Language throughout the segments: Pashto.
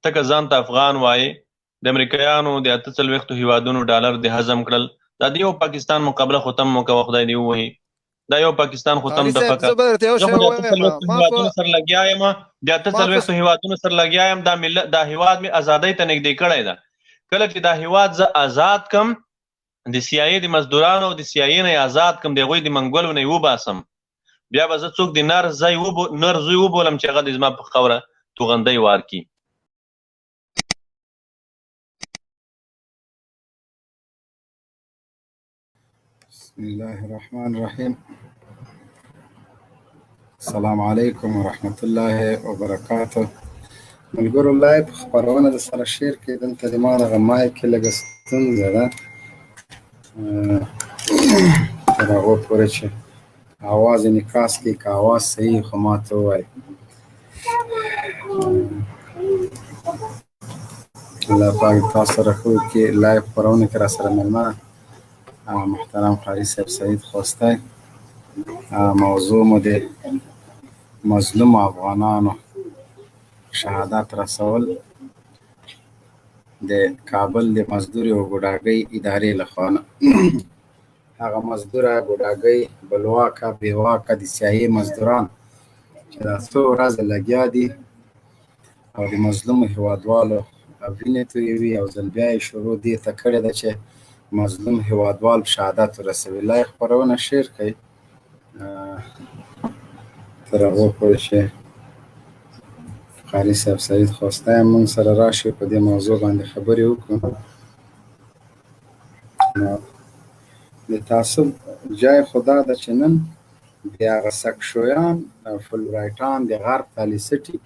ته که ځان ته افغان وایې، د امریکایانو د 48 هیوادونو ډالر دې هضم کړل، دا د یو پاکستان مقابله خو تم وکوه، خدای دې ووهي. دا یو پاکستان خو تم قاري صاحب دفع زه که. به درته یو زه شی خو د ووایم 48 ما په هیوادونو سره لګیا یم، د اته ما په څلوېښتو هیوادونو سره لګیا یم. دا ملت، دا هیواد مې ازادۍ ته نږدې کړی ده. کله چې دا هیواد زه ازاد کم، د سي آی د مزدورانو او د سي آی نه ازاد کم، د هغوی د منګولو نه یې وباسم، بیا به زه څوک د نر ځای وبو نر زوی وبولم چې هغه د زما په خاوره توغندی وار کړي. بسم الله الرحمن الرحیم. السلام علیکم ورحمت الله وبرکاته. ملګرو، لایف خپرونه د سره شیر کې. دلته د ما دغه مایک کې لږه ستونزه ده، تر هغو پورې چې اواز انعکاس کوي. که اواز صحیح خو ما ته ووایي. الله پاک تاسو سره ښه وکړي. لایف خپرونه کې را سره مېلمه محترم قاري صاحب سعید خوستی. موضوع مو د مظلومو افغانانو شهادت رسول د کابل د مزدوري او ګوډاګۍ ادارې لخوا نه. هغه مزدوره، ګوډاګۍ، بلواکه، بېواکه د سیایې مزدوران چې دا څو ورځې لګیا دي او د مظلومو هیوادوالو وینې تویوي، او ځل بیا یې شروع دې ته کړې ده چې مظلوم هیوادوال په شهادت ورسوي. لای خپرونه شیر کړئ تر هغو پورې چې قاري صاحب سعید خوستی هم موږ سره راشي، په دې موضوع باندې خبرې وکړو. نو د تعصب جای خو دا ده چې نن د هغه سکشویان، فلورایټان، د غرب تالیسټي،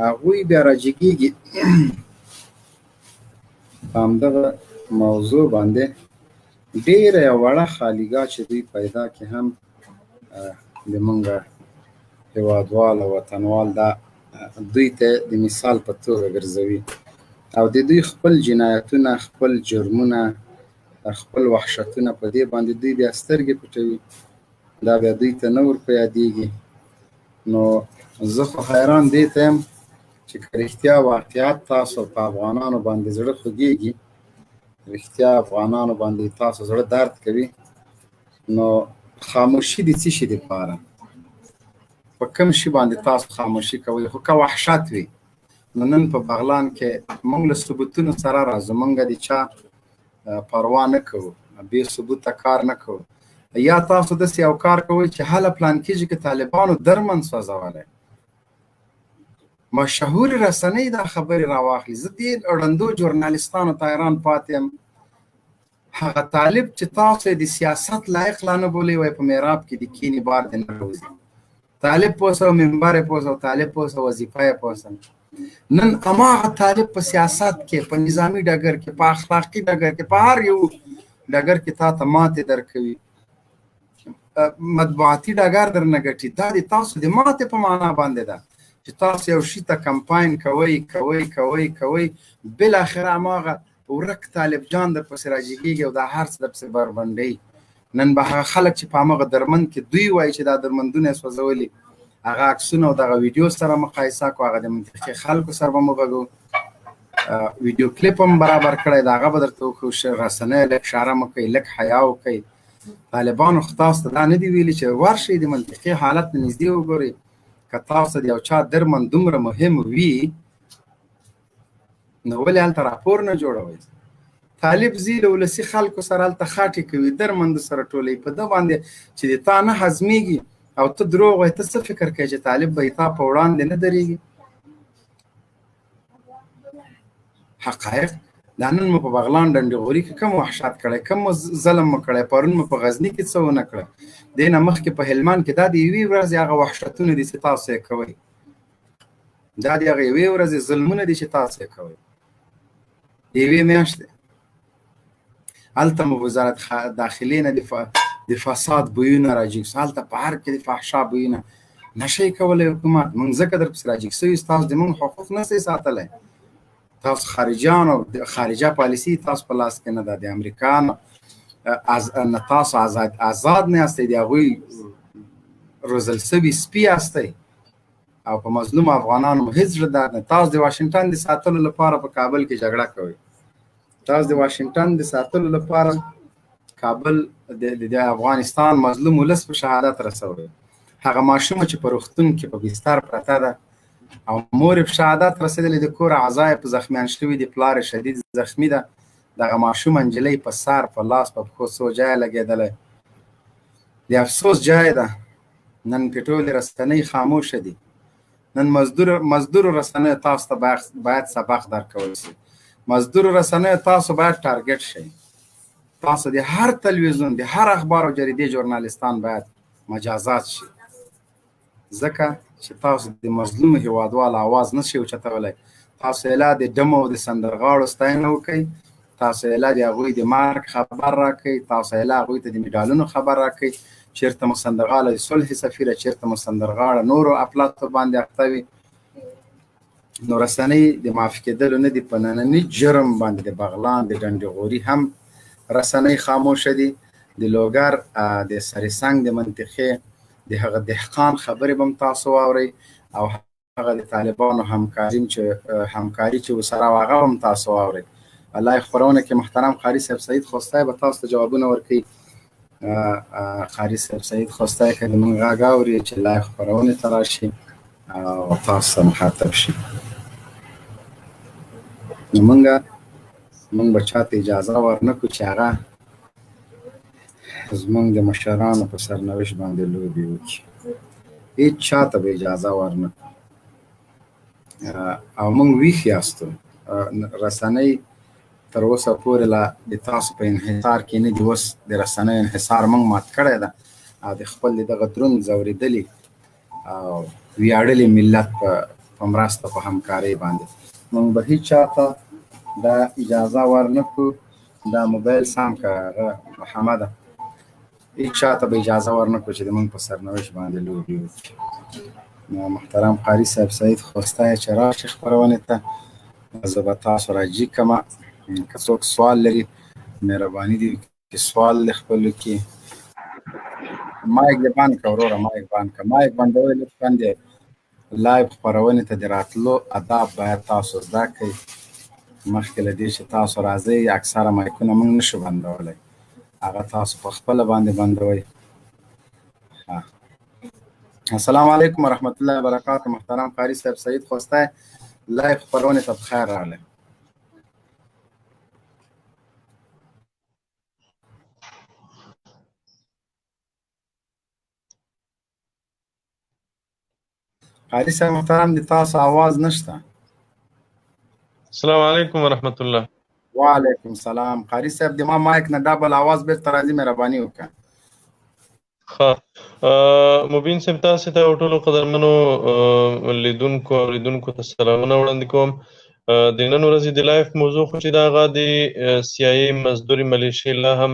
هغوی بیا راجګېږي په همدغه موضوع باندې. ډېره یوه وړه خالیګاه چې دوی پیدا کړي هم د مونږ هیوادوال او وطنوال دا دوی ته د مثال په توګه ګرځوي، او د دوی خپل جنایتونه، خپل جرمونه، خپل وحشتونه په دې باندې دوی بیا سترګې پټوي، دا بیا دوی ته نه ور په یادېږي. نو زه خو حیران دې ته یم چې که رښتیا واقعیت تاسو په افغانانو باندې زړه خوږېږي، رښتیا افغانانو باندې تاسو زړه درد کوي، نو خاموشي د څه شي دپاره؟ په کوم شي باندې تاسو خاموشي کوئ؟ خو که وحشت وي، نو نن په بغلان کې موږ له ثبوتونو سره راځو، موږ د چا پروا نه کوو، بې ثبوته کار نه کوو. یا تاسو داسې یو کار کوئ چې هله پلان کېږي که طالبانو درمند سوځولی، مشهورې رسنۍ دا خبرې راواخلي. زه دې ړندو ژورنالیستانو ته حیران پاتې یم. هغه طالب چې تاسو یې د سیاست لایق لا نه بولئ، وایي په محراب کې د کینې بار دې نه راوځي. طالب پوسه او منبر یې پوسه او طالب پوسه وظیفه یې پوسه. نن هماغه طالب په سیاست کې، په نظامي ډګر کې، په اخلاقي ډګر کې، په هر یو ډګر کې تا ته ماتې درکوي، مطبوعاتي ډګر درنه ګټي. دا د تاسو د ماتې په معنا باندې ده چې تاسو یو شي ته کمپاین کوئ کوئ کوئ کوئ، بالاخره هماغه ورک طالب جان در پسې راجګېږي او دا هر څه در پسې بربنډوي. نن به هغه خلک چې په هماغه درمند کې دوی وایي چې دا درمندونه یې سوځولي، هغه عکسونه او دغه ویډیو سره مقایسه کو، هغه د منطقې خلکو سره به مو غږو، ویډیو کلیپ هم برابر کړی دا، هغه به درته وښیو. رسنۍ لږ شرم وکړئ، لږ حیا وکړئ. طالبانو خو تاسو ته دا نه دي ویلي چې ورشئ د منطقې حالت ته نږدې وګورئ. که تاسو د یو چا درمند دومره مهم وي، نو ولې هلته راپور نه جوړوئ؟ طالب ځي له ولسي خلکو سره هلته خاټې کوي، درمندو سره ټولوي، په ده باندې چې د تا نه هضمېږي او ته دروغ وایې، ته څه فکر کوې چې طالب به یې تا په وړاندې نه درېږي؟ حقایق دا نن مو په بغلان ډنډ غوري کې کوم وحشت کړی، کوم مو ظلم مو کړی، پرون مو په غزني کې څه ونه کړه، دې نه مخکې په هلمند کې، دا د یوې ورځې هغه وحشتونه دي چې تاسو یې کوئ، دا د هغه یوې ورځې ظلمونه دي چې تاسو یې کوئ، د یوې میاشتې. هلته مو وزارت داخلې نه د فساد بویونه راجیګ سو، هلته په هر کې د فحشا بویونه. نشئ کولی حکومت، موږ ځکه در پسې راجیګ سوي، ستاسو د موږ حقوق نشئ ساتلی. تاسو خارجیانو خارجه پالیسي تاسو په لاس کې نه ده، د امریکا نه تاسو آزاد نه یاستئ، د هغوی روزل سوي سپي یاستئ. او په مظلوم افغانانو مو هیڅ زړه درد نه. تاسو د واشنګټن د ساتلو لپاره په کابل کې جګړه کوئ، تاسو د واشنګټن د ساتلو لپاره کابل د افغانستان مظلوم ولس په شهادت رسوي. هغه ماشومه چې په روغتون کې په بستر پرته ده او مور یې په شهادت رسېدلې، د کور اعضا یې په زخمیان شوي دي، پلار یې شدید زخمي ده، دغه ماشومه نجلۍ په سر، په لاس، په پښو څو جایه لګېدلی. د افسوس جای ده نن په ټولې رسنۍ خاموشه دي. نن مزدور رسنیو تاسو ته باید سبق درکول شي. مزدور رسنیو تاسو باید ټارګټ شئ. تاسو د هر تلویزیون، د هر اخبار او جریدې ژورنالیستان باید مجازات شي، ځکه چې تاسو د مظلوم هیوادوال آواز نه شئ اوچتولی. تاسو اله د ډمو او د سندرغاړو ستاینه وکئ، تاسو اله د هغوی د مرګ خبر راکئ، تاسو اله هغوی ته د مډالونو خبر راکئ. چېرته مو سندرغاړه د صلح سفیره، چېرته مو سندرغاړه نورو اپلاتو باندې اخته وي. نو رسنۍ د معاف کېدلو نه دي. په ننني جرم باندې د بغلان د ډنډ غوري هم رسنۍ خاموشه دي، د لوګر د سرسنګ د منطقې د هغه دهقان خبرې به هم تاسو واورئ، او هغه د طالبانو همکاري چې ورسره وه هغه به هم تاسو واورئ. لایو خپرونه کې محترم قاري صاحب سعید خوستی به تاسو ته جوابونه ورکوي. قاري صاحب سعید خوستی که د موږ غږ اوري چې لایو خپرونې ته راشي او تاسو ته مخاطب شي. نو موږ به چاته اجازه ورنکړو چې هغه زموږ د مشرانو په سرنوشت باندې لوبې وکړي. هیڅ چاته به اجازه ورنکړو. او موږ ویښ یاستو. رسنۍ تر اوسه پورې لا د تاسو په انحصار کې نه دي. اوس د رسنیو انحصار موږ مات کړی ده او د خپل دغه دروند ځورېدلي او ویاړلي ملت په مرسته په همکارۍ باندې موږ به هیڅ چاته دا اجازه ورنکړو. دا موبایل سم که هغه محمده، هیڅ چاته به اجازه ورنکړو چې د موږ په سرنوشت باندې لوبې وکړي. نو محترم قاري صاحب سعید خوستی چې راشي خپرونې ته، زه به تاسو راجي کړم. که څوک سوال لري مهرباني دې وکړي سوال دې خپل وکړي. مایک دې بند کړه وروره، مایک بند کړه، مایک بندوئ لطفاً. دې لایو خپرونې ته د راتلو اداب باید تاسو زده کړئ. مخکې له دې چې تاسو راځئ اکثره مایکونه موږ نشو بندولی، هغه تاسو په خپله باندې بندوئ. السلام علیکم ورحمت الله وبرکاته. محترم قاري صاحب سعید خوستی لایو خپرونې ته پخیر راغلی. قاري صاحب محترم د تاسو آواز نشته. السلام علیکم ورحمت الله. وعلیکم السلام. قاري صاحب د ما مایک نه ډبل آواز بیرته راځي، مهرباني وکړه. ښه مبین صاحب تاسو ته او ټولو قدرمنو لیدونکو او اورېدونکو ته سلامونه وړاندې کوم. د نن ورځې د لایف موضوع خو چې دا هغه د سي آی ای مزدوري ملیشې لا هم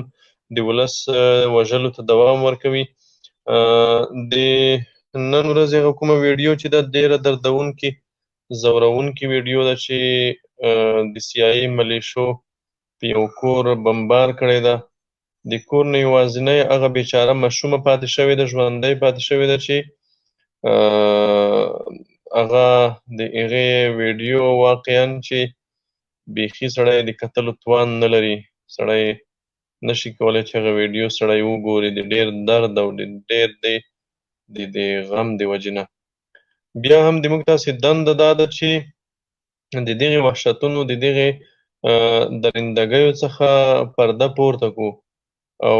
د ولس وژلو ته دوام ورکوي. د نن ورځې هغه کومه ویډیو چې دا ډېره دردونکې ځورونکې ویډیو ده چې د سي آی ای ملیشو په یو کور بمبار کړی ده. د کور نه یوازینۍ هغه بیچاره ماشومه پاتې شوې ده، ژوندی پاتې شوې ده چې هغه د هغې ویډیو واقعا چې بیخي سړی د کتلو توان نه لري، سړی نشي کولی چې هغه ویډیو سړی وګوري د ډېر درد او د ډېر د غم د وجې نه. بیا هم د موږ تاسې دنده دا ده چې د دغې وحشتونو د دغې درندګیو څخه پرده پورته کړو او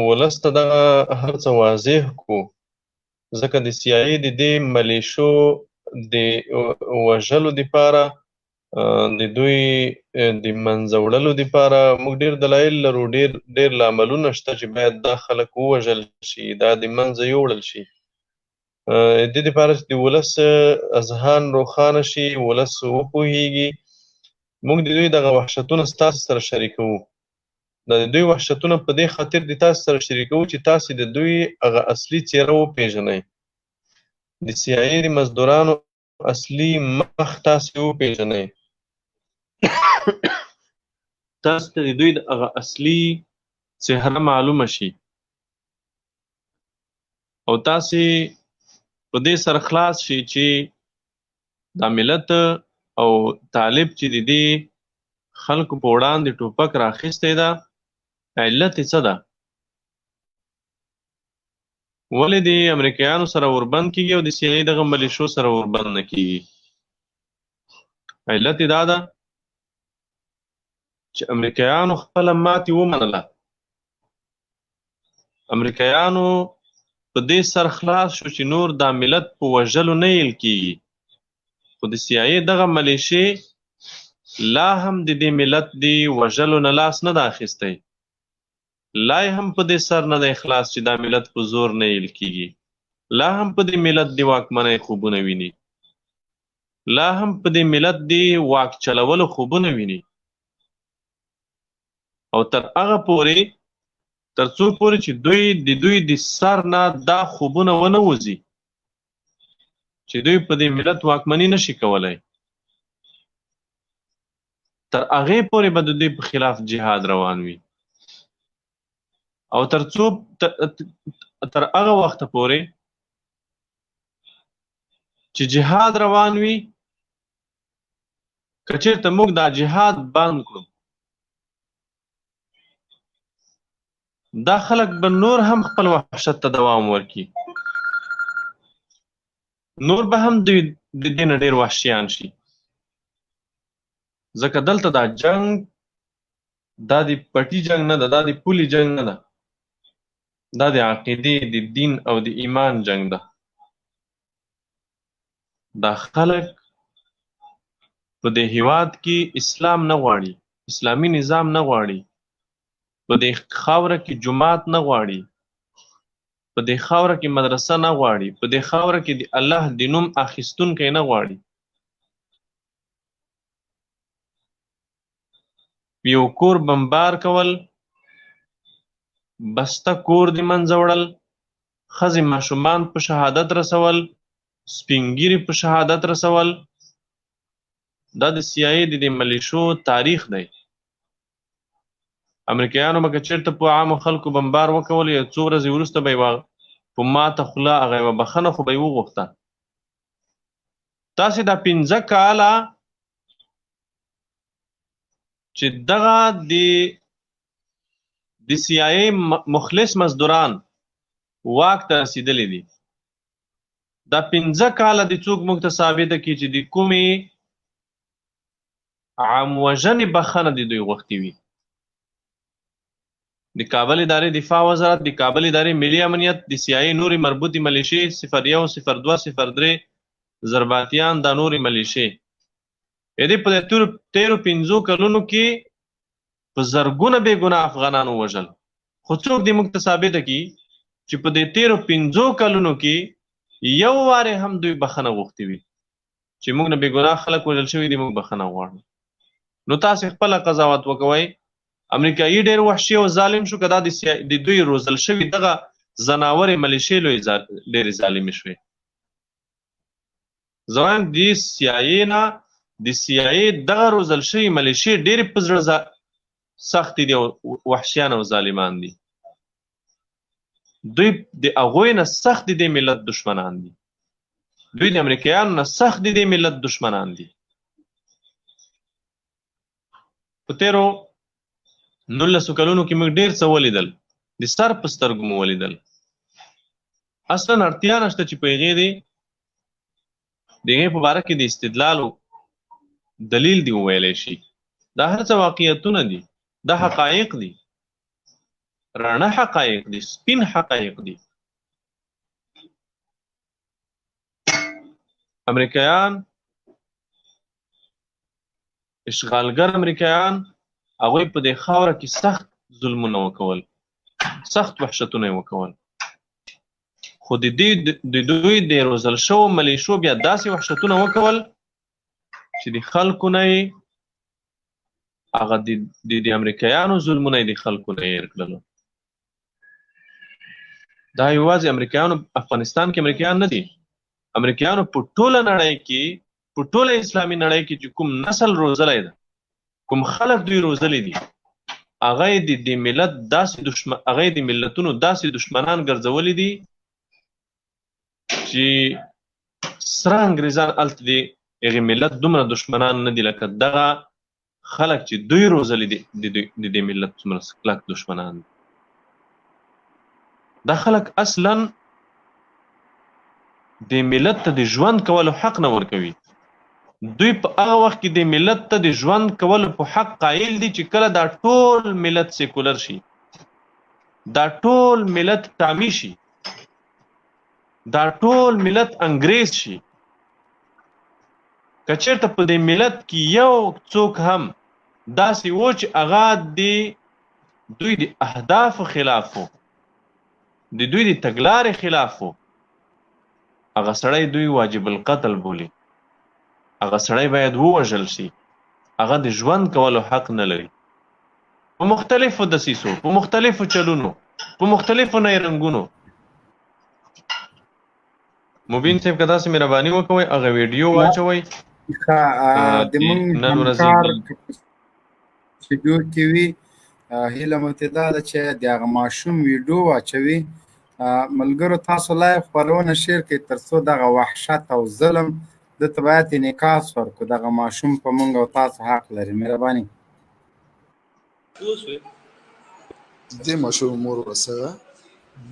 ولس ته دغه هر څه واضح کړو، ځکه د سي آی ای د دې ملیشو د وژلو دپاره د دوی د منځه وړلو دپاره موږ ډېر دلایل لرو، ډېر لاملونه شته چې باید دا خلک ووژل شي، دا د منځه یوړل شي. د دې دپاره چې د ولس اذهان روښانه شي، ولس وپوهیږي، موږ د دوی دغه وحشتونه ستاسو سره شریکوو. د دوی وحشتونه په دې خاطر د تاسو سره شریکوو چې تاسو د دوی هغه اصلي څېره وپېژنئ، د سي آی ای د مزدورانو اصلي مخ تاسو وپېژنئ، تاسو ته د دوی د هغه اصلي څهره معلومه شي او تاسو په دې سر خلاص شي چې دا ملت او طالب چې د دې خلکو په وړاندې ټوپک راخیستی ده، علت یې څه ده؟ ولې د امریکایانو سره اوربند کیږي او د سي آی دغه ملیشو سره اوربند نه کیږي؟ علت یې دا ده چې امریکایانو خپله ماتې ومنله. امریکایانو په دې سر خلاص شو چې نور دا ملت په وژلو نه یل کیږي، خو د سي آی دغه ملیشې لا هم د دې ملت د وژلو نه لاس نه ده اخیستی، لا یې هم په دې سر نه دی خلاص چې دا ملت په زور نه یل کیږي، لا هم په دې ملت د واکمنۍ خوبونه ویني، لا هم په دې ملت د واک چلولو خوبونه ویني. او تر هغه پورې، تر څو پورې چې دوی د دوی د سر نه دا خوبونه ونه وځي چې دوی په دې ملت واکمني نشي کولای، تر هغې پورې به د دوی په خلاف جهاد روان وي. او تر څو تر هغه وخته پورې چې جهاد روان وي، که چېرته موږ دا جهاد بند کړو، دا خلک به نور هم خپل وحشت ته دوام ورکړي، نور به هم دوی د دې نه ډېر وحشیان شي. ځکه دلته دا جنګ دا د پټي جنګ نه ده، دا د پولي جنګ نه ده، دا د عقیدې، د دین او د ایمان جنګ ده. دا خلک په دې هیواد کې اسلام نه غواړي، اسلامي نظام نه غواړي، په دې خاوره کې جومات نه غواړي، په دې خاوره کې مدرسه نه غواړي، په دې خاوره کې د الله د نوم اخیستونکی نه غواړي. یو کور بمبار کول، بسته کور د منځه وړل، ښځې ماشومان په شهادت رسول، سپین ږیري په شهادت رسول، دا د سي آی د دې ملیشو تاریخ دی. امریکایانو به که چېرته په عامو خلکو بمبار وکول، یو څو ورځې وروسته به یوه په ماته خوله هغه یوه بخښنه خو به یې وغوښته. تاسې دا 5 کاله چې دغه د سي آی مخلص مزدوران واک ته رسېدلي دي، دا 5 کاله د څوک موږ ته ثابته کړي چې د کومې عام وژنې بخښنه د دوی غوښتې وي؟ د کابل ادارې دفاع وزارت، د کابل ادارې ملي امنیت، د سي آی نورې مربوطې ملیشې 01، 02، 03 ضرباتیان، دا نورې ملیشې دې په تېرو 5 کلونو کې په زرګونه بې ګناه افغانان ووژل. خو څوک دې موږ ته ثابته کړي چې په دې تېرو 5 کلونو کې یو وارې هم دوی بخښنه غوښتې وي چې موږ نه بې ګناه خلک وژل شوي دي، موږ بخښنه غواړو؟ نو تاسې خپله قضاوت وکوئ. امریکایي ډېر وحشي او ظالم شو که دا د دوی روزل شوي دغه ځناورې ملیشې لوی ډېرې ظالمې شوې؟ زه وایم د سي آی نه، د سي آی دغه روزل شوي ملیشې ډېرې په زړه سختې دي او وحشیان او ظالمان دي. دوی د هغوی نه سخت د دې ملت دشمنان دي، دوی د امریکایانو نه سخت د دې ملت دشمنان دي. په تېرو 19 کلونو کې موږ ډېر څه ولیدل، د سر په سترګو مو ولیدل. اصلا اړتیا نشته چې په هغې دې د هغې په باره کې د استدلال دلیل دی وویلی شي. دا هر څه واقعیتونه دي، دا حقایق دي، رڼه حقایق دي، سپین حقایق دي. امریکایان، اشغالګر امریکایان، هغوی په دې خاوره کې سخت ظلمونه وکول، سخت وحشتونه یې وکول، خو د دوی د روزل شوو ملیشو بیا داسې وحشتونه وکول چې د خلکو نه یې هغه د امریکایانو ظلمونه یې د خلکو نه هېر کړلو. دا یوازې امریکایانو افغانستان کې امریکایان نه دي، امریکایانو په ټوله نړۍ کې، په ټوله اسلامي نړۍ کې چې کوم نسل روزلی ده، کوم خلک دوی روزلي دي، هغه یې د دې ملت داسې دښمن، هغه یې د ملتونو داسې دښمنان ګرځولي دي چې سره انګریزان هلته دي هغې ملت دومره دښمنان نه دي لکه دغه خلک چې دوی روزلي دي، د دې ملت څومره کلک دښمنان دي. دا خلک اصلا د ملت ته د ژوند کولو حق نه ورکوي. دوی په هغه وخت کې د ملت ته د ژوند کولو په حق قایل دي چې کله دا ټول ملت سیکولر شي، دا ټول ملت ټامي شي، دا ټول ملت انګریز شي. که چېرته په دې ملت کې یو څوک هم داسې و چې هغه د دوی د اهدافو خلاف و، د دوی د تګلارې خلاف و، هغه سړی دوی واجب القتل بولي، هغه سړی باید ووژل شي، هغه د ژوند کولو حق نه لري. په مختلفو دسیسو، په مختلفو چلونو، په مختلفو نیرنګونو. مبین صاحب که تاسو مهرباني وکوئ هغه ویډیو واچوئ. ښه، د مونږ همکار ویډیو کې وي، هیله مو ترې دا ده چې د هغه ماشوم ویډیو واچوي. ملګرو تاسو live خپرونه share کړئ تر څو دغه وحشت او ظلم ده ته باید انعکاس ورکړو. دغه ماشوم په مونږ او تاسو حق لري. مهرباني. دې ماشوم مور ورسره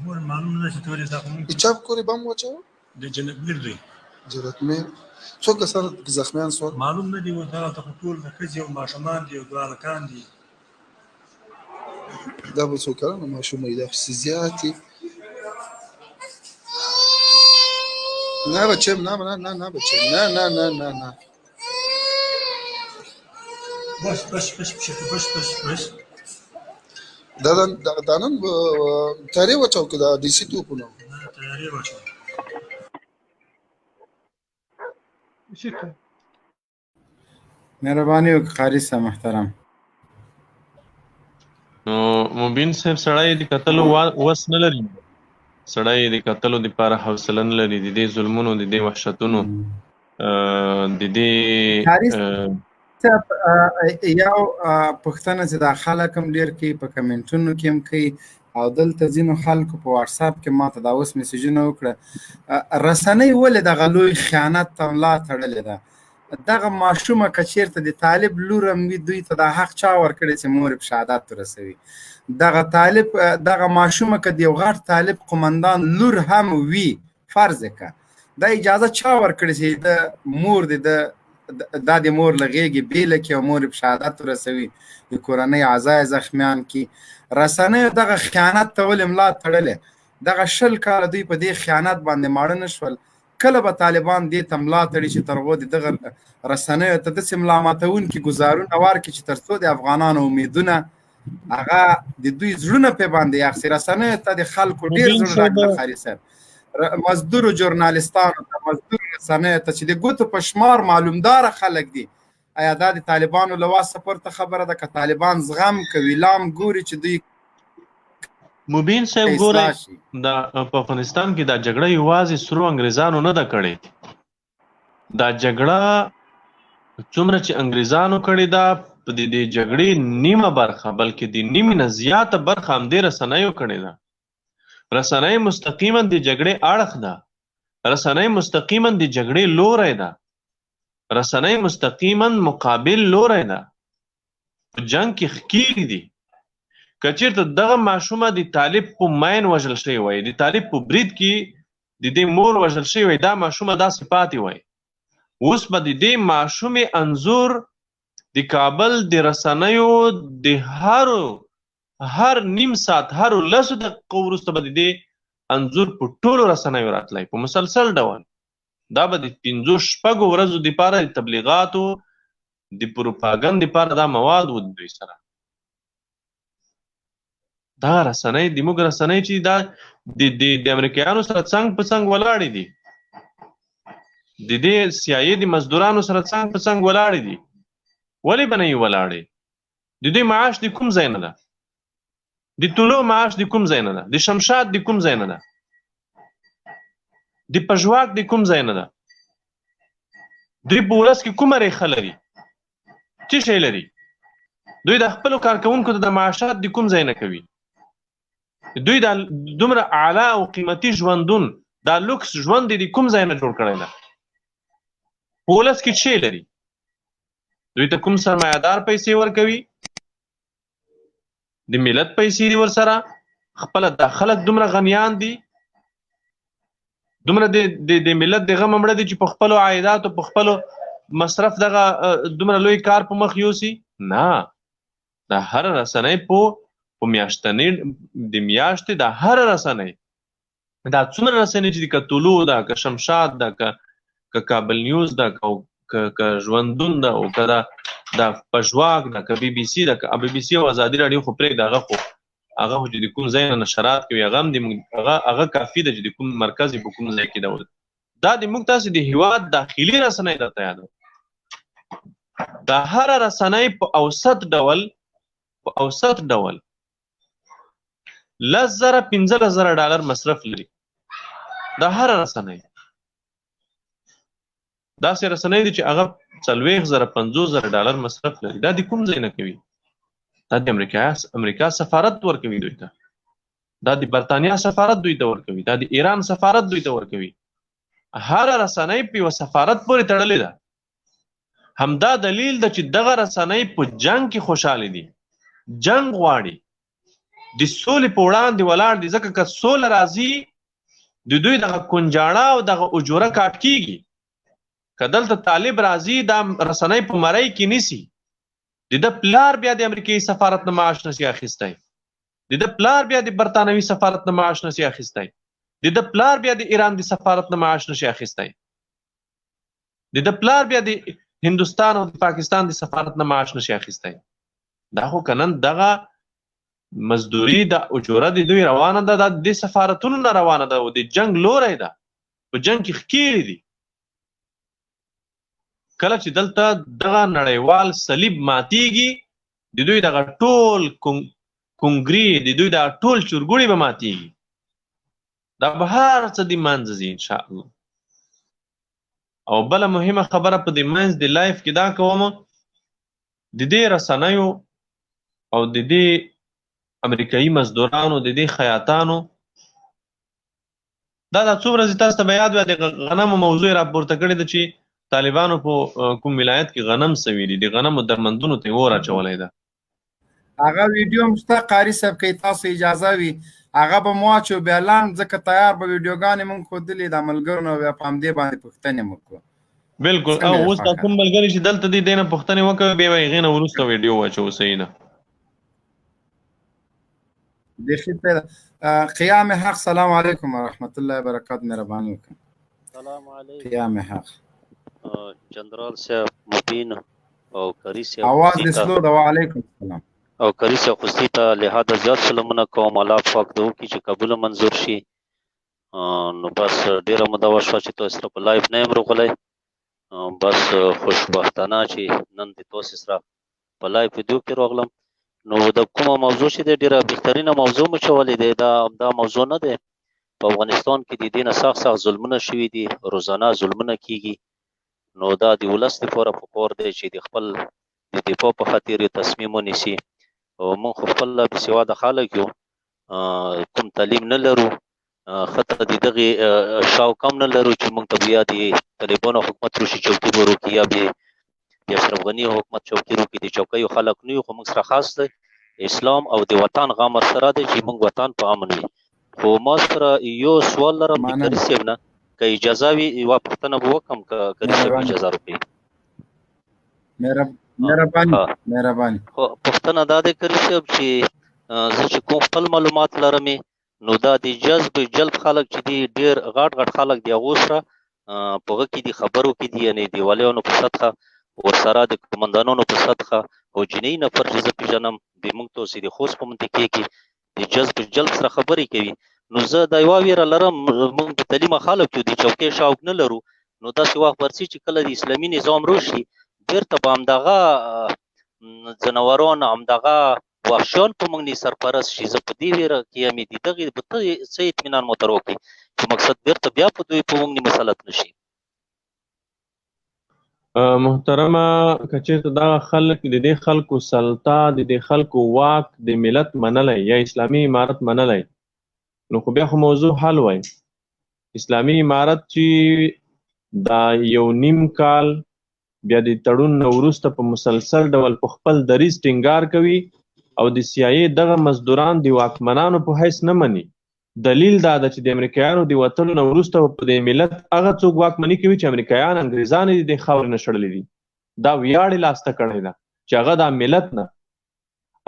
مور معلوم نه چې تورې دا خو مونږ چا کورې بم واچوه؟ د جنت میر دی. جنت میر. څو کسان زخمیان سول؟ معلوم نه دي، اوس دغلته خو ټول د ښځې او ماشومان دي او دوه هلکان دي. دا به څو کلنه ماشومه وي؟ دا خو څه زیات دي. نه بچیم، نه نه نه نه بچیم، نه نه نه نه نه. بس بس بس بس بس بس بس. دا دا نن تیارې واچو که دا دیسي توپونه؟ نه، تیارې واچو. مهرباني وکړه قاري صاحب محترم. نو مبین صاحب سړی د کتلو وس نه لري، سړی د کتلو دپاره حوصله نه لري، د دې ظلمونو، د دې وحشتونو، د دې یو پوښتنه چې دا خلک هم ډېر کوي، په کمنټونو کې هم کوي، او دلته ځینو خلکو په واتساپ کې ما ته دا اوس مسیجونه وکړه، رسنۍ ولې دغه لوی خیانت ته ملا تړلې ده؟ دغه ماشومه که چېرته د طالب لور هم وي، دوی ته دا حق چا ورکړی چې مور یې په شهادت ورسوي؟ دغه طالب، دغه ماشومه که د یو غټ طالب قومندان لور هم وي، فرض یې که، دا اجازه چا ورکړې چې د مور دې دا د مور له غېږې بېله کړي او مور یې په شهادت ورسوي، د کورنۍ اعضا یې زخمیان کړي؟ رسنیو دغه خیانت ته ولې ملا تړلې؟ دغه 20 کاله دوی په دې خیانت باندې ماړه نه شول. کله به طالبان دې ته ملا تړي چې تر هغو د دغه رسنیو ته داسې ملا ماتوونکي ګوزارونه ورکړي چې تر څو د افغانانو امیدونه هغه د دوی زړونه پرې باندې یخ شي؟ رسنیو ته د خلکو ډېر زړه راکړه قاري صاحب، مزدورو ژورنالیستانو ته، مزدورو رسنیو ته چې د ګوتو په شمار معلومداره خلک دي. ایا دا د طالبانو له واسه پورته خبره ده؟ که طالبان زغم کوي، لام ګوري چې دوی مبین صاحب ګورئ، دا په افغانستان کې دا جګړه یوازې سرو انګریزانو نه ده کړې. دا جګړه څومره چې انګریزانو کړې ده، په دې جګړې نیمه برخه، بلکې د نیمې نه زیاته برخه همدې رسنیو کړې ده. رسنۍ مستقیما د جګړې اړخ ده، رسنۍ مستقیما د جګړې لوری ده، رسنۍ مستقیما مقابل لوری ده، په جنګ کې ښکېل دي. که چېرته دغه ماشومه د طالب په ماین وژل شوې وای، د طالب په برید کې د دې مور وژل شوې وای، دا ماشومه داسې پاتې وای، اوس به د دې ماشومې انځور د کابل د رسنیو د هر نیم ساعت، هر لسو دقیقو وروسته به د دې انځور په ټولو رسنیو راتلی په مسلسل ډول. دا به د 5-6 ورځو دپاره د تبلیغاتو د پروپاګند دپاره دا مواد و د دوی سره. دا رسنۍ د موږ رسنۍ چې دا د امریکایانو سره څنګ په څنګ ولاړې دي، د دې سي آی د مزدورانو سره څنګ په څنګ ولاړې دي، ولې به نه یې ولاړې؟ د دوی معاش د کوم ځای نه ده؟ د طلوع معاش د کوم ځای نه ده؟ د شمشاد د کوم ځای نه ده؟ د پژواک د کوم ځای نه ده؟ دوی په ولس کې کومه ریښه لري؟ څه شی لري؟ دوی د خپلو کارکوونکو ته د معاشات د کوم ځای نه کوي؟ دوی د دومره اعلی او قیمتي ژوندون دا لوکس ژوند دې کوم ځای نه جوړ کړی ده؟ په ولس کې څه لري؟ دوی ته کوم سرمایهدار پیسې ورکوي؟ د ملت پیسې دي ورسره؟ خپله دا خلک دومره غنیان دي، دومره د ملت د غمه مړه دي چې په خپلو عایداتو، په خپلو مصرف دغه دومره لوی کار په مخ یوسي؟ نه، دا هر رسنۍ په میاشتنۍ د میاشتې دا هر رسنۍ، دا څومره رسنۍ چې که طلوع ده، که شمشاد ده، که کابل نیوز ده، که ژوندون ده، او که دا پژواک ده، که بي بي سي ده، که بي بي سي او ازادي راډیو خو پرېږده، هغه خو چې د کوم ځای نه نشرات کوي هغه هم د هغه کافي ده چې د کوم مرکز یې په کوم ځای کې ده. دا د موږ تاسې د هیواد داخلي رسنۍ درته یادوم. دا هره رسنۍ په اوسط ډول، په اوسط ډول 10,000 15,000 ډالر مصرف لري. دا هره رسنۍ داسې رسنۍ دي چې هغه 40,000 50,000 ډالر مصرف لري. دا د کوم ځای نه کوي؟ دا د امریکا سفارت ورکوي دوی ته، دا د برتانیا سفارت دوی ته ورکوي، دا د ایران سفارت دوی ته ورکوي. هره رسنۍ په یوه سفارت پورې تړلې ده. همدا دلیل ده چې دغه رسنۍ په جنګ کې خوشحاله دي، جنګ غواړي، د سولې په وړاندې ولاړ دي، ځکه که سوله راځي د دوی دغه کنجاړه او دغه اجوره کاټ کیږي. که دلته طالب راځي دا رسنۍ په مرۍ کې نیسي، د ده پلار بیا د امریکایي سفارت نه معاش نشي اخیستی، د ده پلار بیا د برتانوي سفارت نه معاش نشي اخیستی، د ده پلار بیا د ایران د سفارت نه معاش نشي اخیستی، د ده پلار بیا د هندوستان او د پاکستان د سفارت نه معاش نشي اخیستی. دا خو که نن دغه مزدوري د اجوره د دوی روانه ده، دا د دې سفارتونو نه روانه ده او د جنګ لوری ده، په جنګ کې ښکېلي دي. کله چې دلته دغه نړیوال صلیب ماتیږي، د دوی دغه ټول کنګري، د دوی دغه ټول چورګوړي به ماتیږي. دا به هر څه د منځه ځي انشاءالله. او بله مهمه خبره په دې منځ د لایف کې دا کوم، د دې رسنیو او د دې امریکایي مزدورانو، د دې خیاطانو، دا څو ورځې تاسو ته به یاد وي د غنمو موضوع یې راپورته کړې ده چې طالبانو په کوم ولایت کې غنم سوي دي، د غنمو درمندونو ته یې اور اچولی ده. هغه ویډیو هم شته قاري صاحب، که تاسو اجازه وي هغه به مو واچو بیا لاند، ځکه تیار به ویډیوګانې مونږ ښودلې دا ملګرو نه بیا په همدې باندې پوښتنې مو کړو. بالکل، او اوس دا کوم ملګري چې دلته دي دې نه پوښتنې وکړي، بیا به یې هغې نه وروسته ویډیو واچوو. صحیح ده، بیخي پیدا. قیام حق، سلام علیکم ورحمت الله وبرکات، مهرباني وکړئ. سلام علیکم. قیام حق. جنرال صاحب مبین او قاري صاحب، اواز دې سلو ده. وعلیکم السلام. او قاري صاحب خوستي ته لهدا زیات سلامونه کوم، الله پاک دې وکړي چې قبول منظور شي. نو بس ډېره موده وشوه چې تاسو سره په لایف نه یم راغلی، بس خوشبختانه چې نن د تاسو سره په لایف ویډیو کې راغلم. نو د کومه موضوع چې دی ډېره بهترینه موضوع مو چولې دی، دا موضوع نه دی. په افغانستان کې د دې نه سخت سخت ظلمونه شوي دي، روزانه ظلمونه کیږي. نو دا د ولس دپاره پکار دی چې د خپل د دفاع په خاطر یو تصمیم ونیسي. او موږ خو خپله بېسواده خلک یو، کوم تعلیم نه لرو، ښه ته د دغې شوق هم نه لرو چې موږ ته بیا د طالبانو حکومت راشي چوکۍ به وروکړي، یا بیا د اشرف غني حکومت چوکۍ وروکړي. د چوکیو خلک نه یو، خو موږ سره خاص دی اسلام او د وطن غم ورسره دی چې موږ وطن په امن وي. خو ما سره یو سوال لرم د قاري صاحب نه، که اجازه وي یوه پوښتنه به وکړم، که قاري صاحب اجازه راکړي. مهرباني مهرباني. خو پوښتنه دا ده قاري صاحب چې زه چې کوم خپل معلومات لرم، نو دا د جذب جلب خلک چې دي ډېر غټ غټ خلک دي، هغو سره په هغه کې دي، خبرو کې دي، یعنې د والیانو په سطحه ورسره د قومندانانو په سطحه او جنایي نفر چې زه پېژنم د موږ تاسې د خوست په منطقې کې د جذب جلب سره خبرې کوي. نو زه دا یوه ویره لرم، موږ د تعلیمه خلک یو، د چوکۍ شوق نه لرو، نو داسې وخت به رسي چې کله د اسلامي نظام راشي بېرته به همدغه ځناوران همدغه وحشیان په موږ نه سرپرست شي. زه په دې ویره کې یم، د دغې به ته څه اطمینان مو ته راکړي چې مقصد بېرته بیا په دوی په موږ نه مسلط نه شي؟ محترمه، که چېرته دغه خلک د دې خلکو سلطه، د دې خلکو واک د ملت منلی یا اسلامي امارت منلی، نو خو بیا خو موضوع حل وای. اسلامي امارت چې دا یو نیم کال بیا د تړون نه وروسته په مسلسل ډول په خپل دریځ ټینګار کوي او د سي آی اې دغه مزدوران د واکمنانو په حیث نه مني. دلیل دا ده چې د امریکایانو د وتلو نه وروسته به په دې ملت هغه څوک واکمني کوي چې امریکایان انګریزان یې د دې خاورې نه شړلي دي. دا ویاړ یې لاسته کړی ده چې هغه دا ملت نه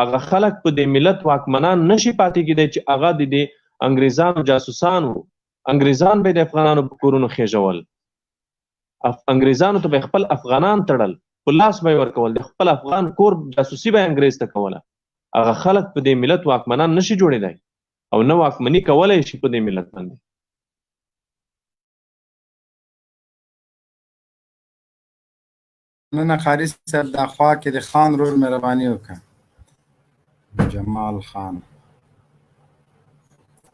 هغه خلک په دې ملت واکمنان نه شي پاتې کېدای چې هغه د دې انګریزانو جاسوسان وو. انګریزان به د افغانانو په کورونو خېژول. انګریزانو ته به خپل افغانان تړل، په لاس به ورکول، د خپل افغان کور جاسوسي به انګریز ته کوله. هغه خلک په دې ملت واکمنان نشي جوړېدای او نه واکمني کولای شي په دې ملت باندې. مننه قاري صاحب، دا خوا کې د خان ورور مهرباني وکړه. جمال خان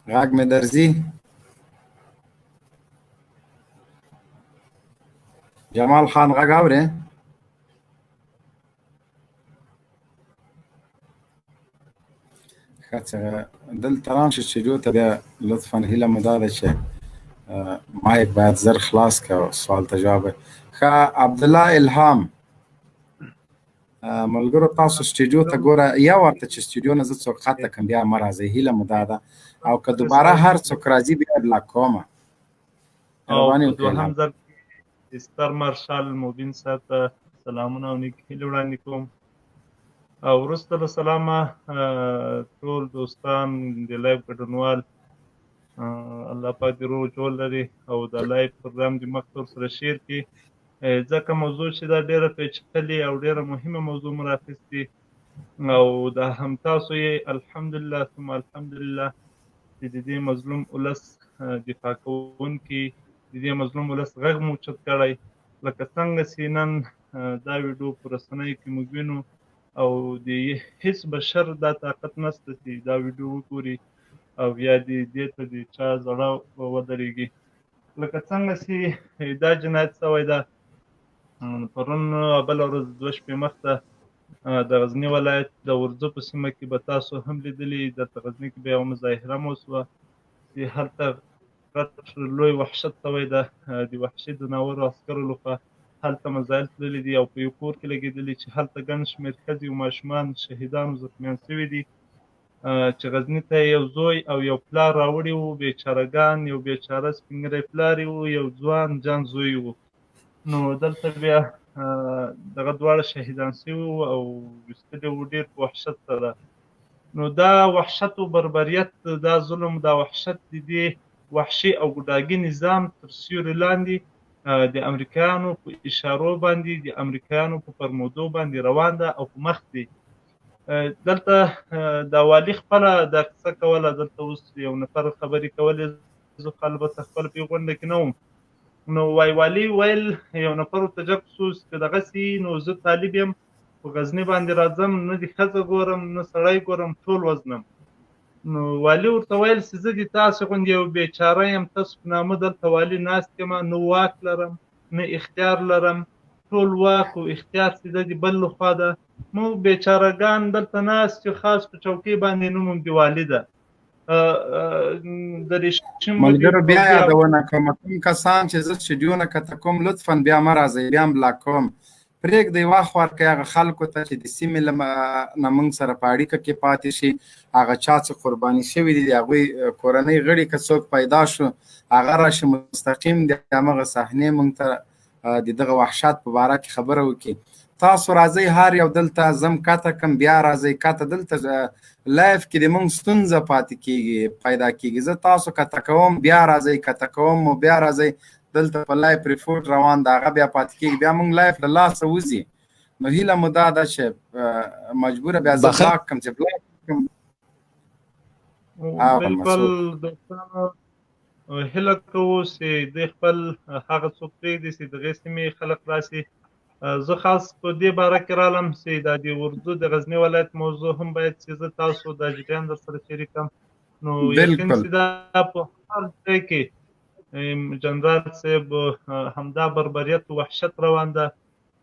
غږ مې درځي؟ جمال خان غږ اورې؟ ښه څه دلته راشي سټوډیو ته بیا لطفا هیله مو دا ده چې مایک باید زر خلاص که سوال ته جواب. ښه عبدالله الهام ملګرو تاسو سټوډیو ته ګوره یو ورته چې سټوډیو نه زه څوک قطع کړم بیا مه راځئ، هیله مو دا ده، او که دوباره هر څوک راځي بیا بلاک کوم. او دوهم ځل ستر مارشال مبین صاحب ته سلامونه او نیک هیلې وړاندې کوم. او وروسته له سلامه ټول دوستان د لایو ګډونوال الله پاک دې روغ جوړ لري او د لایو پروګرام دې مخ ته ورسره شیر کړي، ځکه موضوع چې دا ډېره پیچلې او ډېره مهمه موضوع مو راخیستې او دا هم تاسو یې الحمدلله ثم الحمدلله چې د دې مظلوم ولس دفاع کوونکي، د دې مظلوم ولس غږ مو اوچت کړی. لکه څنګه چې نن دا ویډیو په رسنیو کې موږ وینو او د هیڅ بشر دا طاقت نشته چې دا ویډیو وګوري او یا دې دې ته د چا زړه ودرېږي. لکه څنګه چې دا جنایت شوی ده پرون بله ورځ 2 شپې مخته د غزني ولایت د ورځو په سیمه کې به تاسو هم لیدلي، دلته غزني کې به یوه مظاهره هم وشوه چې هلته غټ لوی وحشت شوی ده، د وحشي ځناورو عسکرو لخوا هلته مزایل تللي دي او په یو کور کې لګېدلي چې هلته ګڼ شمېر ښځې او ماشومان شهیدان او زخمیان شوي دي. چې غزني ته یو زوی او یو پلار راوړي وو، بیچارهګان، یو بیچاره سپینږیری پلار یې وو، یو ځوان جان زوی وو. نو دلته بیا دغه دواړه شهیدان شوي وو او ویستلي وو ډېر په وحشت سره. نو دا وحشت او بربریت، دا ظلم، دا وحشت د دې وحشي او ګوډاګي نظام تر سیوري لاندې د امریکایانو په اشارو باندې، د امریکایانو په فرمودو باندې روان ده او په مخ دی. دلته د والي خپله دا قصه کوله، دلته اوس یو نفر خبرې کولې، زه خو البته خپل په غونډه کې نه وم. نو وای والي ویل یو نفر ورته جګ سو چې دغسې نو زه طالب یم، په غزني باندې راځم، نه د ښځه ګورم نه سړی ګورم، ټول وزنم. نو والي ورته ویل چې زه د تاسو غوندې یو بیچاره یم، تاسو په نامه دلته والي ناست یم، نه واک لرم نه اختیار لرم، ټول واک او اختیار چې ده د بل لخوا ده، موږ بیچارهګان دلته ناست یو، خاص په چوکۍ باندې نوم هم د والي ده. د ریشم ملګرو بیا یادونه کوم، کوم کسان چې زه سټډیو نه کته کوم لطفا بیا مه راځئ، بیا هم بلاک کوم. پرېږدئ وخت ورکړئ هغه خلکو ته چې د سیمې له نه موږ سره په اړیکه کې پاتې شي، هغه چا چې قرباني شوي دي د هغوی کورنۍ غړي که څوک پیدا شو هغه راشي مستقیم د همغه صحنې موږ ته د دغه وحشت په باره کې خبره وکړي. تاسو راځئ هر یو دلته زم کته کم، بیا راځئ کته، دلته لایف کې د موږ ستونزه پاتې کیږي پیدا کیږي. زه تاسو کته کوم بیا راځئ، کته کوم مو بیا راځئ، دلته په لایف ریپورټ روان ده هغه بیا پاتې کیږي، بیا موږ لایف له لاسه وځي. نو هیله مو دا ده چې مجبوره بیا زه بلاک کم چې بلاک کم. بالکل دوستانو هیله کوو چې د خپل هغه څوک پرېږدي چې دغې سیمې خلک راشي. زه خاص په دې باره کې رالم چې دا د اردو د غزني ولایت موضوع هم باید چې زه تاسو دا جریان در سره شریک کړم. نو یقین چې دا په هر ځای کې جنرال صاحب همدا بربریت وحشت روان ده.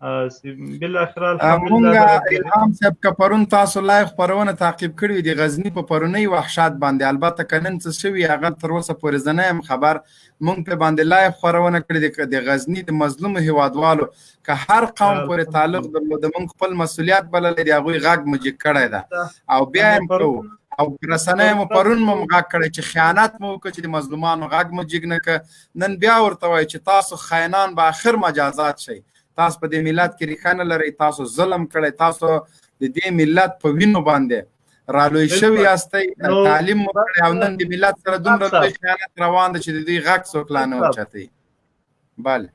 بالاخره الحمدلله. مونږه الهام صاحب که پرون تاسو live خپرونه تعقیب کړې وي د غزني په پرونۍ وحشت باندې، البته که نن څه شوي هغه تر اوسه پورې زه نه یم خبر، مونږ په باندې live خپرونه کړې د غزني د مظلومو هیوادوالو که هر قوم پورې تعلق درلود مونږ خپل مسولیت بللی د هغوی غږ مو جګ کړی ده او بیا هم کوو. او رسنۍ مو پرون مو غږ کړی چې خیانت مو وکړ چې د مظلومانو غږ مو جګ نه کړ، نن بیا ورته وایي چې تاسو خاینان به آخر مجازات شئ، تاسو په دې ملت کې ریښه نه لرئ، تاسو ظلم کړی، تاسو د دې ملت په وینو باندې رالوی شوي یاستئ، تعلیم مو کړی او نن د ملت سره دومره لوی خیانت روان دی چې د دوی غږ څوک لا نه اوچتوي. بله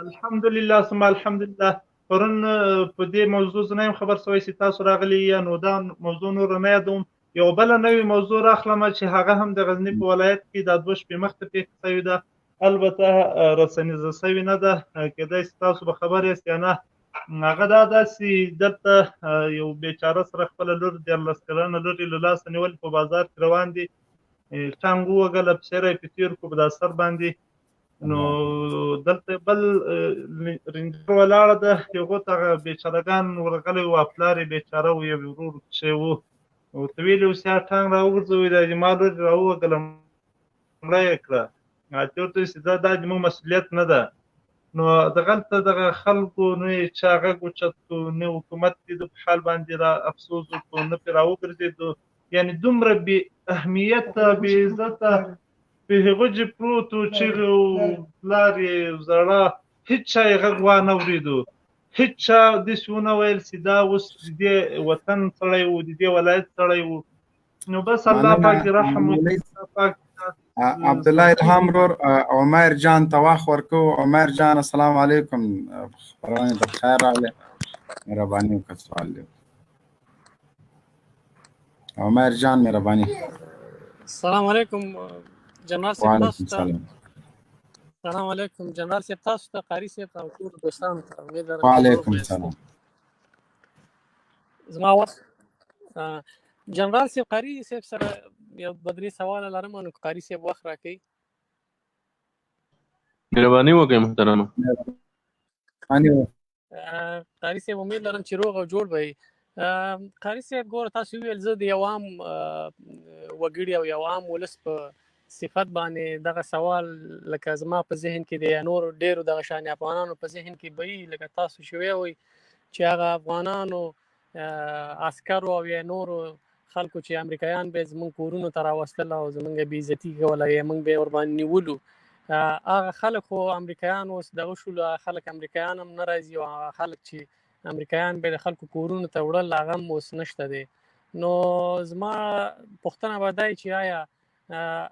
الحمدلله ثم الحمدلله. پرون په دې موضوع زه نه یم خبر سوی چې تاسو راغلي یا نو دا موضوع نوره نه یادوم. یو بله نوې موضوع راخلم چې هغه هم د غزني په ولایت کې دا 2 شپې مخته پېښه شوې ده، البته رسنیزه شوې نه ده، کېدای شي تاسو به خبر یاست یا نه. هغه دا ده چې دلته یو بیچاره سره خپله لور 13 کلنه لور یې له لاسه نیولې په بازار کې روان دي، ټانګ ووهله، پسې یې په تېر کړو په دا سر باندې. نو دلته بل رینجر ولاړه ده، هغو ته هغه بیچارهګان ورغلی وو، پلار یې بیچاره و، یو ورور کښې و، ورته ویلي وو چې دا ټانګ راوګرځوئ، دا دې ما لور یې راووهله مړه یې کړه. چې ورته ویل چې دا زموږ مسؤلیت نه ده. نو دغلته دغه خلکو نه یې چا غږ اوچت کړو، نه حکومت دې د په حال باندې را افسوس وکړو، نه پرې راوګرځېدو. یعنې دومره بې اهمیته بې عزته په هغه چې پروت و، چیغې و، پلار یې زړه، هېچا یې غږ وانه ورېدو، هېچا داسې ونه ویل چې دا اوس د دې وطن سړی و، د دې ولایت سړی و. نو بس الله پاک دې رحم وکړي، الله پاک. عبدالله الهام ورور عمر جان ته وخت ورکوو. عمر جان السلام علیکم، خپرونې ته پخیر راغلې، مهرباني وکړه سوال دی. عمر جان مهرباني. السلام علیکم جنرال صاحب، تاسو ته السلام علیکم جنرال صاحب، تاسو ته قاری صاحب او ټول دوستانو ته امید لرم. وعلیکم السلام. زما وخت جنرال صاحب قاری صاحب سره یو دوه درې سواله لرم، نو قاری صاحب وخت راکړئ. مهرباني وکړئ محترمه. قاری صاحب امید لرم چې روغ او جوړ به یئ. قاری صاحب ګوره، تاسو ویل زه د یو عام وګړي او یو عام ولس په صفت باندې دغه سوال لکه زما په ذهن کې دی یا نور ډېرو دغه شان افغانانو په ذهن کې به وي، لکه تاسو چې وایئ چې هغه افغانانو عسکرو او یا نورو خلکو چې امریکایان به زمونږ کورونو ته راوستل او زمونږ بې عزتي کوله یا موږ به یې ورباندې نیولو، هغه خلک خو امریکایان اوس دغه شول، هغه خلک امریکایان هم نه راځي او هغه خلک چې امریکایان به د خلکو کورونو ته وړل هغه هم اوس نشته دی. نو زما پوښتنه به دا چې آیا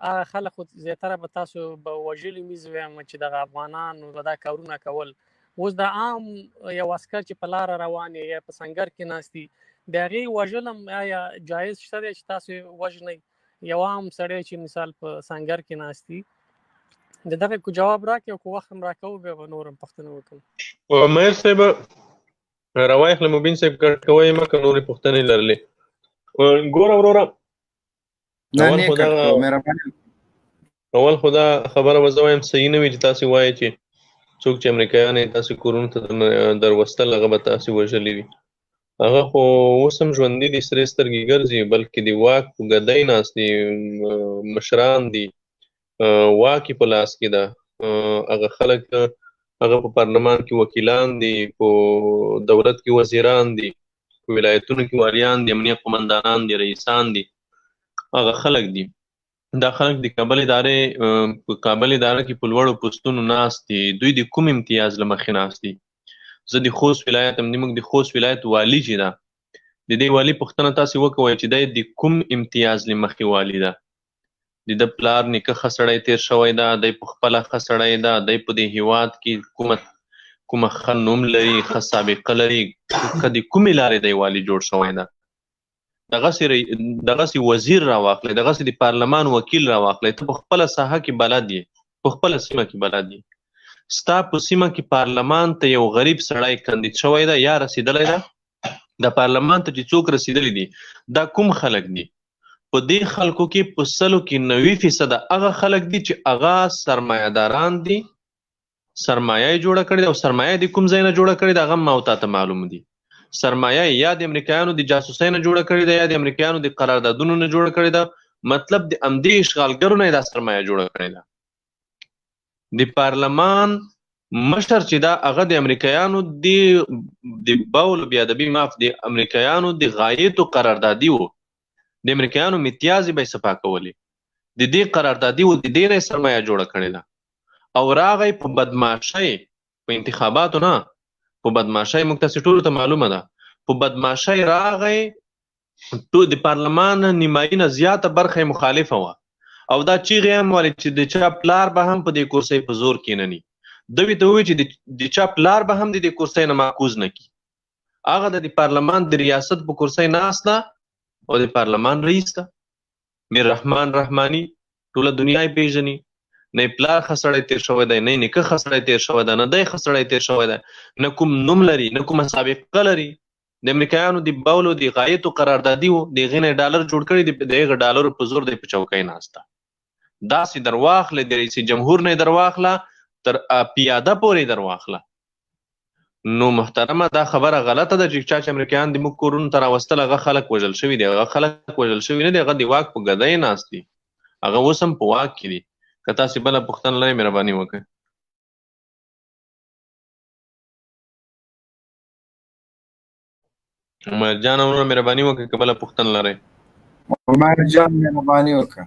هغه خلک خو زیاتره به تاسو به وژلي مي زه وایم چې دغه افغانانو به دا کارونه کول، اوس د عام یو عسکر چې په لاره روان یا په سنګر کې ناست دي د هغې وژل هم آیا جایز شته دی چې تاسو وژنئ؟ یو عام سړی چې مثال په سنګر کې ناست دي د دغه کو جواب راکړي او کو وخت هم راکوو بیا به نور هم پوښتنه وکړم. عمر صاحب راوایخله، مبین صاحب کټ کوئ مه که نورې پوښتنې لرلې. ګوره وروره، اول خو دا خبره به زه وایم صحیح نه وي چې تاسې وایئ چې څوک چې امریکایان یې تاسې کورونو ته دروستل هغه به تاسې وژلي وي. هغه خو اوس هم ژوندي دي، سرې سترګې ګرځي، بلکې د واک په ګدۍ ناست دي، مشران دي، واک یې په لاس کې ده. هغه خلک هغه په پارلمان کې وکیلان دي، په دولت کې وزیران دي، په ولایتونو کې والیان دي، امنیه قومندانان دي، رئیسان دي، هغه خلک دي. دا خلک د کابل ادارې په کابل اداره کې په لوړو پوستونو ناست دي. دوی د کوم امتیاز له مخې ناست دي؟ زه د خوست ولایت یم، موږ د خوست ولایت والي چې ده، د دې والي پوښتنه تاسې وکوئ چې دی د کوم امتیاز له مخې والي ده؟ د ده پلار نیکه ښه سړی تېر شوی ده، دی په خپله ښه سړی ده، دی په دې هیواد کې کومه ښه نوم لري، ښه سابقه لري، که د کومې لارې دی والي جوړ شوی ده؟ دغسې وزیر راواخلئ، دغسې د پارلمان وکیل راواخلئ، ته په خپله ساحه کې بلد یې، په خپله سیمه کې بلد یې، ستا په سیمه کې پارلمان ته یو غریب سړی کاندید شوی ده یا رسېدلی ده؟ د پارلمان ته چې څوک رسېدلی دي دا کوم خلک دي؟ په دې خلکو کې په 90% هغه خلک دي چې هغه سرمایهداران دي، سرمایه یې جوړه کړې ده او سرمایه د کوم ځای نه جوړه کړې ده هغه ما او تا ته معلوم دي. سرمایه یا د امریکایانو د جاسوسۍ نه جوړه کړې ده یا د امریکایانو د قراردادونو نه جوړه کړې ده. مطلب د همدې اشغالګرو نه دا سرمایه جوړه کړې ده. د پارلمان مشر چې دا هغه د امریکایانو د بول بیا ادبي معاف د امریکایانو د غایتو قراردادي وو، د امریکایانو امتیازې به یې صفا کولې، د دې قراردادي وو، د دې نه یې سرمایه جوړه کړې ده. او راغی په بدمعاشۍ، په انتخاباتو نه، په بدمعاشۍ، موږ تاسې ټولو ته معلومه ده، په بدمعاشۍ راغی. د پارلمان نیمایي نه زیاته برخه یې مخالفه وه او دا چیغې هم والې چې د چا پلار به هم په دې کرسۍ په زور کینني. دوی ته وویل چې د چا پلار به هم د دې کرسۍ نه معکوز نه کي. هغه د پارلمان د ریاست په کرسۍ ناست ده او د پارلمان رئیس ده. میر رحمان رحماني ټوله دنیا یې پېژني. نه یې پلار ښه سړی تېر شوی دی، نه یې نیکه ښه سړی تېر شوی دی، نه دی ښه سړی تېر شوی دی، نه کوم نوم لري، نه کومه سابقه لري. د امریکایانو د بولو د غایتو قراردادي وو، د هغې نه ډالر جوړ کړي دي، د هغه ډالرو په زور دی په چوکۍ ناسته. داسې درواخله، د رئیس جمهور نه یې درواخله تر پیاده پورې درواخله. نو محترمه دا خبره غلطه ده چې چا چې امریکایان د موږ کورونو ته راوستل هغه خلک وژل شوي دي. هغه خلک وژل شوي نه دي، هغه د واک په ګدۍ ناست دي، هغه اوس هم په واک کې دي. که تاسې بله پوښتنه لرئ مهرباني وکړئ. عمر جان وروره مهرباني وکړئ که بله پوښتنه لرئ. عمر جان مهرباني وکړه.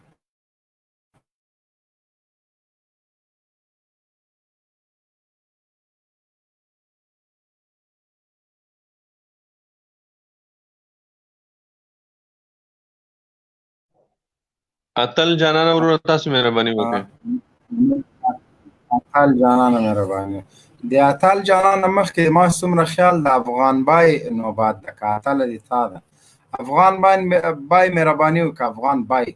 اتل جانانه وروره تاسو مهرباني وکړئ. اتل جانانه مهرباني. د اتل جانانه مخکې ما څومره خیال د افغان بای نوبت ده، که اتل دې تا ده. افغان بای مهرباني وکړه. افغان بای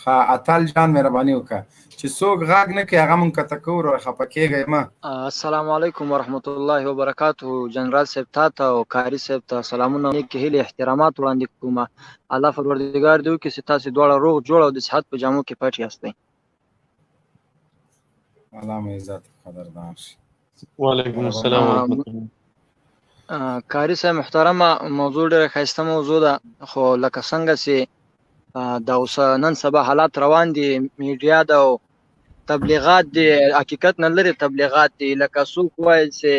ښه اتل جان مهرباني وکړه. چې څوک غږ نه کوي هغه مونږ کته کوو وروره، خفه کېږئ مه. السلام علیکم ورحمت الله وبرکاته. جنرال صاحب تاته او قاري صاحب ته سلامونه، نیکې هیلې، احترامات وړاندې کوم. الله پروردګار دې وکړي چې تاسې دواړه روغ جوړ او د صحت په جامو کې پټ یاستئ. الله مو عزت قدردان شي. وعلیکم السلام ورحمت الله. قاري صاحب محترمه، موضوع ډېره ښایسته موضوع ده، خو لکه څنګه چې دا اوس نن سبا حالات روان دي، میډیا ده او تبلیغات دي، حقیقت نه لري تبلیغات دي. لکه څوک وایي چې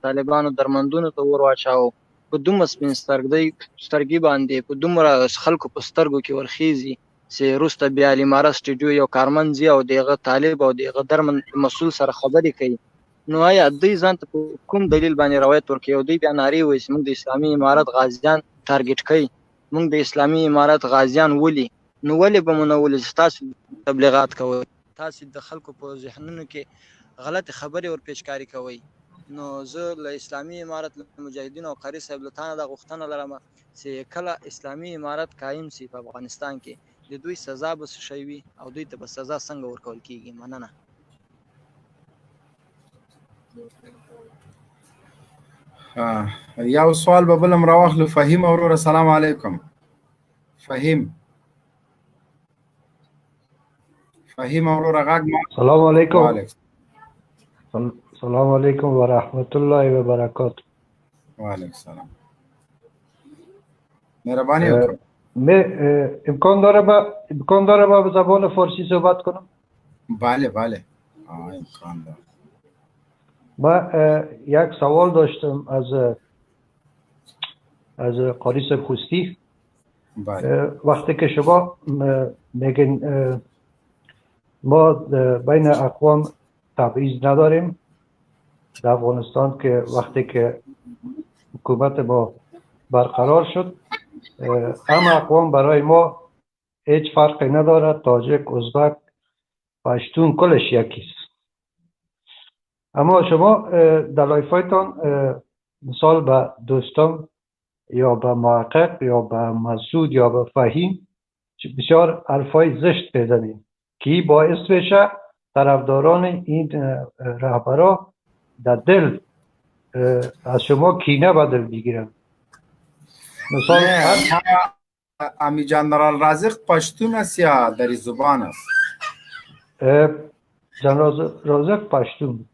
طالبانو درمندونو ته ور واچاوه، په دومره سپین سترګي باندې په دومره خلکو په سترګو کې ورخیزي چې وروسته بیا الاماره سټډیو یو کارمند ځي او د هغه طالب او د هغه درمند مسؤل سره خبرې کوي. نو آیا دوی ځان ته په کوم دلیل باندې روایت ورکوي؟ او دوی بیا نارې وایي چې موږ د اسلامي امارت غازیان ټارګټ کوي، موږ د اسلامي امارت غازیان ولي. نو ولې به مو نه ولي چې تاسو تبلیغات کوئ، تاسو د خلکو په ذهنونو کې غلطې خبرې ورپېچکاري کوئ. نو زه له اسلامي امارت له مجاهدینو او قاري صاحب له تانه دا غوښتنه لرم چې کله اسلامي امارت قایم سي په افغانستان کې، د دوی سزا به څه شی وي او دوی ته به سزا څنګه ورکول کیږي؟ مننه. یو سوال به بل هم راواخلو. فهیم وروره سلام علیکم. فهیم فهیم وروره غږ ما. سلام علیکم. سلام علیکم ورحمت الله وبرکاته. وعلیکم السلام. مهربانی وکړه. امکان داره با به زبان فارسی صحبت کنم؟ بله بله، امکان داره. من یک سوال داشتم از قاری صاحب خوستی. بله. وقتی که شما میگین ما بین اقوام تبعیض نداریم در افغانستان، که وقتی که حکومت ما برقرار شد همه اقوام برای ما هیچ فرقی ندارد، تاجک، ازبک، پشتون کلش یکیست. اما شما در لایفایتان مثال به دوستان یا به محقق یا به مسعود یا به فهیم بسیار حرفای زشت بزنید که باعث بشه طرفداران این رهبرا در دل از شما کینه بدل بگیرن. مثال امی جنرال رازق پشتون است یا دری زبان است؟ جنرال رازق پشتون.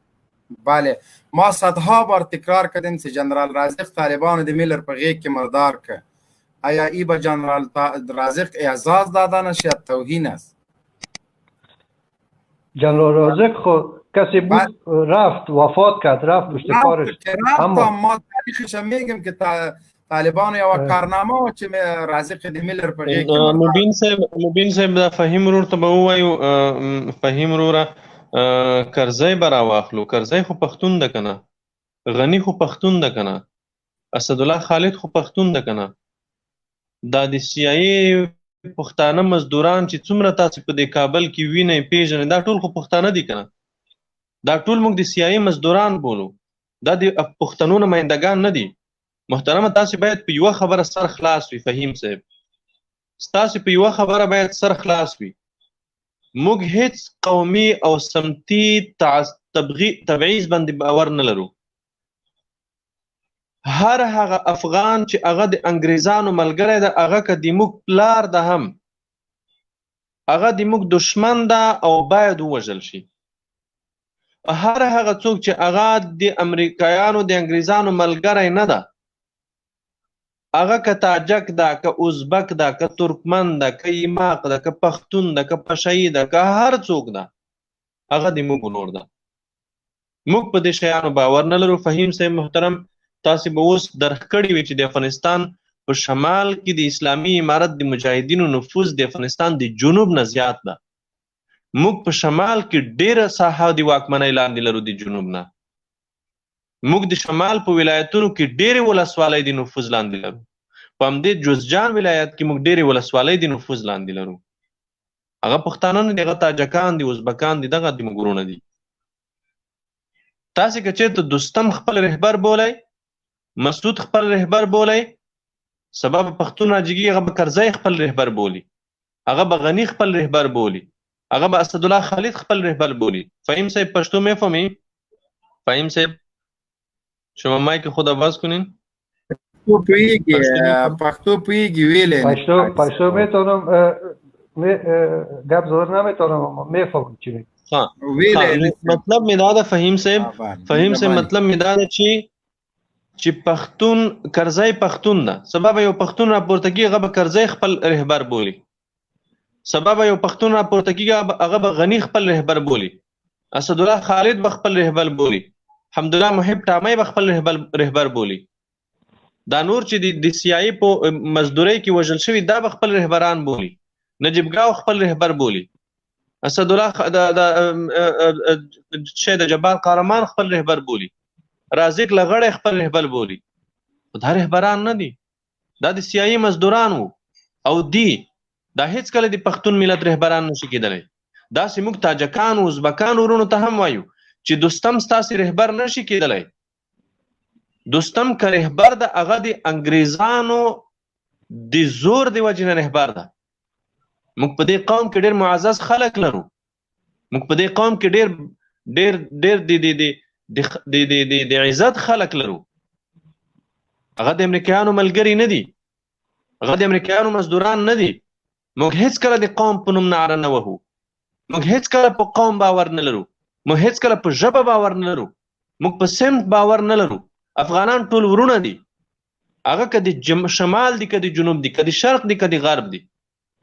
بله، ما صدها بار تکرار کردیم چې جنرال رازق طالبانو د میلر په غیږ کې مردار که. آیا ای به جنرال رازق اعزاز دادن است یا توهین است؟ جنرال رازق خو کسی بود رفت، وفات کرد، رفت پشت کارش. اما ما تاریخش میگم که طالبانو یوه کارنامه وه چې رازق د میلر په غیږ کې. مبین صاحب، مبین صاحب، دا فهیم ورور ته به ووایو. فهیم وروره، کرزی به راواخلو. کرزی خو پښتون ده که نه؟ غني خو پښتون ده که نه؟ اسدالله خالد خو پښتون ده که نه؟ دا د سي آی ای پښتانه مزدوران چې څومره تاسو په دې کابل کې وینئ، پیژنئ، دا ټول خو پښتانه دي که نه؟ دا ټول موږ د سي آی ای مزدوران بولو. دا د پښتنو نمایندګان نه دي. محترمه، تاسو باید په یوه خبره سر خلاص وي. فهیم صاحب، ستاسو په یوه خبره باید سر خلاص وي. موږ هیڅ قومي او سمتي تبعیض باندې باور نه لرو. هر هغه افغان چې هغه د انګریزانو ملګری ده، هغه که د موږ پلار ده هم، هغه د موږ دشمن ده او باید ووژل شي. هر هغه څوک چې هغه د امریکایانو د انګریزانو ملګری نه ده، هغه که تاجک ده، که ازبک ده، که ترکمن ده، که ایماق ده، که پښتون ده، که پشهيي ده، که هر څوک ده، هغه د موږ ورور ده. موږ په دې شیانو باور نه لرو. فهیم صاحب محترم، تاسې به اوس درک کړي وي چې د افغانستان په شمال کې د اسلامي امارت د مجاهدینو نفوذ د افغانستان د جنوب نه زیات ده. موږ په شمال کې ډېره ساحه د واکمنۍ لاندې لرو د جنوب نه. موږ د شمال په ولایتونو کې ډېرې ولسوالۍ د نفوذ لاندې لرو. په همدې جوزجان ولایت کې موږ ډېرې ولسوالۍ د نفوذ لاندې لرو. هغه پښتانه نه دي، هغه تاجکان دي، ازبکان دي، دغه د موږ وروڼه دي. تاسې که چېرته دوستم خپل رهبر بولئ، مسعود خپل رهبر بولئ، سبا به پښتون راجګي، هغه به کرزی خپل رهبر بولي، هغه به غني خپل رهبر بولي، هغه به اسدالله خالد خپل رهبر بولي. فهیم صاحب، پښتو میفهمي؟ فهیم صاحب، شما مایک خود باز کنین. پښتو پوهیږي، پښتو پوهیږي ویلې. پشتو میتونم، گپ زدن نمیتونم، اما میفهمم چی میگی. مطلب می دا ده فهیم صاحب، فهیم صاحب، مطلب می دا ده چې پښتون، کرزی پښتون ده. سبا به یو پښتون راپورته کېږي، هغه به کرزی خپل رهبر بولي. سبا به یو پښتون راپورته کېږي، هغه به غني خپل رهبر بولي، اسدالله خالد به خپل رهبر بولي، حمدالله محب ټامی به خپل رهبر بولي. دا نور چې د سي آی په مزدورۍ کې وژل شوي، دا به خپل رهبران بولي. نجیب ګاو خپل رهبر بولي، اسدالله د جبار قهرمان خپل رهبر بولي، رازق لغړی خپل رهبر بولي. دا رهبران نه دي، دا د سي آی مزدوران وو او دي. دا هیڅکله د پښتون ملت رهبران نشي کېدلی. داسې موږ تاجکان او ازبکان ورونو ته هم وایو چې دوستم ستاسې رهبر نشي کېدلی. دوستم که رهبر ده، هغه د انګریزانو د زور د وجې نه رهبر ده. موږ په دې قوم کې ډېر معزز خلک لرو. موږ په دې قوم کې ډېر ډېر ډېر د د د د د د د عزت خلک لرو. هغه د امریکایانو ملګري نه دي، هغه د امریکایانو مزدوران نه دي. موږ هیڅکله د قوم په نوم نعره نه وهو، موږ هیڅکله په قوم باور نه لرو، موږ هیڅکله په ژبه باور نه لرو، موږ په سمت باور نه لرو. افغانان ټول ورونه دي، هغه که د شمال دي، که د جنوب دي، که د شرق دي، که د غرب دي،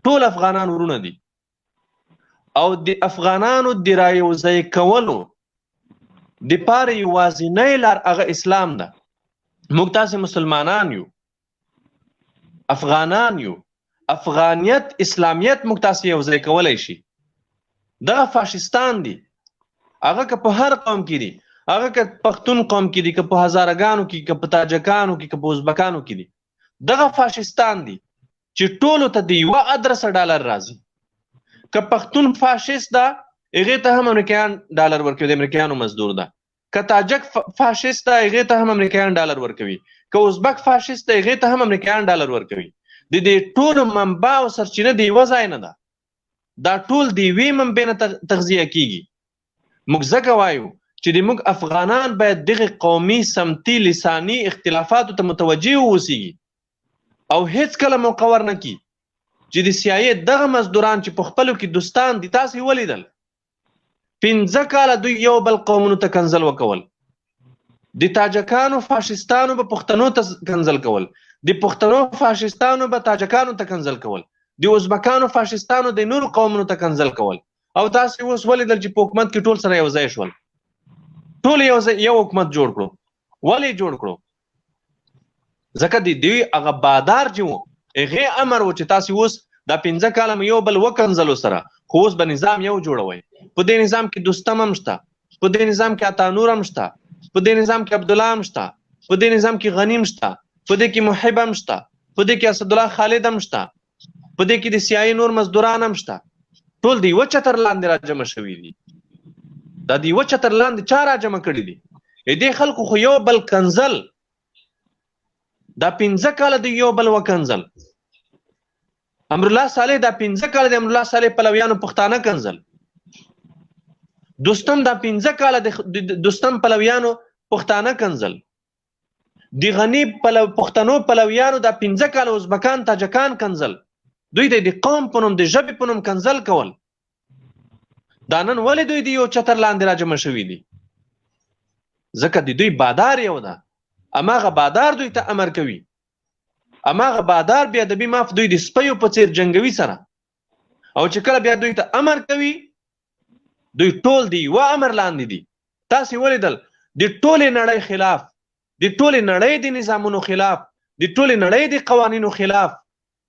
ټول افغانان ورونه دي. او د افغانانو د رایوځای کولو دپاره یوازینۍ لار هغه اسلام ده. موږ تاسې مسلمانان یو، افغانان یو، افغانیت اسلامیت موږ تاسې یو ځای کولی شي. دغه فاشیستان دي، هغه که په هر قوم کې دي، هغه که پښتون قوم کې دي، که په هزارګانو کې، که په تاجکانو کې، که په ازبکانو کې دي، دغه فاشیستان دي چې ټولو ته د یوه ادرسه ډالر راځي. که پښتون فاشیست ده، هغې ته هم امریکایان ډالر ورکوي، د امریکایانو مزدور ده. که تاجک فاشیست ده، هغې ته هم امریکایان ډالر ورکوي. که ازبک فاشیست ده، هغې ته هم امریکایان ډالر ورکوي. د دې ټولو منبع او سرچینه د یوه ځای نه ده، دا ټول د یوې منبع نه تغذیه کیږي. موږ ځکه وایو چې د موږ افغانان باید دغه قومي، سمتي، لساني اختلافاتو ته متوجه واوسیږي او هیڅ کله موقع ورنه کړي چې د سي آی دغه مزدوران چې په خپلو کې دوستان دي، تاسو ولیدل 5 کاله دوی یو بل قومونو ته کنځل وکول، د تاجکانو فاشیستانو به پښتنو ته کنځل کول، د پښتنو فاشیستانو به تاجکانو ته کنځل کول، د ازبکانو فاشیستانو د نورو قومونو ته کنځل کول. او تاسو اوس ولیدل چې په حکومت کې ټول سره یو ځای شول، ټول یو ځای یو حکومت جوړ کړو. ولې جوړ کړو؟ ځکه د دوی هغه بادار چې وو هغې امر و چې تاسو اوس دا 5 کاله مو یو بل وکنځلو سره، خو اوس به نظام یو جوړوئ. په دې نظام کې دوستم هم شته، په دې نظام کې عطانور هم شته، په دې نظام کې عبدالله هم شته، په دې نظام کې غنی هم شته، په دې کې محب هم شته، په دې کې اسدالله خالد هم شته، په دې کې د سیايي نور مزدوران هم شته. ټول د یوه چتر لاندې راجمع شوي دي. دا د یوه چتر لاندې چا راجمع کړي دي؟ دې خلکو خو یو بل کنځل، دا 5 کاله د یو بل وکنځل. امرالله صالح دا 5 کاله د امرالله صالح پلویانو پښتانه کنځل، دوستم دا 5 کاله د دوستم پلویانو پښتانه کنځل، د غنی پښتنو پلویانو دا 5 کاله ازبکان تاجکان کنځل. دوی د قوم په نوم، د ژبې په نوم کنځل کول. دا نن ولې دوی د یو چتر لاندې راجمع شوي دي؟ ځکه د دوی بادار یو ده، هماغه بادار دوی ته امر کوي، هماغه بادار بیا ادبي معاف دوی د سپیو په څیر جنګوي سره، او چې کله بیا دوی ته امر کوي دوی ټول د یوه امر لاندې دي. تاسې ولیدل د ټولې نړۍ خلاف، د ټولې نړۍ د نظامونو خلاف، د ټولې نړۍ د قوانینو خلاف،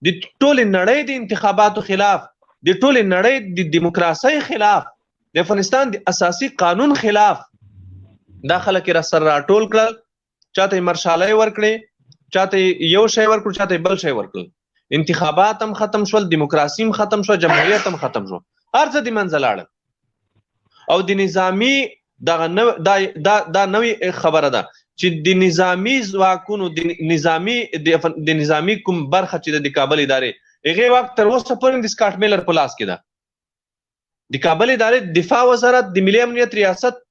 د ټولې نړۍ د انتخاباتو خلاف، د ټولې نړۍ د دیموکراسۍ خلاف، د افغانستان د اساسي قانون خلاف دا خلک یې را سره راټول کړل. چاته یې مرشالۍ ورکړې، چاته یې یو شی ورکړو، چاته یې بل شی ورکړل. انتخابات هم ختم شول، دیموکراسي هم ختم شوه، جمهوریت هم ختم شو، هر څه د منځه لاړل. او د نظامي دغه دا دا دا نوې خبره ده چې د نظامي ځواکونو د نظامي د نظامي کوم برخه چې د کابل ادارې هغې واک تر اوسه پورې د سکاټ میلر په لاس کې ده. د کابل ادارې دفاع وزارت، د ملي امنیت ریاست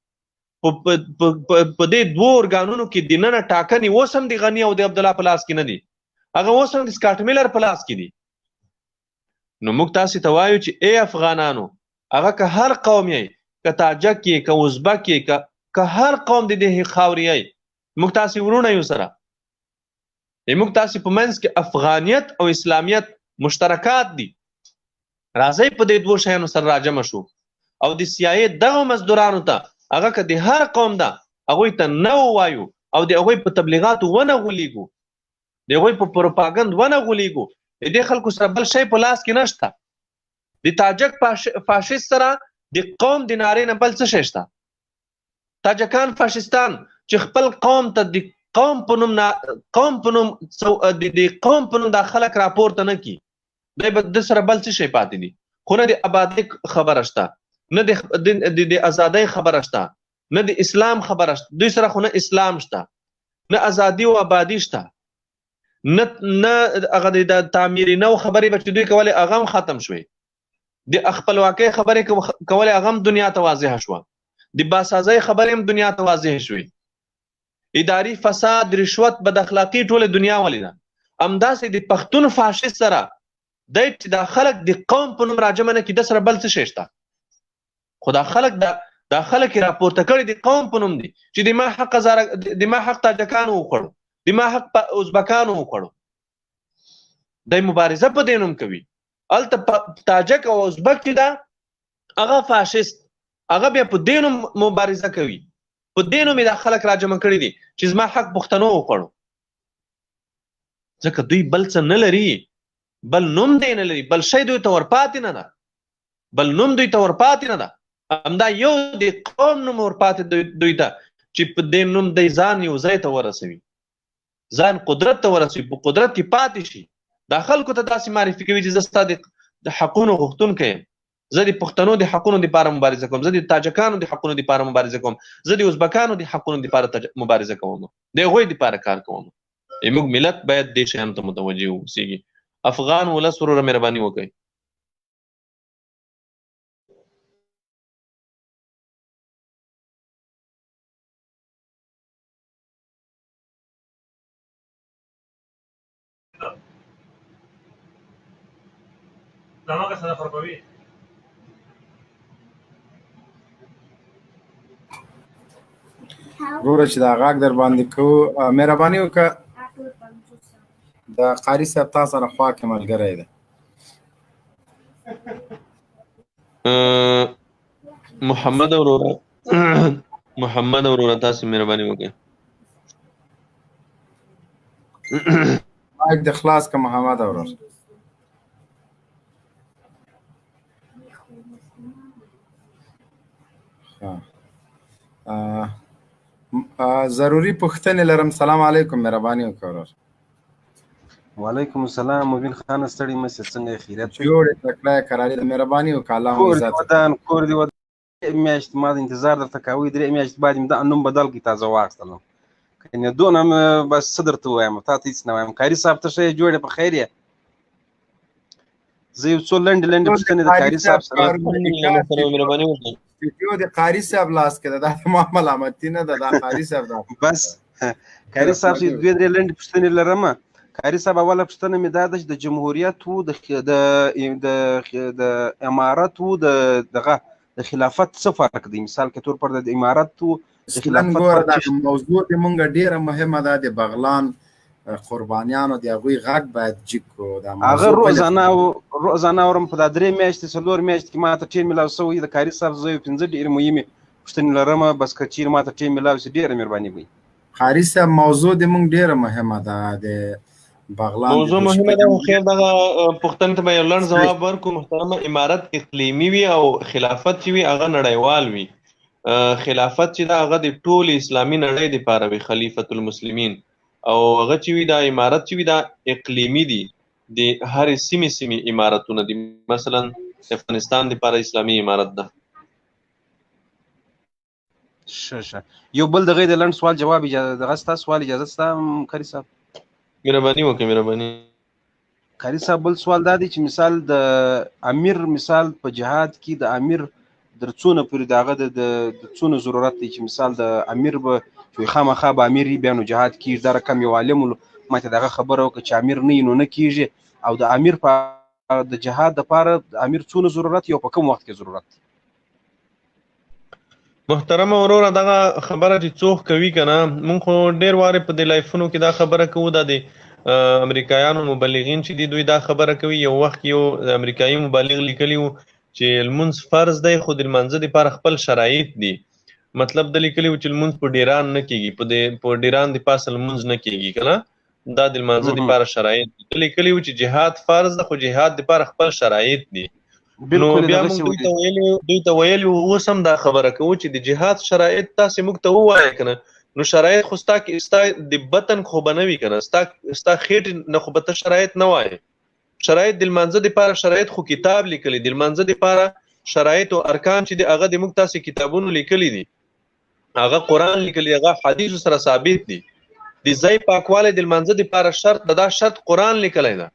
په دې دوو ارګانونو کې دننه ټاکنې اوس هم د غني او د عبدالله په لاس کې نه دي، هغه اوس هم د سکاټ میلر په لاس کې دي. نو موږ تاسې ته وایو چې ای افغانانو، هغه که هر قوم یې، که تاجک یې، که ازبک یې، که هر قوم د دې خاورې یې، موږ تاسې وروڼه یو سره. موږ تاسې په منځ کې افغانیت او اسلامیت مشترکات دي. راځئ په دې دوو شیانو سره راجمع شو او د سي آی دغو مزدورانو ته، هغه که د هر قوم ده، هغوی ته نه ووایو او د هغوی په تبلیغاتو ونه غولیږو، د هغوی په پروپاګند ونه غولیږو. د دې خلکو سره بل شی په لاس کې نشته. د تاجک فاشیست سره د قوم د نارې نه بل څه شی شته؟ تاجکان فاشیستان چې خپل قوم ته د قوم په نوم قوم په نوم د قوم په نوم دا خلک راپورته نه کړي، دی به د سره بل څه شی پاتې دي؟ خو نه د ابادۍ خبره شته، نه د ازادۍ خبره شته، نه د اسلام خبره شته. دوی سره خو نه اسلام شته، نه ازادي او ابادي شته، نه نه هغه د تعمیر نو خبرې به چې دوی کولې هغه هم ختم شوې، د خپلواکۍ خبرې کولې هغه هم دنیا ته واضحه شوه، د باسازۍ خبرې هم دنیا ته واضح شوې، اداري فساد، رشوت، بد اخلاقي ټوله دنیا ولیده. همداسې د پښتون فاشیست سره دی چې دا خلک د قوم په نوم راجمع نه کړي، د سره بل څه شی شته؟ خو دا خلک دا خلک یې راپورته کړي د قوم په نوم دي چې د ما حق د ما حق تاجکانو وخوړو، د ما حق ازبکانو وخوړو. دی مبارزه په دې نوم کوي. هلته تاجک او ازبک چې ده هغه فاشیست، هغه بیا په دې نوم مبارزه کوي، په دې نوم یې دا خلک راجمع کړي دي چې زما حق پښتنو وخوړو. ځکه دوی بل څه نه لري، بل نوم دی نه لري، بل شی دوی ته ورپاتې نه ده، بل نوم دوی ته ورپاتې نه ده. همدا یو د قوم نوم ورپاتې دوی ته چې په دې نوم دی ځان یو ځای ته ورسوي، ځان قدرت ته ورسوي، په قدرت کې پاتې شي. دا خلکو ته داسې معرفي کوي چې زه ستا د حقونو غوښتونکی یم، زه د پښتنو د حقونو دپاره مبارزه کوم، زه د تاجکانو د حقونو دپاره مبارزه کوم، زه د ازبکانو د حقونو دپاره مبارزه کوم، د هغوی دپاره کار کوم. موږ ملت باید دې شیانو ته متوجه اوسېږي. افغان ولس وروره مهرباني وکړئ. دا مګه سره خرابوي. وروره چې دا غږ در باندې کوو، مهرباني وکړه. د قاري صاحب تا سره خوا کې ملګری دی. محمد وروره، محمد وروره، تاسو مهرباني وکړئ. مایک د خلاص که محمد ورور. ضروري پوښتنې لرم. سلام علیکم، مهرباني وکړه ورور. وعلیکم السلام مبین خان، ستړي مه شې، څنګه یې، خیریت دی؟ جوړ یې، تکړه یې، قراري ده، مهرباني وکړه، الله مو کور دې عزت. ودان، کور دې ودان. میاشت ما د انتظار درته کاوه، 3 میاشتې بعد مې دا نوم بدل کړ، تازه واخیستلم. کنې دونه مې بس څه درته ووایم، تا ته هېڅ نه وایم. قاري صاحب ته ښه یې، جوړ یې، په خیر یې؟ زه یو څو لنډې لنډې د پوښتنې د قاري قاري صاحب صاحب سره. کارونه مهرباني وکړئ. ویډیو د قاري صاحب لاس کې ده، دا د ما ملامتي نه ده، دا قاري صاحب ده. بس قاري صاحب چې دوې درې لنډې پوښتنې لرم. قاري صاحب، اوله پوښتنه مې دا ده چې د جمهوریت و د د د د امارت و د دغه د خلافت څه فرق دی؟ مثال کې تور پر د امارت و د اصلاً خلافت ګوره فرق دا څه شي؟ موضوع د مونږ ډیره مهمه ده، د بغلان قربانیانو د هغوی غږ باید جګ کړو. دا هغه موضوع بله روزانه روزانه اورم. په دا 3 میاشتې 4 میاشتې کې ما ته ټیم ملاو شوی. د قاري صاحب زه یو 5 ډېرې مهمې پوښتنې لرم، بس که چیرې ما ته ټیم ملاو شي ډېره مهرباني به وي. قاري صاحب، موضوع د مونږ ډیره مهمه ده، د بغلان د موضوع مهمه ده، دوشپې خو خیر دغه پوښتنې ته به یو لنډ ځواب ورکړو. محترمه، امارت اقلیمي وي او خلافت چې وي هغه نړیوال وي. خلافت چې ده هغه د ټولې اسلامي نړۍ دپاره وي، خلیفة المسلمین. او هغه چې وي دا امارت چې وي دا اقلیمي دي، د هرې سیمې سیمې امارتونه دي. مثلا د افغانستان دپاره اسلامي امارت ده. ښه ښه، یو بل دغه د لنډ سوال جواب اجازه دغه ستا سوال اجازه ستا قاري صاحب؟ مهرباني وکړئ، مهرباني. قاري صاحب، بل سوال دا دی چې مثال د امیر، مثال په جهاد کې د امیر در څونه پورې د هغه د د څونه ضرورت دی چې مثال د امیر به چې خامخا به امیر وي بیا نو جهاد کیږي؟ دا رقم یو عالم ما ته دغه خبره وکړه چې امیر نه وي نو نه کیږي. او د امیر په د جهاد دپاره د امیر څونه ضرورت یو، په کوم وخت کې ضرورت دی؟ محترم وروره، دغه خبره چې څوک کوي که نه، مونږ خو ډېر وارې په دې لایفونو کې دا خبره کوو. دا د امریکایانو مبلغین چې دي دوی دا خبره کوي. یو وخت یو امریکایي مبلغ لیکلی و چې لمونځ فرض دی خو د لمانځه دپاره خپل شرایط دي. مطلب د لیکلی و چې لمونځ په ډیران نه کیږي، په دې په ډیران د پاسه لمونځ نه کیږي که نه، دا د لمانځه دپاره شرایط دي. ده لیکلی و چې جهاد فرض ده خو جهاد دپاره خپل شرایط دي. نو بالکل بیا دغسې موږ دوی ویلي. ته ویلي، دوی ته ویلي اوس هم دا خبره کوو چې د جهاد شرایط تاسې موږ ته ووایئ که نه. نو شرایط خو ستا کې ستا د بطن خو به نه وي که نه، ستا ستا خېټې نه خو به ته شرایط نه وایې. شرایط د لمانځه دپاره شرایط خو کتاب لیکلي، د لمانځه دپاره شرایط او ارکان چې دي هغه د موږ تاسې کتابونو لیکلي دي، هغه قرآن لیکلي، هغه حدیثو سره ثابت دي. د ځای پاکوالی د لمانځه دپاره شرط ده، دا شرط قرآن لیکلی ده،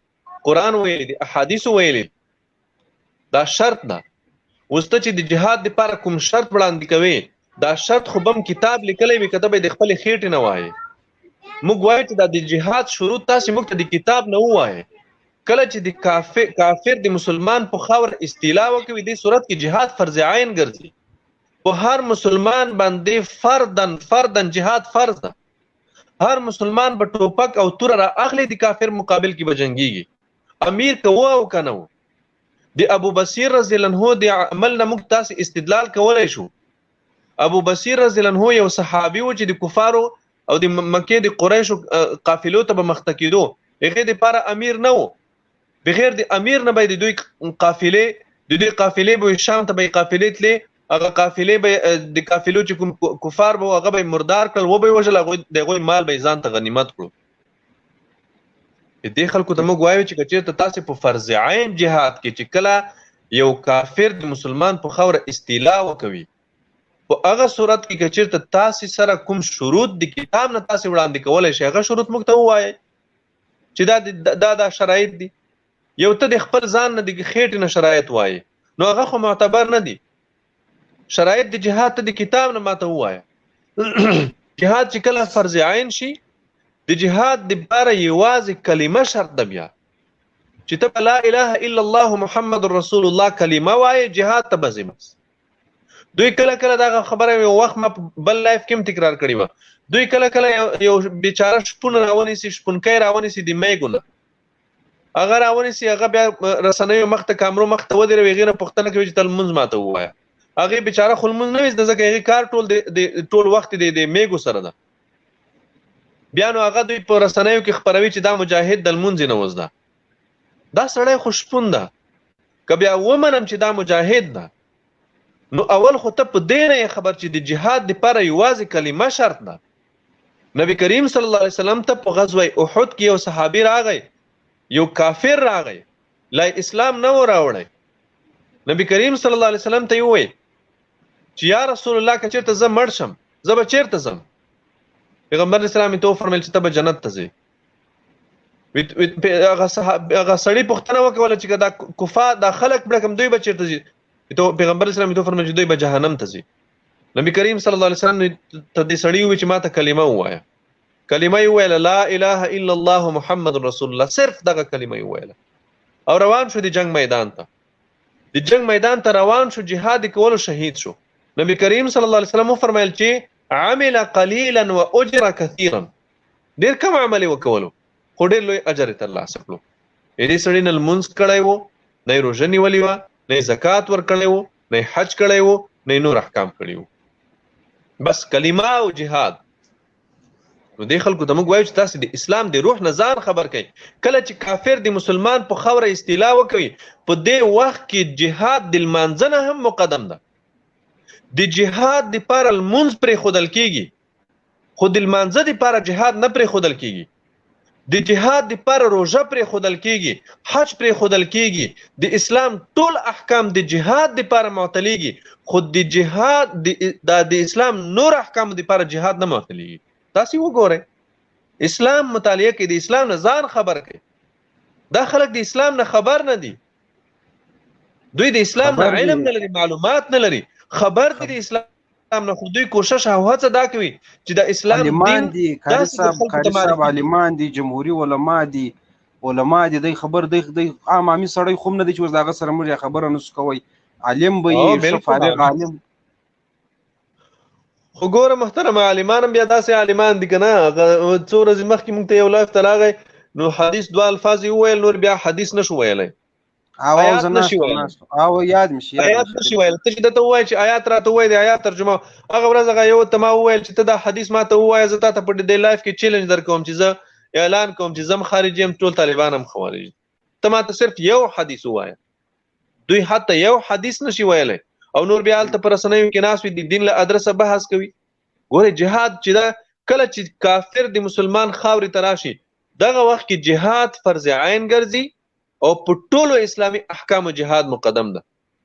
قرآن ویلي دي، احادیثو ویلي دي، دا شرط ده. اوس ته چې د جهاد دپاره کوم شرط وړاندې کوې، دا شرط خو به هم کتاب لیکلی وي که ته به یې د خپلې خېټې نه وایې. موږ وایو چې دا د جهاد شروط تاسې موږ ته د کتاب نه ووایې. کله چې د کافر د مسلمان په خاوره استیلا وکوي، دې صورت کې جهاد فرض عین ګرځي. په هر مسلمان باندې فردن فردن جهاد فرض ده. هر مسلمان به ټوپک او توره را اخلي، د کافر مقابل کې به جنګیږي، امیر که و او که نه و. د ابو بصیر رضی الله عنه د عمل نه موږ تاسې استدلال کولی شو. ابو بصیر رضی الله عنه یو صحابي و چې د کفارو او د مکې د قریشو قافلو ته به مخته کېدو، هغې دپاره امیر نه و، بغیر د امیر نه به د دوی قافلې، د دوی قافلې به شام ته به یې قافلې تلې، هغه قافلې به د قافلو چې کوم کفار به وو هغه به یې مردار کړل، وبه یې وژل، هغوی د هغوی مال به یې ځان ته غنیمت کړو. دې خلکو ته موږ وایو چې که چېرته تاسې په فرض عین جهاد کې چې کله یو کافر د مسلمان په خاوره استیلا وکوي، په هغه صورت کې که چېرته تاسې سره کوم شروط د کتاب نه تاسې وړاندې کولی شئ، هغه شروط موږ ته ووایئ چې دا دا دا شرایط دي. یو ته د خپل ځان نه د خېټې نه شرایط وایې، نو هغه خو معتبر نه دي. شرایط د جهاد ته د کتاب نه ماته ووایه. جهاد چې کله فرض عین شي، د جهاد دپاره یوازې کلمه شرط ده. بیا چې ته لا اله الا الله محمد رسول الله کلمه وایې، جهاد ته به ځې. بس دوی کله کله دا خبره یو وخت ما بل لایف کې هم تکرار کړې وه. دوی کله کله یو بیچاره شپون راونیسي، شپونکی راونیسي، د میګو نه هغه راونیسي، هغه بیا رسنیو مخته کامرو مخته ودروي، هغې نه پوښتنه کوي چې ته لمونځ ماته ووایه. هغې بیچاره خو لمونځ نه وي زده، ځکه هغې کار ټول د ټول وخت د میګو سره ده. بیا نو هغه دوی په رسنیو کې خپروي چې دا مجاهد د لمونځ نه وزده. دا سړی خو شپون ده. که بیا ومنم چې دا مجاهد ده، نو اول خو ته په دې نه یې خبر چې د جهاد دپاره یوازې کلمه شرط ده. نبی کریم صلی الله علیه وسلم ته په غزوه احد کې یو صحابي راغی، یو کافر راغی، لا اسلام نه و راوړی. نبی کریم صلی الله علیه وسلم ته یې وویل چې یا رسول الله، که چېرته زه مړ شم زه به چېرته ځم؟ پیغمبر اسلام ته وفرمایل چې ته به جنت ته ځې. هغه سړي پوښتنه وکوله چې دا کفار دا خلک مړه کړم دوی به چېرته ځي؟ ته پیغمبر اسلام ته وفرمایل چې دوی به جهنم ته ځي. نبی کریم صلی الله علیه وسلم ته دې سړي وویل چې ما ته کلمه ووایه. کلمه یې وویله لا اله الا الله محمد رسول الله، صرف دغه کلمه یې وویله او روان شو د جنگ میدان ته. د جنگ میدان ته روان شو، جهاد کولو، شهید شو. نبی کریم صلی الله علیه وسلم وفرمایل چې عمل قلیلا و اجر کثیرا، ډیر کم عمل یې وکولو خو ډیر لوی اجر یې ترلاسه کړو. دې سړي نه لمونځ کړی و، نه یې روژه نیولې وه، نه یې زکات ورکړی و، نه یې حج کړی و، نه یې نور احکام کړي وو، بس کلمه او جهاد. نو دې خلکو ته موږ وایو چې تاسو د اسلام د روح نه ځان خبر کړئ. کله چې کافر د مسلمان په خاوره استیلا وکوي، په دې وخت کې جهاد د لمانځه نه هم مقدم ده. د جهاد دپاره لمونځ پرېښودل کېږي، خو د لمانځه دپاره جهاد نه پرېښودل کېږي. د جهاد دپاره روژه پرېښودل کېږي، حج پرېښودل کېږي، د اسلام ټول احکام د جهاد دپاره معطلېږي، خو د جهاد د اسلام نور احکام دپاره جهاد نه معطلېږي. تاسو وګورئ، اسلام مطالعه کوي، د اسلام نه ځان خبر کوي. دا خلک د اسلام نه خبر نه دي، دوی د اسلام نه علم نه لري، معلومات نه لري، خبر دي د اسلام نه، خو دوی کوشش او هڅه دا کوي چې د اسلام عالمان دي، قاري صاحب، قاري صاحب عالمان دي، جمهوري علما دي، علما دي، دی خبر دی، دی عام عامي سړی خو هم نه دی چې اوس د هغه سره موږ خبره نه سو کوی. عالم به یې، ښه فارغ عالم. خو ګوره محترم، عالمان هم بیا داسې عالمان دي که نه. څو ورځې مخکې موږ ته یو لایف ته راغی، نو حدیث دوه الفاظ یې وویل، نور بیا حدیث نه شو ویلی، آیات نشي ویلی. او یاد مې شي، آیات نشي ویلی. ته چې درته ووایې چې آیات راته ووایې، د آیات ترجمه، هغه ورځ هغه یو ته ما وویل چې ته دا حدیث ما ته ووایه، زه تا ته په دې لایف کې چیلنج درکوم چې زه اعلان کوم چې زه هم خارجي یم، ټول طالبان هم خوارج دي، ته ما ته صرف یو حدیث ووایه. دوی حتی یو حدیث نشي ویلی او نور بیا هلته په رسنیو کې ناست وي، د دین له ادرسه بحث کوي. ګورې جهاد چې دا کله چې کافر د مسلمان خاورې ته راشي، دغه وخت کې جهاد فرض عین ګرځي او په ټولو اسلامي احکامو جهاد مقدم ده.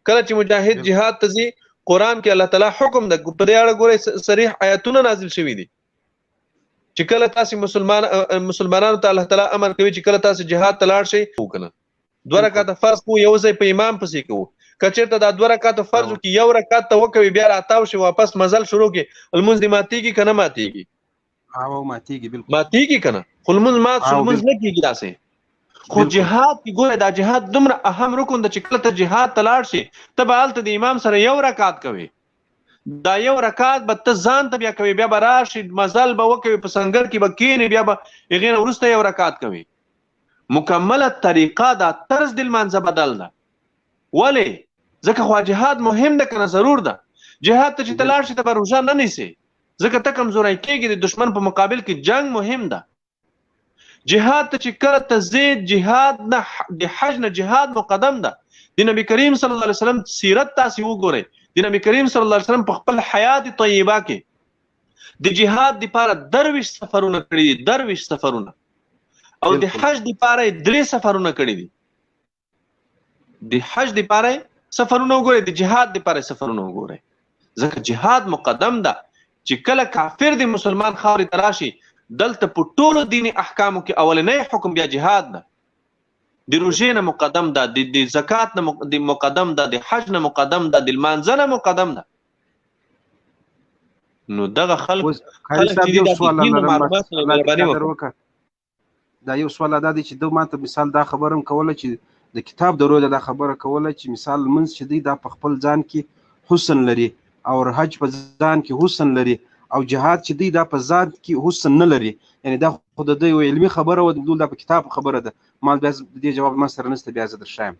کله چې مجاهد جهاد ته ځي، قرآن کې الله تعالی حکم ده، په دې اړه ګورئ صریح آیتونه نازل شوي دي چې کله تاسو مسلمانانو ته الله تعالی امر کوي چې کله تاسو جهاد ته لاړ شئ وکنه، دوه رکعاته فرض کو، یو ځای په امام پسې کوو. که چېرته دا دوه رکعاته فرض کې یو رکعت ته وکوي، بیا راتاو شي، واپس مزل شروع کې، لمونځ دې ماتېږي که نه ماتېږي؟ او ماتېږي، بالکل ماتېږي که نه، خو لمونځ مات شو، لمونځ نه کېږي داسې. خو جهاد کې ګوره دا جهاد دومره اهم رکن ده چې کله ته جهاد ته لاړ شې، ته به هلته د امام سره یو رکعت کوې، دا یو رکعت به ته ځان ته بیا کوې، بیا به راشې مزل به وکوې، په سنګر کې به کښېنې، بیا به هغې نه وروسته یو رکعت کوې. مکمله طریقه دا طرز د لمانځه بدل ده. ولې؟ ځکه خو جهاد مهم ده که نه، ضرور ده. جهاد ته چې ته لاړ شې، ته به روژه نه نیسې، ځکه ته کمزوری کېږې، د دښمن په مقابل کې جنګ مهم ده. جهاد ته چې کله ته ځې، جهاد نه د حج نه جهاد مقدم ده. د نبی کریم صلی الله علیه وسلم سیرت تاسې وګورئ، د نبی کریم صلی الله علیه وسلم په خپل حیات طیبه کې د جهاد دپاره 23 سفرونه کړي دي، 23 سفرونه، او د حج دپاره یې 3 سفرونه کړي دي. د حج دپاره سفرونه وګورئ، د جهاد دپاره سفرونه وګورئ، ځکه جهاد مقدم ده. چې کله کافر د مسلمان خاورې ته راشي، دلته په ټولو دیني احکامو کې اولنی حکم بیا جهاد ده. د روژې نه مقدم ده، د زکات نه مقدم ده، د حج نه مقدم ده، د لمانځه نه مقدم ده. نو دغه خلک چې د دین معلومات مهرباني وکړه. دا یو سوال دا دی چې ده ماته مثال دا خبره هم کوله چې د کتاب د روده دا خبره کوله چې مثال لمونځ چې دی دا په خپل ځان کې حسن لري او حج په ځان کې حسن لري او جهاد چې دی دا په ذات کې حسن نه لري، یعنی دا خو د ده یو علمي خبره وه، دا په کتاب خبره ده. مال بیا د دې جواب ما سره نشته، بیا زه درښایم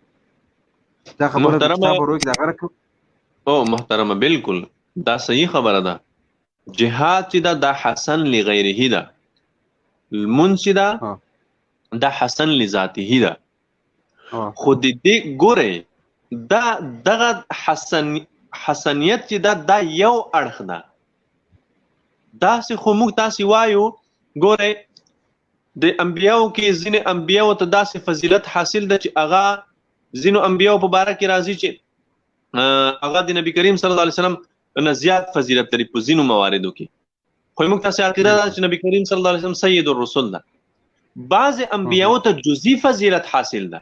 دا خبره د کتاب ورو کې دا غره کړم. او محترمه بالکل دا صحیح خبره ده. جهاد چې دا حسن لغیره ده، لمونځ چې ده دا حسن لذاته ده. خو د دې ګورئ دا دغه حسنیت چې دا یو اړخ ده. داسې خو موږ تاسې وایو ګورئ د انبیاو کې ځینې انبیاو ته داسې فضیلت حاصل ده چې هغه ځینو انبیاو په باره کې راځي چې هغه د نبی کریم صلی الله علیه وسلم نه زیات فضیلت لري په ځینو مواردو کې. خو موږ تاسې عقیده ده چې نبی کریم صلی الله علیه وسلم سید الرسل ده. بعض انبیاو ته جزئی فضیلت حاصل ده.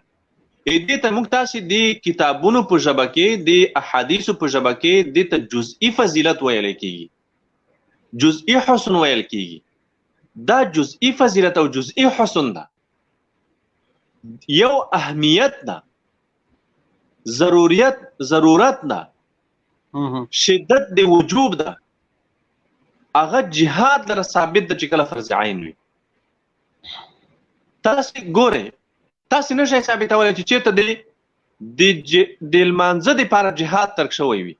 دې ته موږ تاسې د کتابونو په ژبه کې، د احادیثو په ژبه کې دې ته جزئی فضیلت ویل کیږي، جزئی حسن ویل کیږي. دا جزئی فضیلت او جزئی حسن ده، یو اهمیت ده، ضرورت ده، شدت د وجوب ده. هغه جهاد لره ثابت ده چې کله فرض عین وي. تاسې ګورئ، تاسې نه شئ ثابتولی چې چېرته د لمانځه دپاره جهاد ترک شوی وي،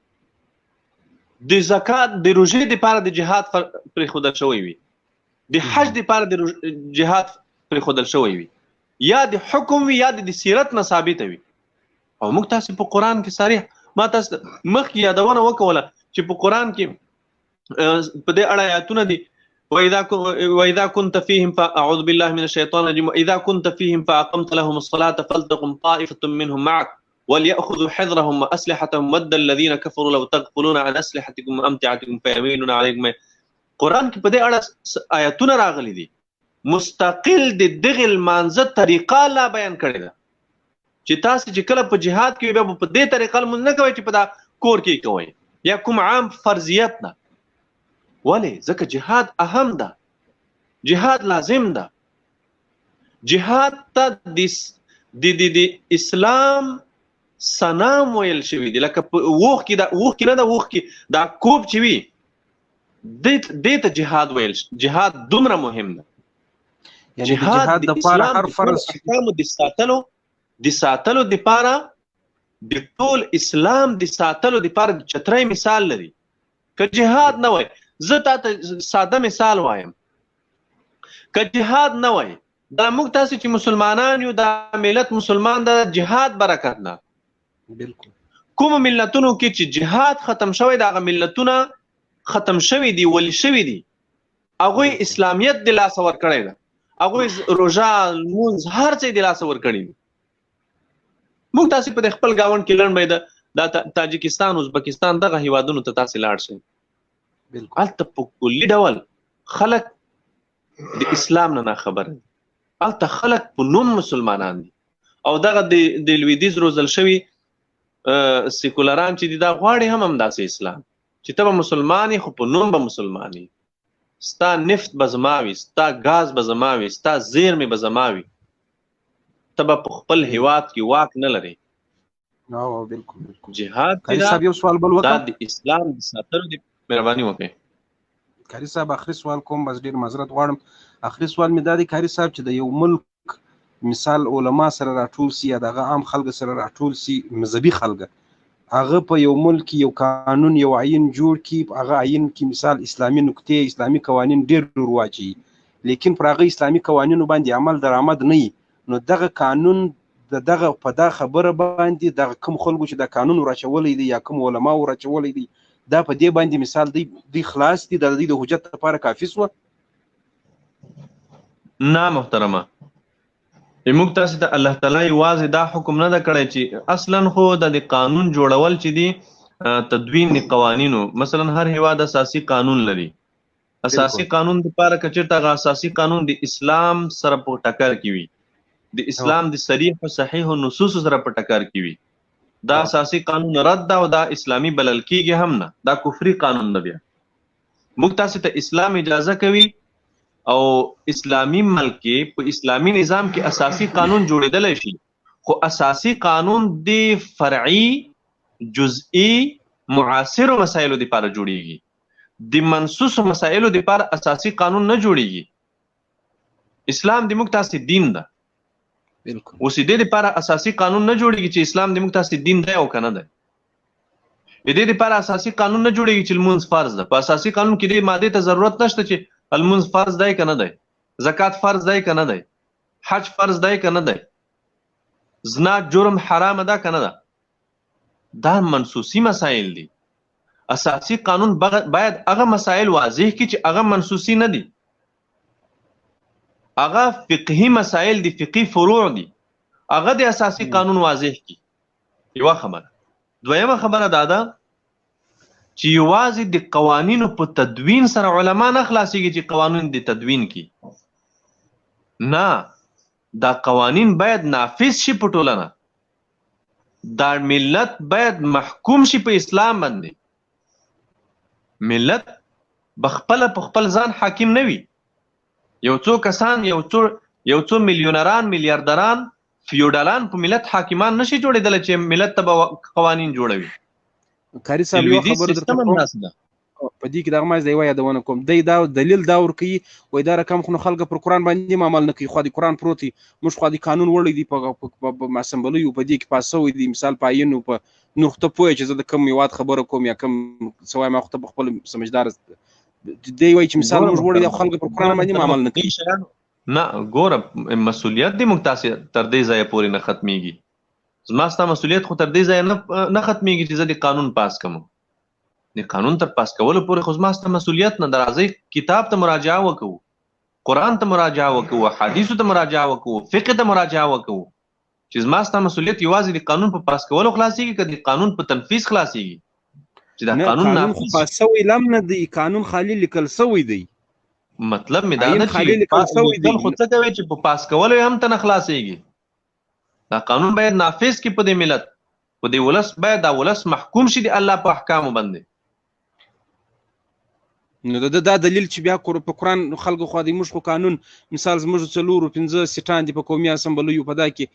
د زکات د روژې دپاره د جهاد پرېښودل شوی وي، د حج دپاره د جهاد پرېښودل شوی وي، یا د حکم وي یا د سیرت نه ثابته وي. او موږ تاسې په قرآن کې صریح، ما تاسې مخکې یادونه وکوله چې په قرآن کې په دې اړه آیاتونه دي. وإذا كنت فيهم فأعوذ بالله من الشيطان الرجيم وإذا كنت فيهم فأقمت لهم الصلاة فلتقم طائفة منهم معك وليأخذوا حذرهم وأسلحتهم ود الذين كفروا لو تغفلون عن أسلحتكم وأمتعتكم فيميلون عليكم. قرآن کې په دې اړه آیاتونه راغلي دي. مستقل د دغې لمانځه طریقه الله بیان کړې ده چې تاسې چې کله په جهاد کې بیا په دې طریقه لمونځ نه کوئ چې په دا کور کې کوئ یا کوم عام فرضیت نه. ولې؟ ځکه جهاد اهم ده، جهاد لازم ده. جهاد ته د اسلام سنام ویل شوی دی. لکه ووخ کې دا ووخ کې نه ده، ووخ کې دا کوب چې وي دې ته جهاد ویل. جهاد دومره مهم ده. یعنی جهاد د پاره هر فرض احکامو د ساتلو د پاره، د ټول اسلام د ساتلو د پاره د چترۍ مثال لري. که جهاد نه وای، زه تا ته ساده مثال وایم، که جهاد نه وای، دا موږ تاسې چې مسلمانان یو، دا ملت مسلمان ده، جهاد برکت نه. بالکل کوم ملتونو کې چې جهاد ختم شوی، دا هغه ملتونه ختم شوي دي، ولي شوي دي. هغوی اسلامیت د لاسه ورکړی ده، هغوی روژه، لمونځ، هر څه یې د لاسه ورکړي دي. موږ تاسې په خپل ګاونډ کې لنډ به دا تاجکستان، ازبکستان دغه هیوادونو ته تاسې لاړ شئ، هلته په کلي ډول خلک د اسلام نه ناخبره دي. هلته خلک په نوم مسلمانان دي. او دغه د لویدیځ روزل شوي سیکولران چې دي، دا غواړي هم همداسې اسلام چې ته به مسلمان یې خو په نوم به مسلمان یې، ستا نفت به زما وي، ستا ګاز به زما وي، ستا زیرمې به زما وي، ته به په خپل هیواد کې واک نه لرې. بالکل بالکل. جهاد قاری صاحب یو سوال بل وکړم، دا د اسلام د ساتلو د مهرباني وکړئ. قاری صاحب اخري سوال کوم، بس ډیر معذرت غواړم. اخري سوال مې دا دی قاری صاحب چې د یو ملک مثال علما سره راټول سي یا دغه عام خلک سره راټول سي، مذهبي خلک، هغه په یو ملک کې یو قانون یو آیین جوړ کړي، هغه آیین کې مثال اسلامي نکتې، اسلامي قوانین ډیر ورواچوي، لیکن پر هغه اسلامي قوانینو باندې عمل درآمد نه وي، نو دغه قانون د دغه په دا خبره باندې دغه کوم خلکو چې دا قانون وراچولی دی یا کوم علما وراچولی دی، دا په دې باندې مثال دی خلاص دی، دا د دوی د حجت لپاره کافي سوه؟ نه محترمه، موږ تاسې ته الله تعالی یوازې دا حکم نه ده کړی چې اصلا خو د قانون جوړول چې دي تدوین د قوانینو، مثلا هر هیواد اساسي قانون لري. اساسي قانون دپاره که چېرته هغه اساسي قانون د اسلام سره په ټکر کې وي، د اسلام د صریح او صحیح نصوص سره په ټکر کې وي، دا اساسي قانون رد ده او دا اسلامي بلل کیږي هم نه، دا کفري قانون ده. بیا موږ تاسې ته اسلام اجازه کوي او اسلامي ملک کې په اسلامي نظام کې اساسي قانون جوړېدلی شي، خو اساسي قانون د فرعي، جزئی، معاصرو مسایلو لپاره جوړیږي. د منصوصو مسایلو لپاره اساسي قانون نه جوړیږي. اسلام د موږ تاسو دین ده. بالکل. اوس دې لپاره اساسي قانون نه جوړیږي چې اسلام د موږ تاسو دین دی او کنه دی. د دې لپاره اساسي قانون نه جوړیږي چې لمونځ فرض ده. په اساسي قانون کې دې مادې ته ضرورت نشته چې لمونځ فرض دی که نه دی، زکات فرض دی که نه دی، حج فرض دی که نه دی، زنا جرم حرام ده که نه ده. دا منصوصي مسایل دي. اساسي قانون باید هغه مسایل واضح کړي چې هغه منصوصي نه دي، هغه فقهي مسایل دي، فقهي فروع دي، هغه د اساسي قانون واضح کړي. یوه خبره. دویمه خبره دا ده چې یوازې د قوانینو په تدوین سره علما نه خلاصیږي چې قوانین د تدوین کی، نه، دا قوانین باید نافذ شي په ټولنه، دا ملت باید محکوم شي په اسلام باندې. ملت بخپله په خپل ځان حاکم نه وي. یو څو کسان، یو څو میلیونران، میلیاردران، فیوډالان په ملت حاکمان نشي جوړېدلی چې ملت ته به قوانین جوړوي. قاري صاحب یو خبره درته کوم، په دې کې دغه ما زه یوه یادونه کوم. دی دا دلیل دا ورکوي، وایي دا رقم خو نو خلک پر قرآن باندې هم عمل نه کوي، خو د قرآن پروت دی، موږ خو د قانون وړی دی په اسمبلیو په دې کې پاس شوی دی، مثال په آیین او په نور. خو ته پوه چې زه د کوم هېواد خبره کوم یا کوم څه وایم، خو ته په خپل سمجدار دی وایي چې مثال موږ وړی دی، خو خلک پر قرآن باندې هم عمل نه کوي. نه ګوره، مسؤلیت دی موږ تاسې تر دې ځایه پورې نه ختمیږي. زما ستا مسؤلیت خو تر دې ځایه نه ختمیږي چې زه د قانون پاس کړم. د قانون تر پاس کولو پورې خو زما ستا مسؤلیت نه. درازئ کتاب ته مراجعه وکړو، قرآن ته مراجعه وکړو، حدیثو ته مراجعه وکړو، فقه ته مراجعه وکړو، چې زما ستا مسؤلیت یوازې د قانون په پاس کولو خلاصیږي که د قانون په تنفیذ خلاصیږي؟ چې دا نه، قانون قانون خو نافذ پاس شوی لم نه دی، قانون خالي لیکل شوی دی. مطلب مې دا آیین ده چې خالي لیکل شوی دی. لیکل خو څه کوي چې په پاس کولو یې هم ته نه خلاصیږي. دا قانون باید نافذ کړي په دې ملت، په دې ولس، باید دا ولس محکوم شي د الله په احکامو باندې. نو د ده دا دلیل چې بیا په قرآن خلکو خو دی، موږ خو قانون مثال زموږ څلورو پنځه سیټان دي په قومي اسمبلیو په دا کې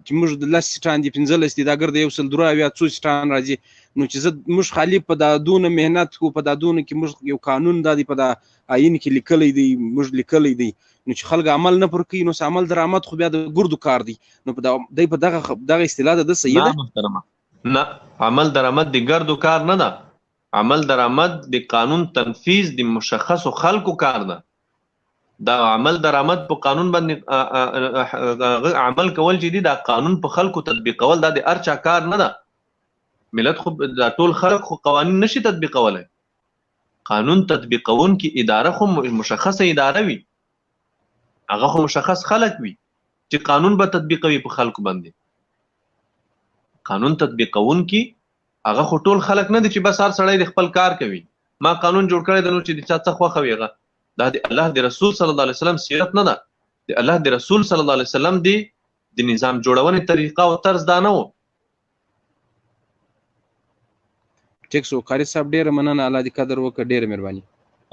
چې موږ د لس سیټان دي، 15 دي، دا ګرده یو سل درو اویا څو سیټان راځي. نو چې زه موږ خالي په دا دونه محنت کو، په دا دونه کې موږ یو قانون دا دی په دا آیین کې لیکلی دی، موږ لیکلی دی، نو چې خلک عمل نه پر کوي نو څه عمل درآمد خو بیا د ګردو کار دی. نو په دا دی په دغه دغه اصطلاح ده صحیح ده؟ نه محترمه، نه، عمل درآمد د ګردو کار نه ده. عمل درآمد د قانون تنفیذ د مشخصو خلکو کار ده. دا عمل درآمد په قانون باندې عمل کول چې دي، دا قانون په خلکو تطبیقول دا د هر چا کار نه ده. ملت خو دا ټول خلک خو قوانین نشي تطبیقولی. قانون تطبیقونکي اداره خو مشخصه اداره وي، هغه خو مشخص خلک وي چې قانون به تطبیقوي په خلکو باندې. قانون تطبیقونکي هغه خو ټول خلک نه دي چې بس هر سړی د خپل کار کوي. ما قانون جوړ کړی دی نو چې د چا څه خوښه وي هغه. دا د الله د رسول صلی الله علیه وسلم سیرت نه ده. د الله د رسول صلی الله علیه وسلم دی د نظام جوړونې طریقه او طرز دا نه و. ټیک سو قاری صاحب، ډیره مننه، الله دې قدر وکړه، ډیره مهرباني.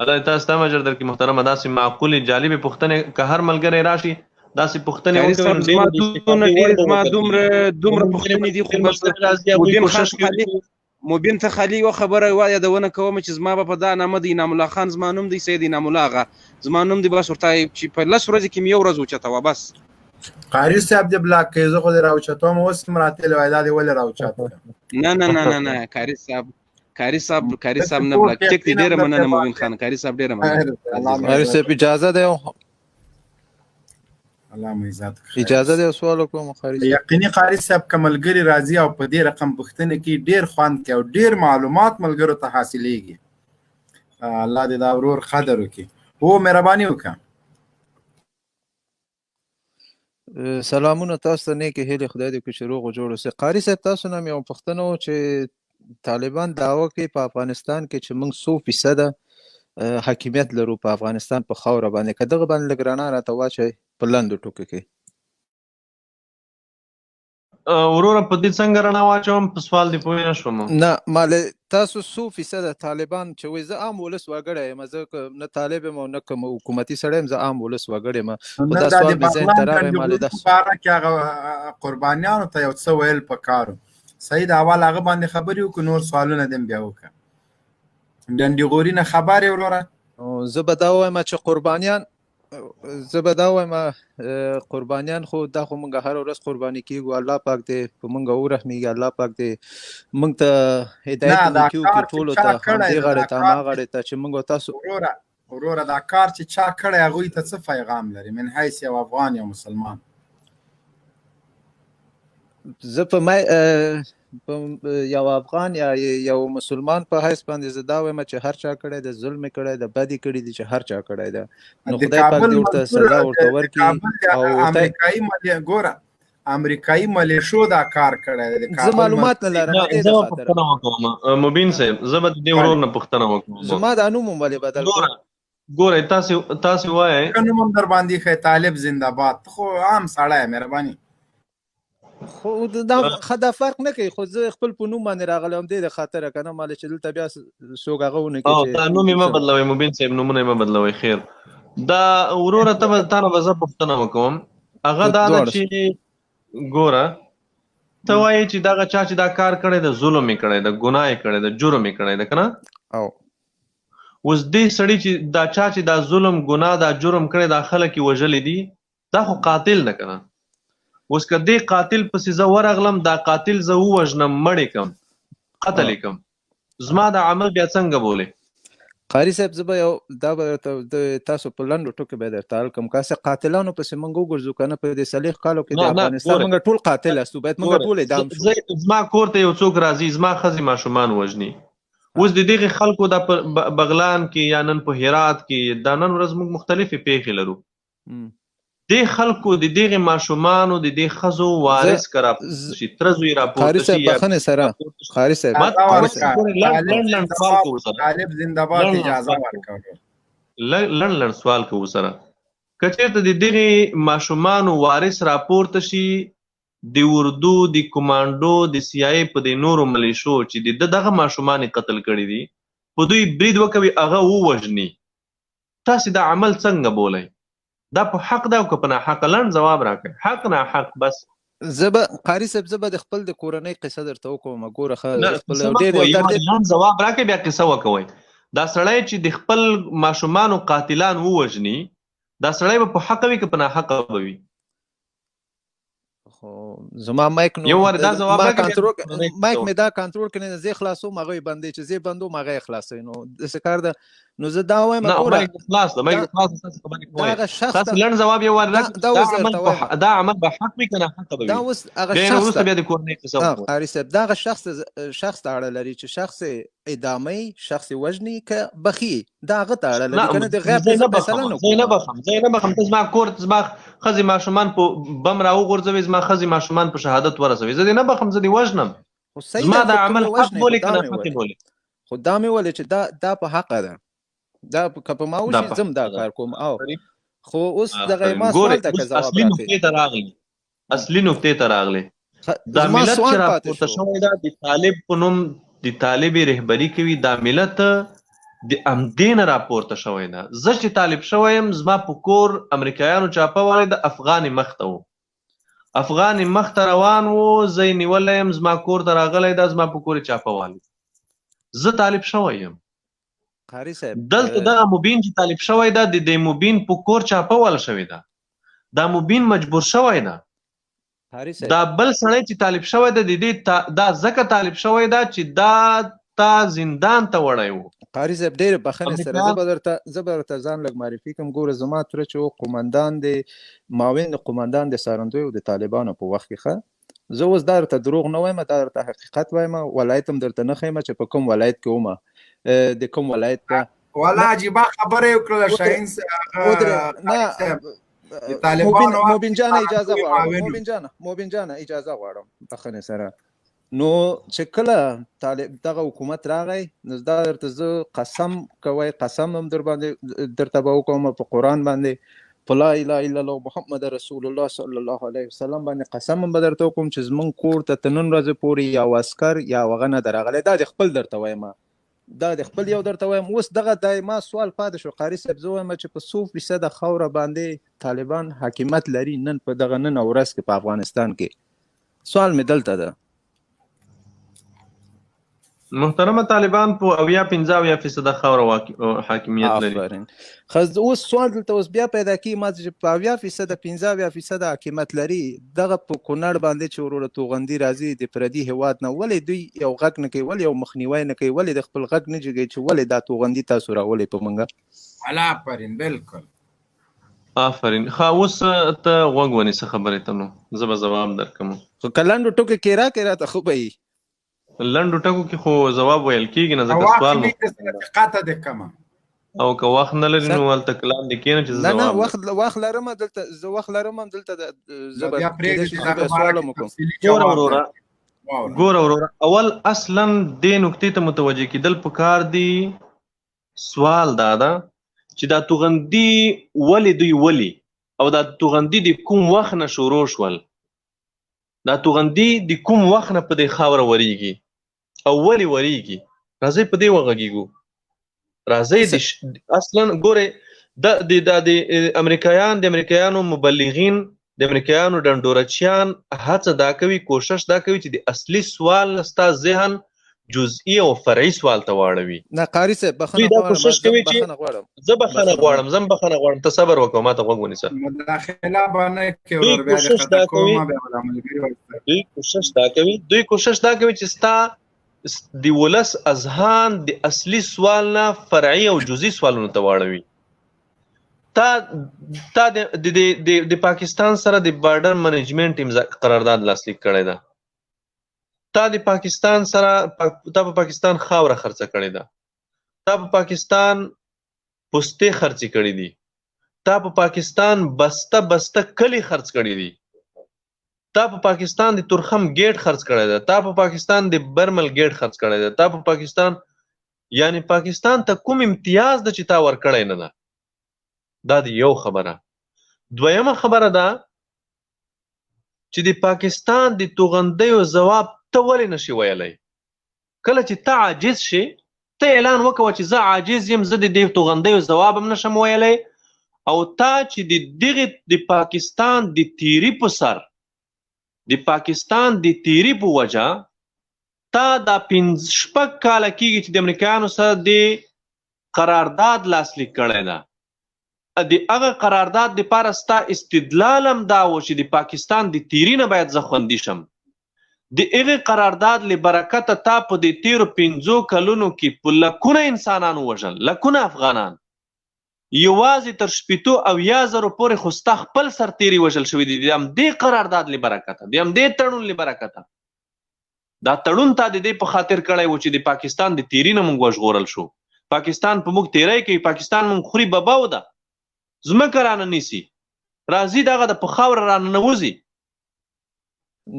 الله دې تاسو ته اجر درکړي محترمه. داسې معقولې جالبې پوښتنې که هر ملګری راشي داسې پوښتنې قاري وکړي صاحب نو زما ډېرې د دونه استفادې ډېرې وړ به زما وګرځي. دومره ملګري پوښتنې دي، خو ډېر بس ملګري راځي، هغوی مبین کوشش خان کوي خالي مبین ته خالي یوه خبره یوه یادونه کوم چې زما به په دا نامه دی، انعام الله خان زما نوم دی، سید انعام الله هغه زما نوم دی، بس ورته چې په 10 ورځې کې مې یو ورځ اوچته وه بس. قاري صاحب دې بلاک کوي، زه خو دې راوچتوم، اوس هم راتللی وای، دا دې ولې راوچت کړ؟ نه نه نه نه نه قاري صاحب، قاري صاحب، قاري صاحب نه بلاک. ټیک دی، ډېره مننه مبین خان، قاري صاحب ډېره مننه. قاري صاحب اجازه دی؟ الله مو عزت کړه. اجازه دی سوال وکړم قاري صاحب؟ یقیني قاري صاحب که ملګري راځي او په دې رقم پوښتنې کې ډېر خوند کوي او ډېر معلومات ملګرو ته حاصلېږي. الله دې دا ورور قدر وکړي. هو مهرباني وکړه. سلامونه تاسو ته، نیکې هیلې، خدای دې وکړي چې روغ او جوړ اوسئ. قاري صاحب تاسو نه مې یوه پوښتنه وه چې طالبان دعوه کوي په افغانستان کې چې موږ څو فیصده حاکمیت لرو په افغانستان په خاوره باندې، که دغه باندې لږ رڼا راته واچوئ په لنډو ټکو کې. وروره په دې څنګه رڼا واچوم، په سوال دې پوه نه شوم. نه مال تاسو څو فیصده طالبان چې وایي زه عام ولس وګړی یم، زه نه طالب یم او نه کوم حکومتي سړی یم، زه عام ولس وګړی یم، خو نن دا دا سوال د مې ذهن ته بغلان راغی مال ډنډ دا په باره کې هغه قربانیانو ته یو څه ویل پکارو. صحیح ده، اول هغه باندې خبرې وکړو، نور سوالونه دې بیا وکړه. ډنډ غوري نه خبر یې وروره؟ زه به دا ووایم چې قربانیان، زه به دا وایم قربانیان خو دا خو مونږ هر ورځ قرباني کیږو، الله پاک دې په مونږ ورحمیږي، الله پاک دې مونږ ته هدایت نه دا نیکي وکړي کار چې ټولو چا ته، کړی همدې دی، غاړې دا ته کار هماغه غاړې ته چې مونږ تاسو وروره وروره دا کار چې چا کړی هغوی ته څه پیغام لري من حیث یو افغان یو مسلمان؟ زه په ما په یو افغان یا یو مسلمان په حیث باندې زه دا وایم چې هر چا کړی د ظلم کړی د بدی کړی دي چې هر چا کړی ده، نو د خدای پاک کابل دې ورته مزدور سزا د ورته ورکړي کابل د او ورته امریکایي ملي ګوره امریکایي ملیشو دا کار کړی دی، د زه کابل معلومات نه مزدور لرم نه دې زه د به خاطر پوښتنه وکوم مبین صاحب، زه به د دې ورور نه پوښتنه وکوم. زما دا نوم هم ولې بدل کړ؟ ګوره ګورئ تاسو تاسو وایئ ښه نوم هم در باندې ښی، طالب زنده باد، ته خو عام سړی مهرباني. خو دا خدا فرق نه کوي، خو زه خپل په نوم باندې راغلی وم دې د خاطر کنه مال چې دلته بیا څوک هغه ونه او کې دا نوم یې مه بدلوئ مبین صاحب، نومونه یې مه بدلوئ. خیر دا وروره ته به تا نه به زه پوښتنه وکوم، هغه دا ده دواړه چې ګوره ته وایې چې دغه چا چې دا کار کړی ده ظلم یې کړی ده، ګناه یې کړی ده، جرم یې کړی ده که نه؟ او اوس دې سړي چې دا چا چې دا ظلم ګناه دا جرم کړی دا خلک یې وژلي دي، دا خو قاتل ده که نه؟ اوس که دې قاتل پسې زه ورغلم، دا قاتل زه ووژنم، مړ یې کړم، قتل یې کړم، زما دا عمل بیا څنګه بولې؟ قاری صاحب زه به یو دا به درته د تاسو په لنډو ټکو به درته حل کړم. که هسې قاتلانو پسې موږ وګرځو که نه په دې 40 کالو کې د نه نه افغانستان ګوره موږ ټول قاتل یاستو، باید موږ ګوره ټول اعدام شو. زه زما کور ته یو څوک راځي، زما ښځې ماشومان وژني، اوس د دغه خلکو د بغلان کې یا نن په هرات کې دا نن ورځ موږ مختلفې پیښې لرو، دې خلکو د دغه ماشومانو د دې ښځو وارث که راپورته شي، تره زوی قاری راپورته شي صاحب یا بخښنې سره راپورته شي، قاری صاحب ما اجازه قاری ورکړه صاحب لنډ طالب لنډ لنډ زنده سوال باد، کوو سره، طالب زنده باد لنډ لنډ اجازه سوال کوو، ورکړه. لنډ لنډ سوال کوو سره. که چېرته د دغه ماشومانو وارث راپورته شي، د اردو د کمانډو د سي آی په د نورو ملیشو چې د دغه ماشومان یې قتل کړي دي په دوی برید وکوي، هغه ووژني، تاسې دا عمل څنګه بولئ؟ دا په حق ده او که په ناحق؟ لنډ ځواب راکړئ، حق نه حق بس. زه به قاری صاحب زه به د خپل د کورنۍ قصه درته وکوم. ګوره ښه نه زه خپل قصه مه ډېر کوئ، یو یوازې درد لنډ ځواب راکړئ بیا قصه وکوئ. دا سړی چې د خپل ماشومانو قاتلان ووژني، دا سړی به په حق وي که په ناحقه به وي؟ خو زما مایک نو یو وار دا ځواب ما راکړه بیا کنټرول کورنۍ قصه مایک وکړه. مې دا کنټرول کړی، زه خلاصوم هغه یې بندې چې زه بندوم هغه یې خلاصوي، نو داسې کار ده. نو زه دا وایم نه ګوره مایک خلاص ده، مایک دا خلاص ده، تاسو خبرې دا کوئ. هغه شخص تاسو ته لنډ ځواب یو وار دا راکړئ، دا دا اوس عمل درته په وایم دا عمل به حق وي که نه حق به دا وي؟ اوس هغه بیا نو شخص وروسته ته بیا د کورنۍ قصه وکړئ. قاری صاحب دا هغه شخص شخص ته اړه لري چې شخص ادامه شخص وژني که بخي، دا هغه ته اړه لري نه که نه د غیب زه نه زه فیصله بخم، نه زه نه کوم. بخم، زه نه بخم. ته زما کور زما ښځې ماشومان په بم راوغورځوي، زما ښځې ماشومان په شهادت ورسوي، زه دې نه بخم، زه دې وژنم. خو صحیح زما ده، دا خو ته عمل مې حق وژنې، خو بولې دا که نه مې حق ولې، بولې؟ خو دا مې ولې چې دا دا په حق ده، دا که په ما دا وشي په زه هم دا حق ده. کار کوم. او خو اوس دغه آفرین. ما ګورئ سوال ته که اوس ځواب اصلي راکړئ. نقطې ته راغلي، اصلي نقطې ته راغلي. دا زما ملت چې سوال پاتې راپورته شو. شوی ده د طالب په نوم د طالب رهبري کوي، دا ملت د همدې نه راپورته شوی ده. زه چې طالب شوی یم زما په کور امریکایانو چاپه والې ده، افغان یې مخته و، افغان یې مخته روان و، زه یې نیولی یم، زما کور ته راغلی ده، زما په کور یې چاپه والې، زه طالب شوی یم. قاری صاحب دلته دغه مبین چې طالب شوی ده د دې مبین په کور چاپه وال شوې ده، دا مبین مجبور شوی ده. قاری صاحب دا بل سړی چې طالب شوی ده د دې دا ځکه طالب شوی ده چې دا تا زندان ته وړی و. قاری صاحب ډېر بخښنې سره زه به درته ځان لږ معرفي کړم. ګوره زما تره چې و قومندان دی، معاون د قومندان د څارندوی او د طالبانو په وخت کې ښه، زه اوس دا درته دروغ نه وایم، دا درته حقیقت وایم، ولایت هم درته نه ښیم چې په کوم ولایت کې وم، د کوم ولایت ته. والا عجیبه خبره یې وکړله شاهین نه د طالبانو مبین جان اجازه غواړم، مبین جان مبین جان اجازه غواړم بخښنې سره. نو چې کله طالب دغه حکومت راغی نو دا درته زه قسم کوی، قسم هم در باندې درته به وکوم په قرآن باندې، په لا اله الا الله محمد رسول الله صلی الله علیه وسلم باندې قسم هم به درته وکړم چې زمونږ کور ته تر نن ورځې پورې یو عسکر یا هغه نه دی راغلی. دا د خپل درته وایم، دا د خپل یو درته وایم. اوس دغه دایما سوال پاتې شو قاري صاحب، زه وایم چې په څو فیصده خاوره باندې طالبان حاکمیت لري نن په دغه نن ورځ کې په افغانستان کې؟ سوال مې دلته ده. محترمه طالبان په اویا 75 فیصده خاوره حاکمیت لري. آفرین. خو اوس سوال دلته اوس بیا پیدا کی، ما چې په اویا فیصده 75 فیصده حاکمیت لري، دغه په کونړ باندې چې وروره توغندي راځي د پردي هیواد نه، ولې دوی یو غږ نه کوي، ولې یو مخنیوی نه کوي، ولې د خپل غږ نه جګوي چې ولې دا توغندي تاسو راولئ په مونږه؟ آفرین بالکل. آفرین. ښه اوس ته غوږ ونیسه خبرې ته، نو زه به ځواب درکړم. خو که لنډو ټکو کې راکړې راته ښه به وي. لنډو ټکو کې خو ځواب ویل کېږي نه، ځکه سوال مو قطع دې کمه. او که وخت نه لري نو هلته لاندې کښېنه چې زه نه نه ځواب وخت وخت لرم دلته، زه وخت لرم دلته، زه به بیا پرېږده کېدای شي چې زه دغه بیا باره سوال کې هم وکړم. تفصیلي ګوره جواب وروره، درکړم. واوره. ګوره وروره، اول اصلا دې نکتې ته متوجه کېدل پکار دي. سوال دا ده چې دا توغندي ولې دوی ولي، او دا توغندي د کوم وخت نه شروع شول، دا توغندي د کوم وخت نه په دې خاوره وریږي او ولې وریږي؟ راځئ په دې وغږیږو. راځئ د اصلا ګورئ د د د امریکایان، د امریکایانو مبلغین، د امریکایانو ډنډورچیان هڅه دا کوي، کوشش دا کوي چې د اصلي سوال نه ستا ذهن جزئی او فرعي سوال ته واړوي. نه قاري صاحب بخښنه دوی دا غواړم، کوشش کوي چې بخښنه غواړم. زه بخښنه غواړم، زه بخښنه غواړم، ته صبر وکړه ما ته غوږ ونیسه. مداخله به نه کوې دوی ورور، بیا دې کوشش خطا دا کوي، کومه، بیا به دا ملګري ورسره. دوی کوشش دا کوي چې ستا د ولس اذهان د اصلي سوال نه فرعي او جزئی سوالونو ته واړوي. تا تا د د د د پاکستان سره د بارډر منیجمنټ امضا قرارداد لاسلیک کړی ده. تا د پاکستان سره تا په پاکستان خاوره خرڅه کړې ده. تا په پاکستان پوستې خرڅې کړې دي. تا په پاکستان بسته بسته کلی خرڅ کړې دي. تا په پاکستان د تورخم ګیټ خرڅ کړی ده. تا په پاکستان د برمل ګیټ خرڅ کړی ده. تا په پاکستان یعنی پاکستان ته کوم امتیاز ده چې تا ورکړی نه ده. دا د یو خبره. دویمه خبره ده چې د پاکستان د توغندیو ځواب ته ولې نشي ویلی؟ کله چې ته عاجز شې، ته اعلان وکوه چې زه عاجز یم، زه د دې توغندیو ځواب هم نشم ویلی. او تا چې د دغه د پاکستان د تیری په سر، د پاکستان د تیری په وجه تا دا 5-6 کاله کېږي چې د امریکایانو سره د قرارداد لاسلیک کړی ده. د هغه قرارداد دپاره ستا استدلال هم دا و چې د پاکستان د تیري نه باید زه خوندي شم. د هغې قرارداد له برکته تا په دې تیرو 5 کلونو کې په لکونه انسانان ووژل، لکونه افغانان. یوازې تر 60 زرو پورې خو ستا خپل سرتیري وژل شوي دي د همدې قرارداد له برکته، د همدې تړون له برکته. دا تړون تا د دې په خاطر کړی و چې د پاکستان د تیري نه موږ وژغورل شو. پاکستان په موږ تیری کوي، پاکستان موږ خوري ببو ده، ځمکه رانه نیسي، راځي دغه د په خاوره رانه ننوځي.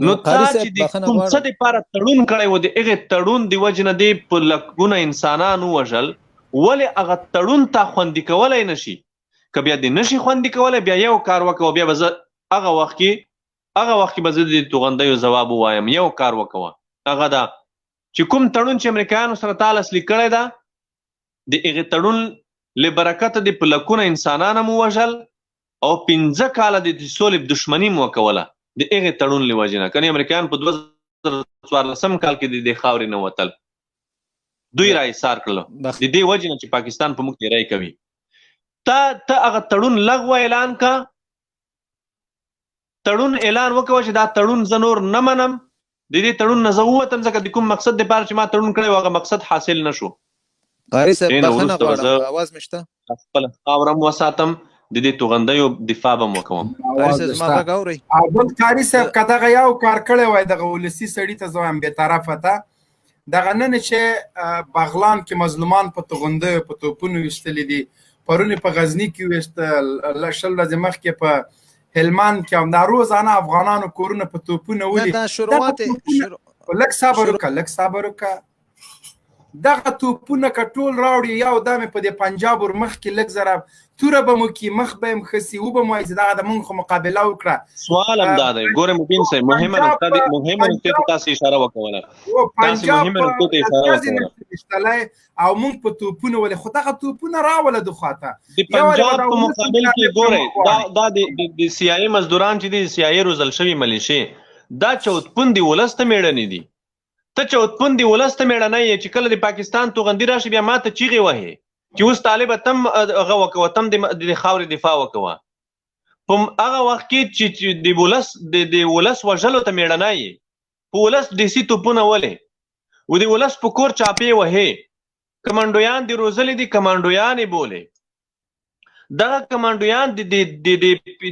نو تا قاري صاحب چې د بخښنه کوم څه غواړم. دپاره تړون کړی و، د هغې تړون د وجې نه دې په لکونه انسانان ووژل، ولې هغه تړون تا خوندي کولی نه شي؟ که بیا دې نه شي خوندي کولی، بیا یو کار وکوه، بیا به زه هغه وخت کې هغه وخت کې به زه د توغندیو ځواب ووایم. یو کار وکوه، هغه دا چې کوم تړون چې امریکایانو سره تا لاسلیک کړی ده، د هغې تړون له برکته دې په لکونه انسانان هم ووژل او 5 کاله دې د سولې دښمني هم وکوله د هغې تړون له وجې نه. کنې امریکایان په 2014 کال کې د دې خاورې نه وتل، دوی را ایسار کړل د دې وجې نه چې پاکستان په موږ تیری کوي. تا ته هغه تړون لغوه اعلان کا، تړون اعلان وکوه چې دا تړون زه نور نه منم، د دې تړون نه زه ووتم، ځکه د کوم مقصد دپاره چې ما تړون کړی و هغه مقصد حاصل نه شو. قاري صاحب دې نه بخښنه وروسته به غواړم، زه اواز مې شته؟ خپله خاوره هم وساتم، د دې توغندیو دفاع به هم وکوم. قاري صاحب زما غږ اورئ؟ بل قاري صاحب که دغه یو کار کړی وای، دغه ولسي سړي ته زه وایم بېطرفه ته، دغه نن چې بغلان کې مظلومان په توغندیو په توپونو ویشتلي دي، پرون یې په غزني کې وویشتل، 20 ورځې مخکې په هلمند کې، او دا روزانه افغانانو کورونه په توپونو نه ولي. دا دا په شروعات توپونه لږ صبر وکړه، لږ صبر وکړه. دغه توپونه که ټول راوړي یو دم په دې پنجاب ور مخ کې لږ زره توره به مو کي مخ به هم ښه سي وبه مو وایي چې دغه د مونږ خو مقابله وکړه. سوال هم دا دی ګوره مبین صاحب مهمه نقطه دی مهمه نقطه ته تاسو اشاره وکوله تاسو مهمه نقطه ته اشاره وکوله ویشتلی او مونږ په توپونو ولې خو دغه توپونه راوله د خواته د پنجاب په مقابل کې ګوره دا دا د سی آی مزدوران چې دي سی آی روزل شوی ملیشې دا چوتپون دی ولس ته میړنې دي ته چوتپون دی ولس ته میړنی یې چې کله د پاکستان توغندي راشي بیا ماته چیغې وهې چې اوس طالب تم هغه وکوه تم د خاورې دفاع وکوه په هغه وخت کې چې د ولس د ولس وژلو ته میړنی یې په ولس دیسي توپونه ولې و د ولس په کور چاپې وهې کمانډویان دی روزلې دي کمانډویان یې بولې دغه کمانډویان د د د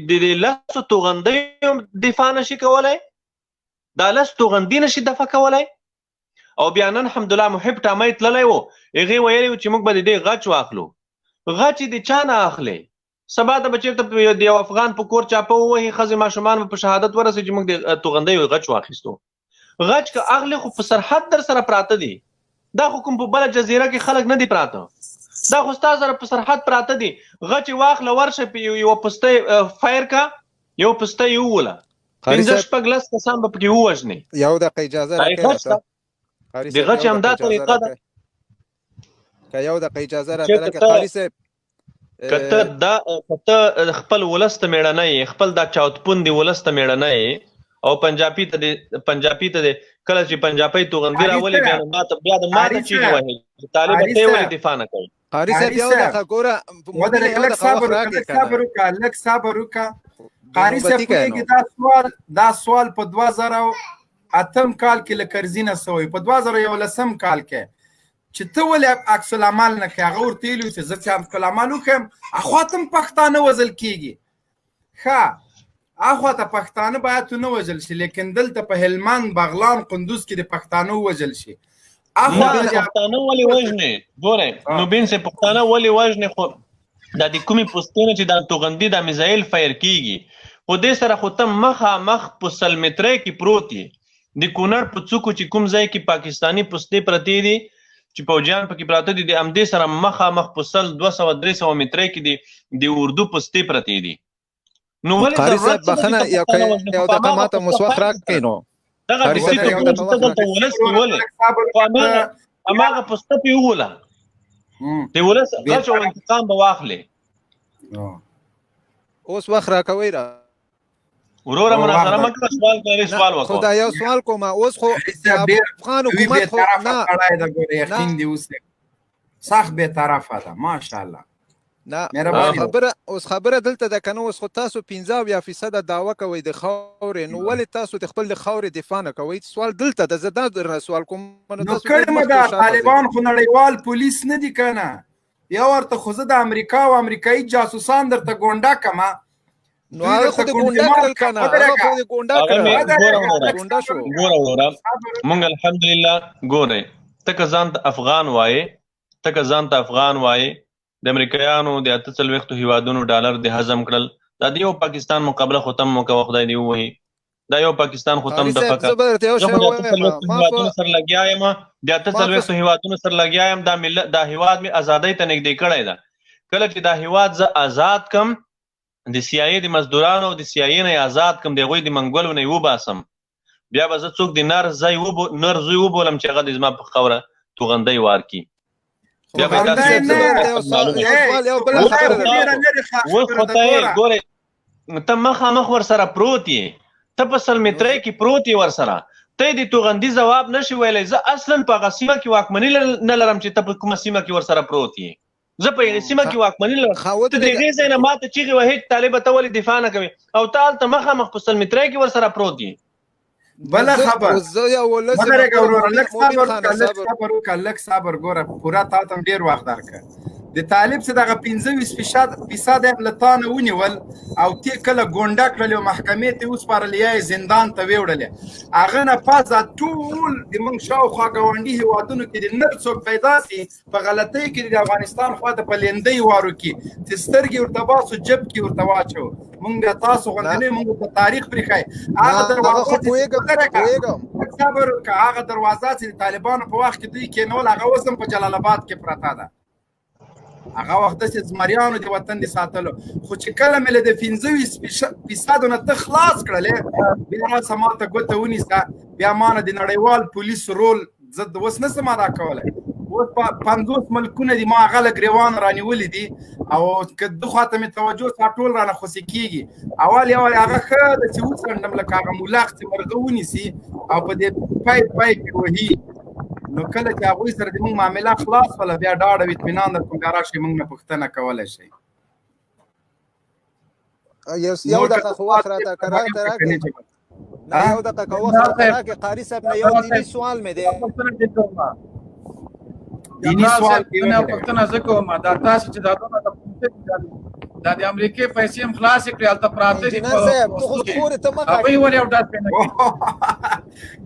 د د لسو توغندیو دفاع نشي کولای دا لس توغندي نشي دفع کولای او بیا نن حمدالله محب ټامۍ تللی و هغې ویلي و چې موږ به د دې غچ واخلو غچ د چا نه اخلې سبا ته به چېرته د یو افغان په کور چاپه ووهي ښځې ماشومان به په شهادت ورسي چې موږ د توغندیو غچ واخیستو غچ که اخلي خو په سرحد در سره پراته دي دا خو کوم په بله جزیره کې خلک نه دي پراته دا خو ستا سره په سرحد پراته دي غچ واخله ورشه په یوه پسته فایر کا یو پسته یې ووله پنځه شپږ لس کسان به پکې ووژني یو دقیقه اجازه راکړئ راته د غچ همدا طریقه ده که یو دقیقه اجازه راته راکړئ قاري صاحب کته دا کته خپل ولس ته میړنه یې خپل دا چاوتپون دی ولس ته میړنه یې او پنجابي ته دی پنجابي ته دی کله چې پنجابي توغندي راولي بیا ماته بیا د ماته چیغې وهي طالب ته ولې دفاع نه کوي قاری صاحب یو دقیقه ګوره ودرېږه لږ صبر وکړه لږ صبر وکړه لږ صبر وکړه قاری صاحب پوهېږي دا سوال دا سوال په 2008 کال کې له کرزي نه سوی په 2011 کال کې چې ته ولې عکس العمل نه ښې هغه ورته ویلي چې زه چې عکس العمل وښیم اخوا ته هم پښتانه وژل کېږي ښه اخوا ته پښتانه باید ونه وژل شي لیکن دلته په هلمند بغلان قندوز کې د پښتانه وژل شي اخوا ته پښتانه ولې وژنې ګوره نو بین سه پښتانه ولې وژنې خو دا د کومې پوستې نه چې دا توغندي دا میزایل فایر کیږي خو دې سره خو ته مخامخ په 100 مترۍ کې پروت یې د کونړ په څوکو چې کوم ځای کې پاکستاني پوستې پرتې دي چې پوجیان پکې پراته دي د همدې سره مخامخ په 100 200 300 مترۍ کې دي د اردو پوستې پرتې دي نو ولې قاری صاحب بخنه یو یو دقیقه ماته مسوخ راکړئ نو دغه قاری صاحب یو دقیقه وخت دلته ولس نیولې خو هماغه هماغه پسته پې ووله د ولس غچ او انتقام به واخلې اوس وخت راکوي را وروره مناظره مه کوه سوال کوي سوال وکړه خو دا یو سوال کوم اوس خو افغان حکومت خو نه یقین دی اوس سخت بې طرفه ده ماشاءالله نه خبره اوس خبره دلته ده کنه اوس خو تاسو 75% داوا کوئ د خاورې نو ولې تاسو د خپل د خاورې دفاع نه کوئ سوال دلته ده زه دا درنه سوال کوم نو تاسو کړم دا طالبان خو نړیوال پولیس نه دي کنه یو ورته خو زه د امریکا او امریکایي جاسوسان درته ګونډه کما نو هغه خو د ګونډه کړل کنه هغه خو د ګونډه کړل ګونډه شو ګوره وروره مونږ الحمدلله ګوره ته که ځان ته افغان وایې ته که ځان ته افغان وایې د امریکایانو د 48 هیوادونو ډالر د هضم کړل دا د یو پاکستان مقابله خو تم وکوه خدای دی ووهي دا یو پاکستان خو تم د فکر زه به درته یو شی ووایم ما په سره لګیا یم د 48 هیوادونو سره لګیا یم دا ملت دا هیواد می ازادۍ ته نږدې کړی ده کله چې دا هیواد زه آزاد کم د سی آی د مزدورانو او د سی آی نه آزاد کم د غوی د منګولو نه وباسم بیا به زه څوک د نر ځای وبو نر زوی وبولم چې هغه د زما په خوره توغندۍ وار کی بیا به تاسو اوس خو ته ګوره ته مخامخ ورسره پروت یې ته په 100 مترۍ کې پروت یې ورسره ته د توغندي ځواب نشي ویلی زه اصلا په هغه سیمه کې واکمني نه لرم چې ته په کومه سیمه کې ورسره پروت یې زه په هغې سیمه کې واکمني لرم ته د هغې ځای نه ماته چیغې وهې چې طالبه ته ولې دفاع نه کوې او ته هلته مخامخ په 100 مترۍ کې ورسره پروت یې بله خبر ودرېږه وروره لږ صبر وکړه لږ صبر وکړه لږ صبر ګوره پوره تا ته ډېر وخت درکړ د طالب څه دغه 25 فیصد هم له تا نه ونیول او تی کله ګونډه کړل او محکمې ته وسپارل یا زندان ته ویوړل هغه نه پس دا ټول د موږ شاوخوا ګاونډي هیوادونو کې د نر څوک پیدا سي په غلطۍ کې د افغانستان خوا ته په لیندۍ وارو کې چې سترګې ورته باسو جب کې ورته واچو مونږ تاسو غوندې نه مونږ په تاریخ پرې ښای هغه دروازه خو پوهېږم پوهېږم صبر وکړه. هغه دروازه چې د طالبانو په وخت کې دوی کېنول، هغه اوس هم په جلال آباد کې پرته ده. هغه وخت داسې زمریانو د وطن د ساتلو، خو چې کله مې له د 25% نه ته خلاص کړلې، بیا راسه ما ته ګوته ونیسه، بیا ما نه د نړیوال پولیس رول زه اوس نه سم ادا کولی. اوس 50 ملکونه دي، ما هغه له ګریوانه رانیولي دي، او که د خواته مې توجه ستا ټول رانه خوسې کېږي. اول یو هغه ښه ده چې وڅنډم، لکه هغه مولخ چې مرغه ونیسي او په دې پایپ پایپ یې وهي. نو کله چې هغوی سره د موږ معامله خلاص وله، بیا ډاډ او اطمینان در کوم، بیا راشئ موږ نه پوښتنه کولی شئ. یو دقیقه خو وخت راته راکړئ. نه، یو دقیقه وخت راته راکړئ قاري صاحب. نه، یو دیني سوال مې دی. دیني سوال نه، پوښتنه زه کوم. دا تاسو چې دا دونه دا د امریکې پیسې هم خلاصې کړې، هلته پراته دي. انجینر صاحب، ته خو خورې ته مه هغوی ولې یو ډز پرې نه کوي؟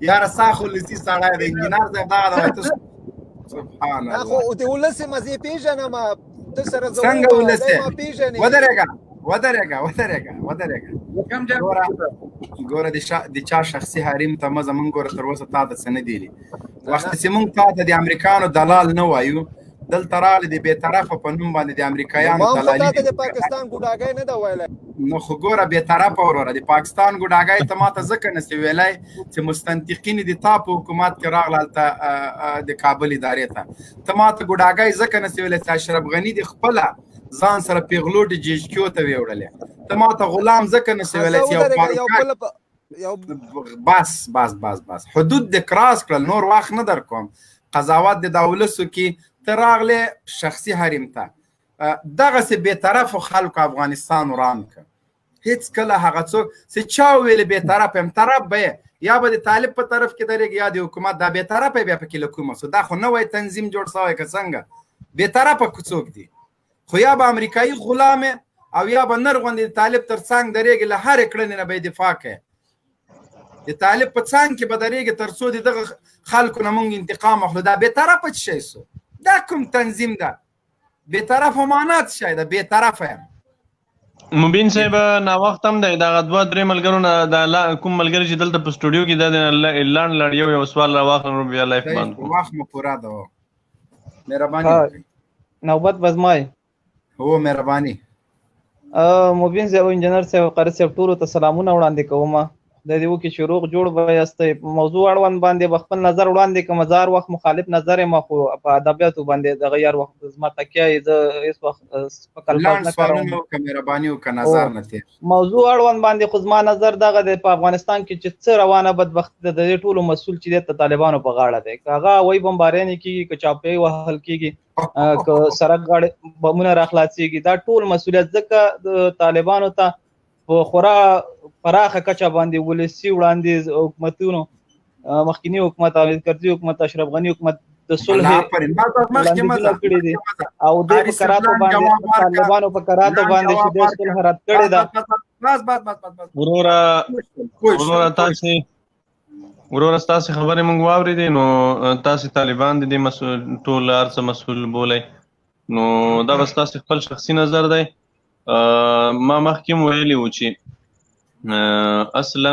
یاره سا خو لسی سړی دی انجینر صاحب، دغه د ته سبحان الله. خو د ولس مزې پېژنم، ته سره زه څنګه ولس؟ ودرېږه ودرېږه ودرېږه ودرېږه. ګوره ګوره، د چا شخصي حریم ته مه ځه. موږ ګوره تر اوسه تا ته څه نه دي وخت چې موږ تا ته د امریکانو دلال نه وایو. دلته راغلي د بې طرفه په نوم باندې د امریکایانو دلالي. ما ته د پاکستان ګوډاګی نه دا ویلی. نو خو ګوره بې طرفه وروره، د پاکستان ګوډاګی ته ما ته ځکه نسې ویلی چې مستنطقین د تا په حکومت کې راغله هلته د کابل ادارې ته. ته ما ته ګوډاګی ځکه نسې ویلی چې اشرف غني د خپله ځان سره پیغلوټې جیجکیو ته ویوړلې. ته ما ته غلام ځکه نسې ویلی چې یو بس بس بس بس، حدود د کراس کړل، نور وخت نه در کوم. قضاوت د دولسو کې ته راغلې شخصي حریم ته. دغسې بې طرفو خلکو افغانستان وران کړ. هیڅ کله هغه څوک چې چا ویل بې طرف یم، طرف به یا به د طالب په طرف کې درېږي یا د حکومت. دا بې طرفه بیا پکې له کومه سو؟ دا خو نوی تنظیم جوړ سوی که څنګه؟ بې طرفه څوک دي؟ خو یا به امریکایي غلام او یا به نر غوندې د طالب تر څنګ درېږي، له هرې کړنې نه به یې دفاع کوي. د طالب په څنګ کې به درېږي تر څو د دغه خلکو نه مونږ انتقام اخلو. دا بې طرفه څه شی سو؟ دا کوم تنظیم ده؟ بې طرفه معنا څه شی ده؟ بې طرفه یم. مبین صاحب، نا وخت هم دی. دغه دوه درې ملګرو نه دا کوم ملګری چې دلته په سټوډیو کې دا لاند لاند یو یو سوال را واخلم، نو بیا لایف بند کړو. وخت مو پوره ده، مهرباني. نوبت به زما وي. هو، مهرباني. مبین صاحب، انجنیر صاحب، قاري صاحب، ټولو ته سلامونه وړاندې کوم. خدای دې وکړي چې روغ جوړ به یاستئ. موضوع اړوند باندې به خپل نظر وړاندې کوم. زه هر وخت مخالف نظر یم، خو په ادبیاتو باندې دغه یار وخت زما تکیه یې، زه هېڅ وخت سپک الفاظ نه کاروم. مهرباني وکړه، نظر نه تېر. موضوع اړوند باندې خو زما نظر دغه دی، په افغانستان کې چې څه روانه بدبختي ده، د دې ټولو مسؤل چې دی د طالبانو په غاړه دی. که هغه هوایي بمباریانې کېږي، که چاپې وهل کېږي، که سرک غاړې بمونه راخلاصېږي، دا ټول مسؤلیت ځکه د طالبانو ته په خورا پراخه کچه باندې ولسي وړاندیز حکومتونو، مخکینی حکومت، حامد کرزي حکومت، اشرف غني حکومت د صلح وړاندیزونه کړي دي، او دوی په کراتو باندې، طالبانو په کراتو باندې چې د صلح رد کړې ده. بس بس بس بس. وروره وروره، تاسو وروره ستاسو خبرې مونږ واورېدې. نو تاسو طالبان د دې مسؤل ټول هر څه مسؤل بولئ، نو دا به ستاسو خپل شخصي نظر دی. ما مخکې هم ویلي وو چې اصلا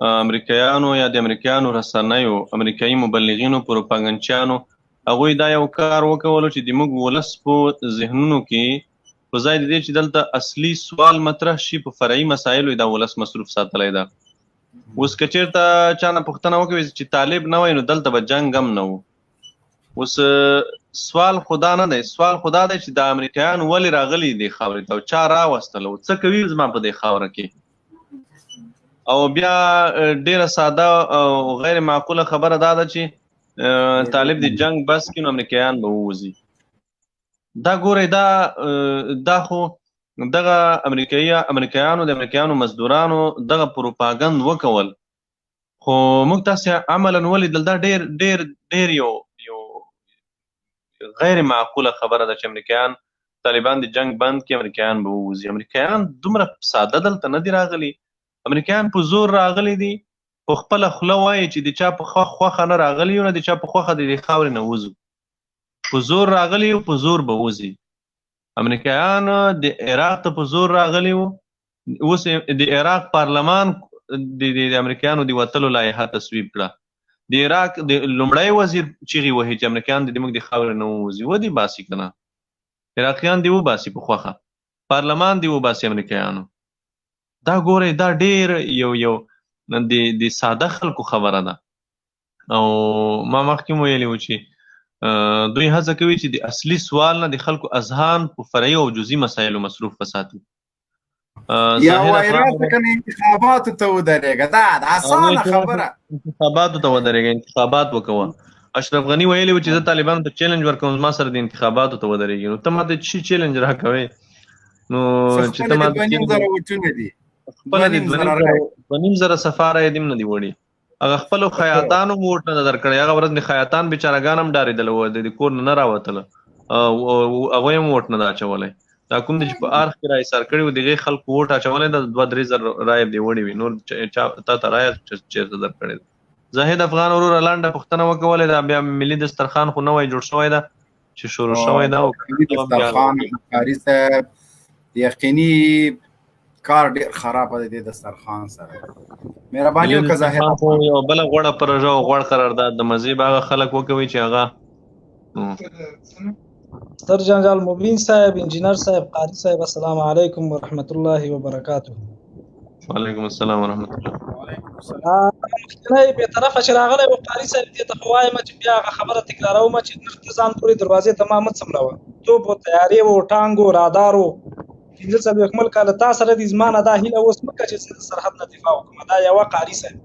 امریکایانو یا د امریکایانو رسنیو، امریکایي مبلغینو، پروپاګنډچیانو، هغوی دا یو کار وکولو چې د موږ ولس په ذهنونو کې په ځای د دې چې دلته اصلي سوال مطرح شي، په فرعي مسایلو یې دا ولس مصروف ساتلی ده. اوس که چېرته چا نه پوښتنه وکوي چې طالب نه وای نو دلته به جنګ هم نه و. اوس سوال خدا نه دی، سوال خدا دی چې دا امریکایان ولې راغلي دي خاورې ته او چا راوستل او څه کوي زما په دې خاوره کې. او بیا ډیره ساده او غیر معقوله خبره دا ده چې طالب د جنگ بس کړي نو امریکایان به ووځي. دا ګورئ، دا خو دغه امریکایانو د امریکایانو مزدورانو دغه پروپاګند وکول، خو موږ تاسې عملاً ولیدل دا ډیر ډیر ډیر یو غیر معقوله خبره ده چې امریکایان طالبان د جنگ بند کې امریکایان به ووځي. امریکایان دومره ساده دلته نه دي راغلي، امریکایان په زور راغلي دي، په خپله خوله وایي چې د چا په خوښه نه راغلي یو، نه د چا په خوښه د دې خاورې نه وځو، په زور راغلي یو، په زور به وځي. امریکایان د عراق ته په زور راغلي وو، اوس د عراق پارلمان د امریکایانو د وتلو لایحه تصویب کړه. د عراق د لومړی وزیر چیغې وهي چې امریکایان دې موږ د خاورې نه ووځي، ودې باسي که نه، عراقیان دې وباسي په خوښه، پارلمان دې وباسي امریکایانو. دا ګورئ، دا ډیر یو یو د د ساده خلکو خبره ده. او ما مخکې مو ویلي و چې دوی هڅه کوي چې د اصلي سوال نه د خلکو اذهان په فرعي او جزئي مسایلو مصروف وساتي. یا وای راته کنه انتخاباتو ته ودرېږه، دا د اسانه خبره، انتخاباتو ته ودرېږه، انتخابات وکوه. اشرف غني ویلي و چې زه طالبانو ته چیلنج ورکوم، زما سره د انتخاباتو ته ودرېږي. نو ته ماته څه چیلنج راکوې؟ نو چې ته ماته 2,500 ووټونه دي، خپله د 2,500 سفاره یې دیم نه دی وړي. هغه خپلو خیاطانو ووټ نه درکړی. هغه ورځ مې خیاطان بیچارهګان هم ډارېدل و، د کور نه نه راوتله، هغوی هم ووټ نه ده اچولی. دا کوم دی چې په ارخ کې را ایسار کړي و، دغې خلکو ووټ اچولی ده، 2-3 زره رایې دې وړې وي، نور چا تا ته رایه چېرته درکړې ده؟ زاهد افغان وروره، لنډه پوښتنه وکولې ده. بیا ملي دسترخوان خو نوی جوړ شوی ده چې شروع شوی ده. او ملي دسترخوان قاري صاحب، یقیني کار ډیر خراب دی د دسترخوان سره. مهرباني وکړه زاهد. خو یو بل غوړه پروژه او غوړ قرارداد د مزې به هغه خلک وکوي چې هغه ستر جنرال مبین صاحب، انجینر صاحب، قاری صاحب، السلام علیکم ورحمت الله وبرکاته. وعلیکم السلام ورحمت الله. مخکنی بې طرفه چې راغلی و قاری صاحب، دې ته خو وایم چې بیا هغه خبره تکراروم چې نرخ ته ځان پورې دروازې ته ما مه څملوه. توپ و طیارې و، ټانګو، رادارو، 45 ملکه له تا سره دي، زما نه دا هیله اوس مه که چې زه د سرحد نه دفاع وکړم. دا یوه قاري صاحب.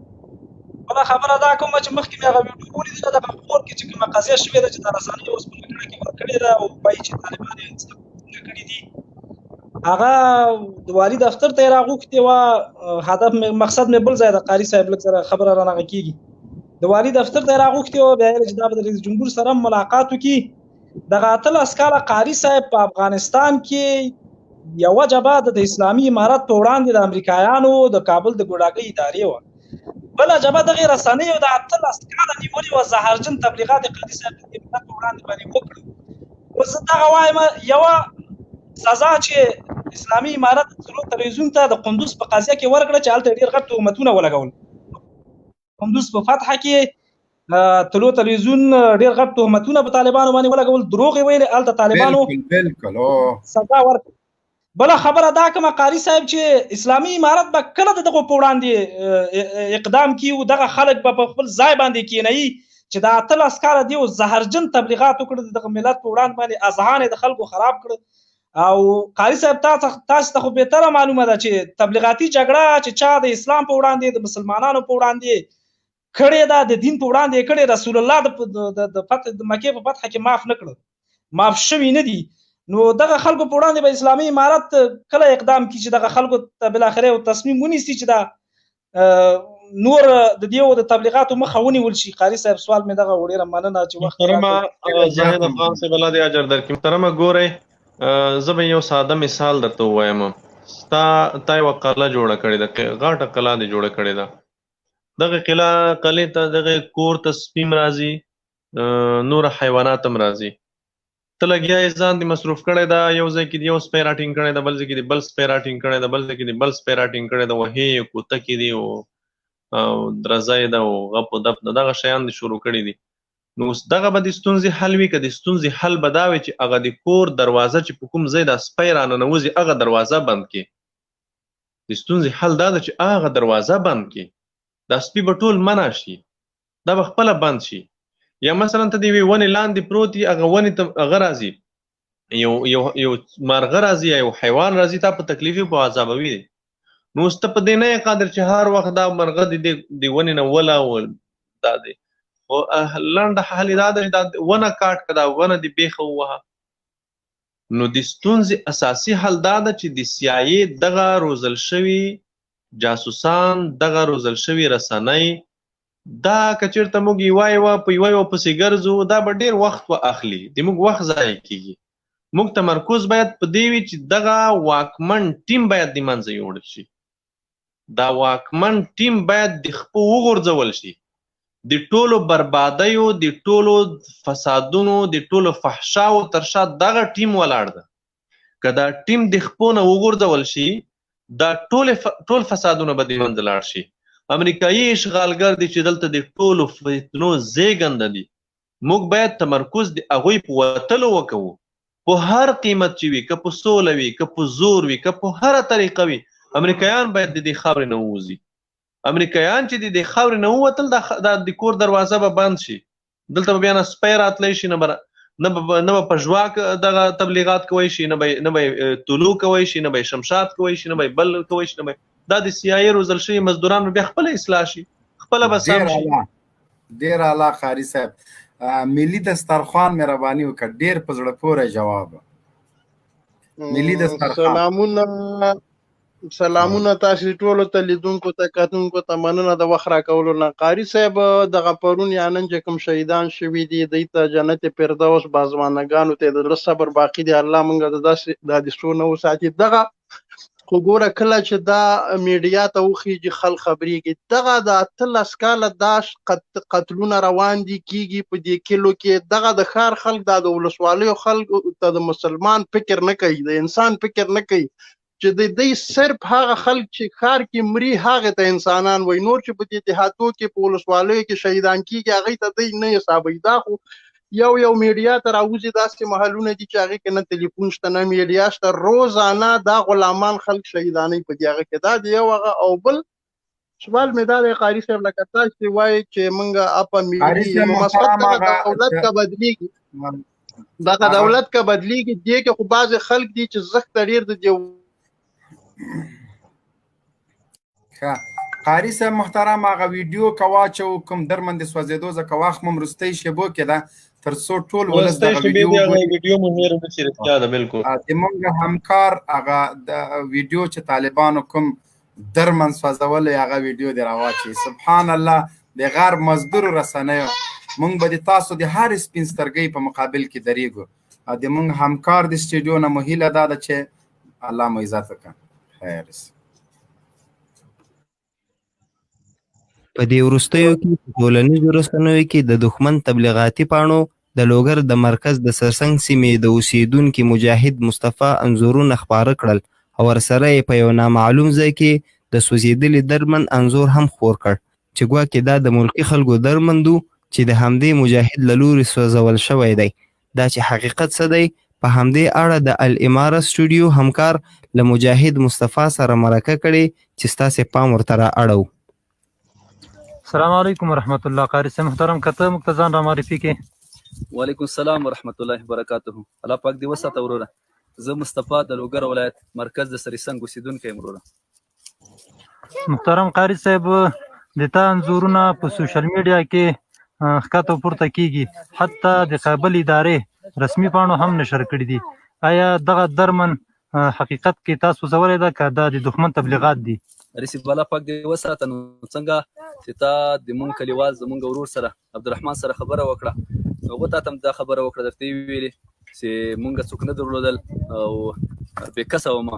بله خبره دا کوم چې مخکې مې هغه ویډیو ولیدله، دغه خور کې چې کومه قضیه شوې ده چې دا رسنۍ اوس په لګړه کې ورکړې ده او وایي چې طالبان یې څه کړي دي، هغه د والي دفتر ته یې راغوښتې وه. هدف مې، مقصد مې بل ځای ده قاري صاحب، لږ سره خبره رانغه کېږي. د والي دفتر ته یې راغوښتې وه، بیا یې چې دا به د رئیس جمهور سره ملاقات وکړي. دغه 18 کاله قاري صاحب په افغانستان کې یوه جبهه د اسلامي امارت په وړاندې د امریکایانو د کابل د ګوډاګۍ ادارې وه، بله جبهه دغې رسنیو د 18 کاله نیولې وه، زهرجن تبلیغات قاري صاحب د ملت په وړاندې باندې وکړل. اوس زه دغه وایم، یوه سزا چې اسلامي امارت طلوع تلویزیون ته د قندوز په قضیه کې ورکړه چې هلته ډېر غټ تهمتونه ولګول، قندوز په فتحه کې طلوع تلویزیون ډېر غټ تهمتونه په طالبانو باندې ولګول، دروغ یې ویلې، هلته طالبانو بالکل سزا ورکړه. بله خبره دا کومه قاري صاحب چې اسلامي امارت به کله د دغو په وړاندې اقدام کوي او دغه خلک به په خپل ځای باندې کینوي چې دا 18 کاله دیو زهرجن تبلیغات وکړل د دغه ملت په وړاندې باندې، اذهان یې د خلکو خراب کړ. او قاري صاحب، تاسو ته خو بهتره معلومه ده چې تبلیغاتي جګړه چې چا د اسلام په وړاندې، د مسلمانانو په وړاندې کړې ده، د دین په وړاندې یې کړې، رسول الله د فتح د مکې په فتح کې معاف نه کړ، معاف شوي نه دي. نو دغه خلکو په وړاندې به اسلامي امارت کله اقدام کوي چې دغه خلکو ته بالاخره یو تصمیم ونیسي چې دا نور د دیو د تبلیغاتو مخه ونیول شي؟ قاري صاحب، سوال مې دغه. ډېره مننه چې وخت محترمه زاهد افغان صاحب، الله دې اجر درکړي. محترمه ګورئ، زه به یو ساده مثال درته ووایم. ستا تا یوه قلعه جوړه کړې ده، غټه قلعه دې جوړه کړې ده. دغه قلعه قلعې ته، دغه کور ته سپي هم راځي، نور حیوانات هم راځي. ته لګیا یې، ځان دې مصروف کړی دا، یو ځای کې دې یو سپی راټینګ کړی ده، بل ځای کې دې بل سپی راټینګ کړی ده، بل ځای کې دې بل سپی راټینګ کړی ده، وهې یې، کوتکې دي او درزه یې ده او غپ و دپ ده، دغه شیان دې شروع کړي دي. نو اوس دغه به د ستونزې حل وي که د ستونزې حل به دا وي چې هغه د کور دروازه چې په کوم ځای دا سپی راننوځي هغه دروازه بند کړي؟ د ستونزې حل دا ده چې هغه دروازه بند کړي، دا سپي به ټول منع شي، دا به خپله بند شي. یا مثلا ته د یوې ونې لاندې پروت یې، هغه ونې ته هغه راځي، یو یو یو مارغه راځي یا یو حیوان راځي، تا په تکلیف په عذابوي دی. نو اوس ته په دې نه یې قادر چې هر وخت دا مرغه د دې ونې نه وله او دا دی. خو لنډه حل یې دا دی، دا ونه کاټ که، دا ونه دې بېخه ووهه. نو د ستونزې اساسي حل دا ده چې د سي آی ای دغه روزل شوي جاسوسان، دغه روزل شوي رسنۍ، دا که چېرته موږ یوه یوه په یوه یوه پسې ګرځو، دا به ډېر وخت و اخلي، د موږ وخت ضایع کېږي. موږ تمرکز باید په دې وي چې دغه واکمن ټیم باید د منځه یوړل شي، دا واکمن ټیم باید د خپو وغورځول شي. د ټولو بربادیو، د ټولو فسادونو، د ټولو فحشاو تر شا دغه ټیم ولاړ ده. که دا ټیم د خپو نه وغورځول شي، دا ټول فسادونه به د منځه لاړ شي. امریکایي اشغالګر دي چې دلته د ټولو فتنو زیږنده دي. موږ باید تمرکز د هغوی په وتلو وکوو، په هر قیمت چې وي، که په سوله وي، که په زور وي، که په هره طریقه وي، امریکایان باید د دې خاورې نه ووځي. امریکایان چې د دې خاورې نه ووتل، دا د کور دروازه به بند شي. دلته به بیا نه سپی راتلی شي، نه به نه به پژواک دغه تبلیغات کوی شي، نه به طلوع کوی شي، نه به شمشاد کوی شي، نه به بل کوی شي، نه به دا د سي آی روزل شوي مزدوران به بیا خپله اصلاح شي، خپله به سم شي. ډیر اعلی قاری صاحب، ملي دسترخوان مهرباني وکړه، ډیر په زړه پورې جواب. ملي دسترخوان. سلامونه سلامونه تاسو ټولو ته، لیدونکو ته، کتونکو ته، مننه د وخت راکولو نه. قاری صاحب، دغه پرون یا نن چې کوم شهیدان شوي دي، دوی ته جنت فردوس، بازوانګانو ته د زړه صبر باقي دی، الله مونږ د داسې د حادثو نه وساتي. دغه خو ګوره کله چې دا میډیا ته وخیږي خلک خبرېږي، دغه د 18 کاله دا قتلونه روان دي کیږي په دې کلو کې. دغه د ښار خلک، دا د ولسوالیو خلک ته د مسلمان فکر نه کوي، د انسان فکر نه کوي، چې د دوی صرف هغه خلک چې ښار کې مري هغه ته انسانان وایي، نور چې په دې دیهاتو کې په ولسوالیو کې شهیدان کیږي هغې ته دوی نه حسابوي. دا خو یو یو میډیا ته راوځي، داسې محلونه دي چې هغې کې نه تلیفون شته نه میډیا شته، روزانه دا غلامان خلک شهیدانوي په دې هغه کې. دا دی یو هغه. او بل سوال مې دا دی قاري صاحب، لکه تاسو چې وایئ چې موږ اپه ملي نو مثبت دغه دولت که بدلیږي، دغه دولت که بدلیږي، دې کې خو بعضې خلک دي چې زښته ډېر د دې. ښه قاري صاحب محترم، هغه ویډیو که واچوو کوم درمن د سوځېدو، ځکه وخت مو وروستۍ شېبو کې ده، تر څو ټول ولس دغه ویډیو وګوري. ویډیو مو هېره نه شي، رښتیا ده بالکل. د موږ همکار هغه د ویډیو چې طالبانو کوم درمن سوځولی هغه ویډیو دې راواچوي. سبحان الله، د غرب مزدورو رسنیو، موږ به د تاسو د هرې سپین سترګۍ په مقابل کې درېږو. د موږ همکار د سټډیو نه مو هیله دا ده چې الله مو عزت وکړه. خیر اوسئ. په دې وروستیو کې په ټولنیزو رسنیو کې د دښمن تبلیغاتي پاڼو د لوګر د مرکز د سرسنګ سیمې د اوسېدونکي مجاهد مصطفی انځورونه خپاره کړل او ورسره یې په یو نامعلوم ځای کې د سوځېدلي درمند انځور هم خپور کړ چې ګواکې دا د ملکي خلکو درمند و چې د همدې مجاهد له لوري سوځول شوی دی. دا چې حقیقت څه دی، په همدې اړه د الاماره سټوډیو همکار له مجاهد مصطفی سره مرکه کړې چې ستاسې پام ورته را اړوو. السلام علیکم ورحمت الله قاری صاحب محترم، که ته موږ ته ځان را معرفي کې. وعلیکم السلام ورحمت الله وبرکاته. الله پاک دې وساته وروره. زه مصطفی د لوګر ولایت مرکز د سریسنګ اوسېدونکی یم وروره. محترم قاری صاحب، د تا انځورونه په سوشل میډیا کې ښکته او پورته کیږي، حتی د کابل ادارې رسمي پاڼو هم نشر کړي دي. آیا دغه درمن حقیقت کې تاسو سوځولی ده که دا د دښمن تبلیغات دي؟ رسیب الله پاک دې وساته. نو څنګه چې تا د مونږ کلیوال زمونږ ورور سره عبدالرحمن سره خبره وکړه، نو هغه تا ته هم دا خبره وکړه، درته یې وویلې چې مونږ څوک نه درلودل او بې کسه وم.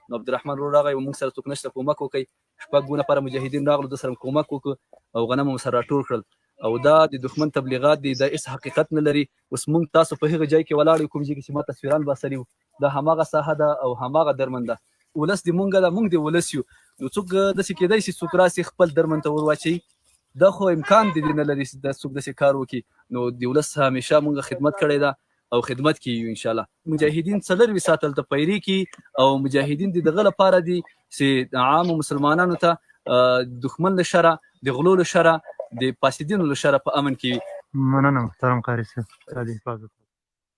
نو عبدالرحمن ورور راغی، مونږ سره څوک نشته، کومک وکړئ. شپږ نفره مجاهدین راغلو، ده سره کومک وکړ او غنم مو سره راټول کړل. او دا د دښمن تبلیغات دي، دا هیڅ حقیقت نه لري. اوس مونږ تاسو په هغه ځای کې ولاړ یو کوم ځای کې چې ما تصویران باسلي وو، دا هماغه ساحه ده او هماغه درمند ده. ولس د مونږ ده، مونږ د ولس یو. نو څوک داسې کېدای شي څوک راسي خپل درمند ته ور واچوي؟ دا خو امکان د دې نه لري چې دا څوک داسې کار وکړي. نو د ولس همیشه مونږ خدمت کړی ده او خدمت کې یو ان شاء الله. مجاهدین 24 ساعته دلته پیرې کوي او مجاهدین د دغه لپاره دي چې عامو مسلمانانو ته دښمن له شره، د غلو له شره، د فاسدینو له شره په امن کې وي. مننه محترم قاري صاحب، الله دې حفاظت وکړي.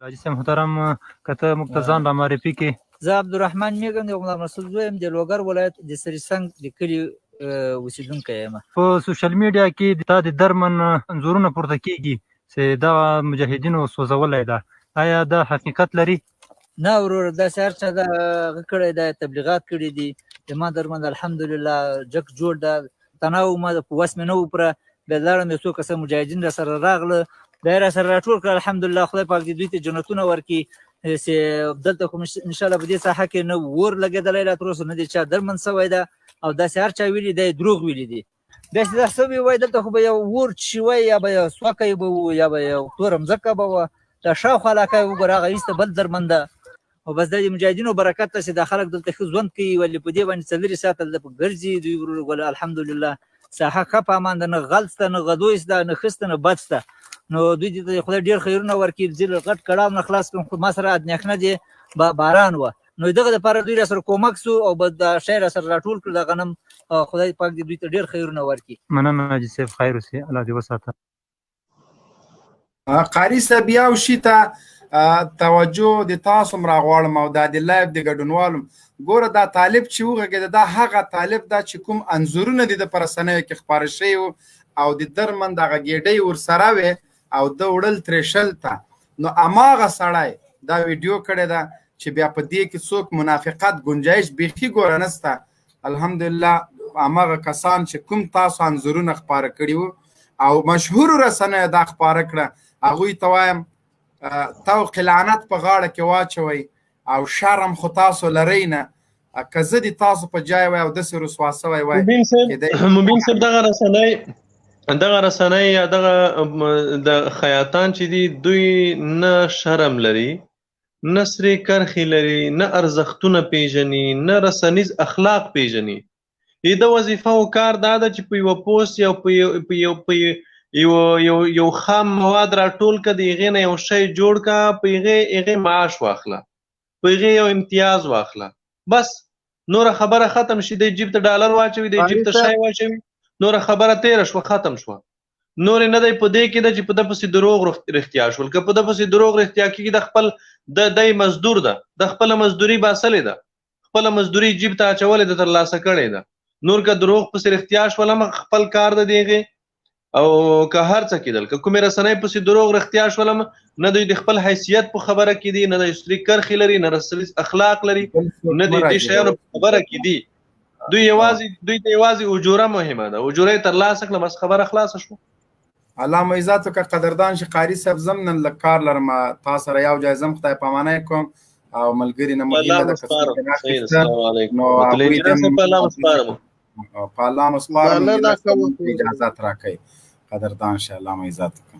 حاجي صاحب محترم، که ته موږ ته ځان را معرفي کې. زه عبدالرحمن میږم، د غلام رسول زوی یم، د لوګر ولایت د سریسنګ د کلي اوسېدونکی یم. په سوشل میډیا کې د تا د درمن انځورونه پورته کیږي چې دغه مجاهدینو سوځولی ده، آیا دا حقیقت لري؟ نه وروره، داسې هر چا دا هغه کړی دی، تبلیغات کړي دي. زما درمند الحمدلله جک جوړ ده، تناو ما په وس مې نه و پوره، بیا لاړم یو څو کسه مجاهدین را سره راغله، بیا یې را سره راټول کړل. الحمدلله خدای پاک دې دوی ته جنتونه ورکړي چې دلته خو انشاءالله په دې ساحه کې نه اور لګېدلی لا تر اوسه، نه دې چا درمند سوی ده او داسې هر چا ویلي دی دروغ ویلي دي. داسې دا څه وي وایي دلته خو به یو اور چې وای یا به یو سوکه به و یا به یو توره مځکه به وه، دا شاوخوا علاقه یې وګوره هغه ایسته بل درمند ده. او بس د مجاهدینو برکت ته چې دا خلک دلته ښه ژوند کوي، ولې په دې باندې 24 ساعته دلته ګرځي دوی ورور ګل الحمدلله. ساحه ښه په امان ده، نه غل شته، نه غدوی شته، نه ښه شته، نه بد شته. نو دوی دې ته خدای ډېر خیرونه ورکړي، زه له غټ کړاو نه خلاص کړم. خو ما سره اندېښنه دې باران وه، نو دغه لپاره دوی را سره کومک سو او بس دا شی را سره راټول کړ د غنم. خدای پاک دې دوی ته ډېر خیرونه ورکړي. مننه حاجي صاحب، خیر اوسې، الله دې وساته. قاری صاحب یو شي ته توجه د تاسو هم راغواړم او دا د لایف د ګډونوالو. ګوره دا طالب چې وغږېده، دا هغه طالب دا چې کوم انځورونه د ده په رسنیو کې خپاره شوي وو او د درمند هغه ګېډۍ ورسره وې او ده وړل ترې شل ته، نو هماغه سړی دا ویډیو کړې ده چې بیا په دې کې څوک منافقت ګنجایش بیخي ګوره نسته. الحمدلله هماغه کسان چې کوم تاسو انځورونه خپاره کړي وو او مشهور رسنیو دا خپاره کړه، هغوی ته وایم طوق لعنت په غاړه کې واچوئ او شرم خو تاسو لرئ نه. که زه د تاسو په جای وای او داسې رسوا سوی وای، مبین صاحب، مبین صاحب، دغه رسنۍ یا دغه د خیاطان چې دي، دوی نه شرم لري، نه سرې کرښې لري، نه ارزښتونه پیژني، نه رسنیز اخلاق پیژني. د وظیفه او کار دا ده چې په یوه پوسټ یا په یو په یو په یو یو یو خام مواد راټول که، د هغې نه یو شی جوړ که، په هغې معاش واخله، په هغې یو امتیاز واخله، بس نوره خبره ختم شي. دی جیب ته ډالر واچوي، دی جیب ته شی واچوي، نوره خبره تېره شوه، ختم شوه. نور نه دی په دې کې ده چې په ده پسې دروغ رښتیا شول. که په ده پسې دروغ رښتیا کېږي، د خپل د دی مزدور ده، د خپله مزدوري باسلې ده، خپله مزدوري جیب ته اچولې ده، ترلاسه کړې ده. نور که دروغ پسې رښتیا شول هم خپل کار ده دیغې، او که هر څه کېدل، که کومې رسنۍ پسې دروغ رښتیا شول هم، نه دوی د خپل حیثیت په خبره کې دي، نه د سرې کرښې لري، نه رسنیز اخلاق لري، نه د دې شیانو په خبره کې دي. دوی یوازې دوی ته یوازې اجوره مهمه ده، اجوره یې ترلاسه کړه، بس خبره خلاصه شوه. الله مو عزت وکړه قدردان شي. قاري صاحب زم نن لږ کار لرم، تا سره یو ځای زم، خدای پامانه کوم او ملګري نه مو هیله ده که څوک السلام علیکم. نو هغوی دې په الله مو سپارم، په الله مو سپارم، اجازه راکړئ. قدردان شي، الله مو عزت وکړه.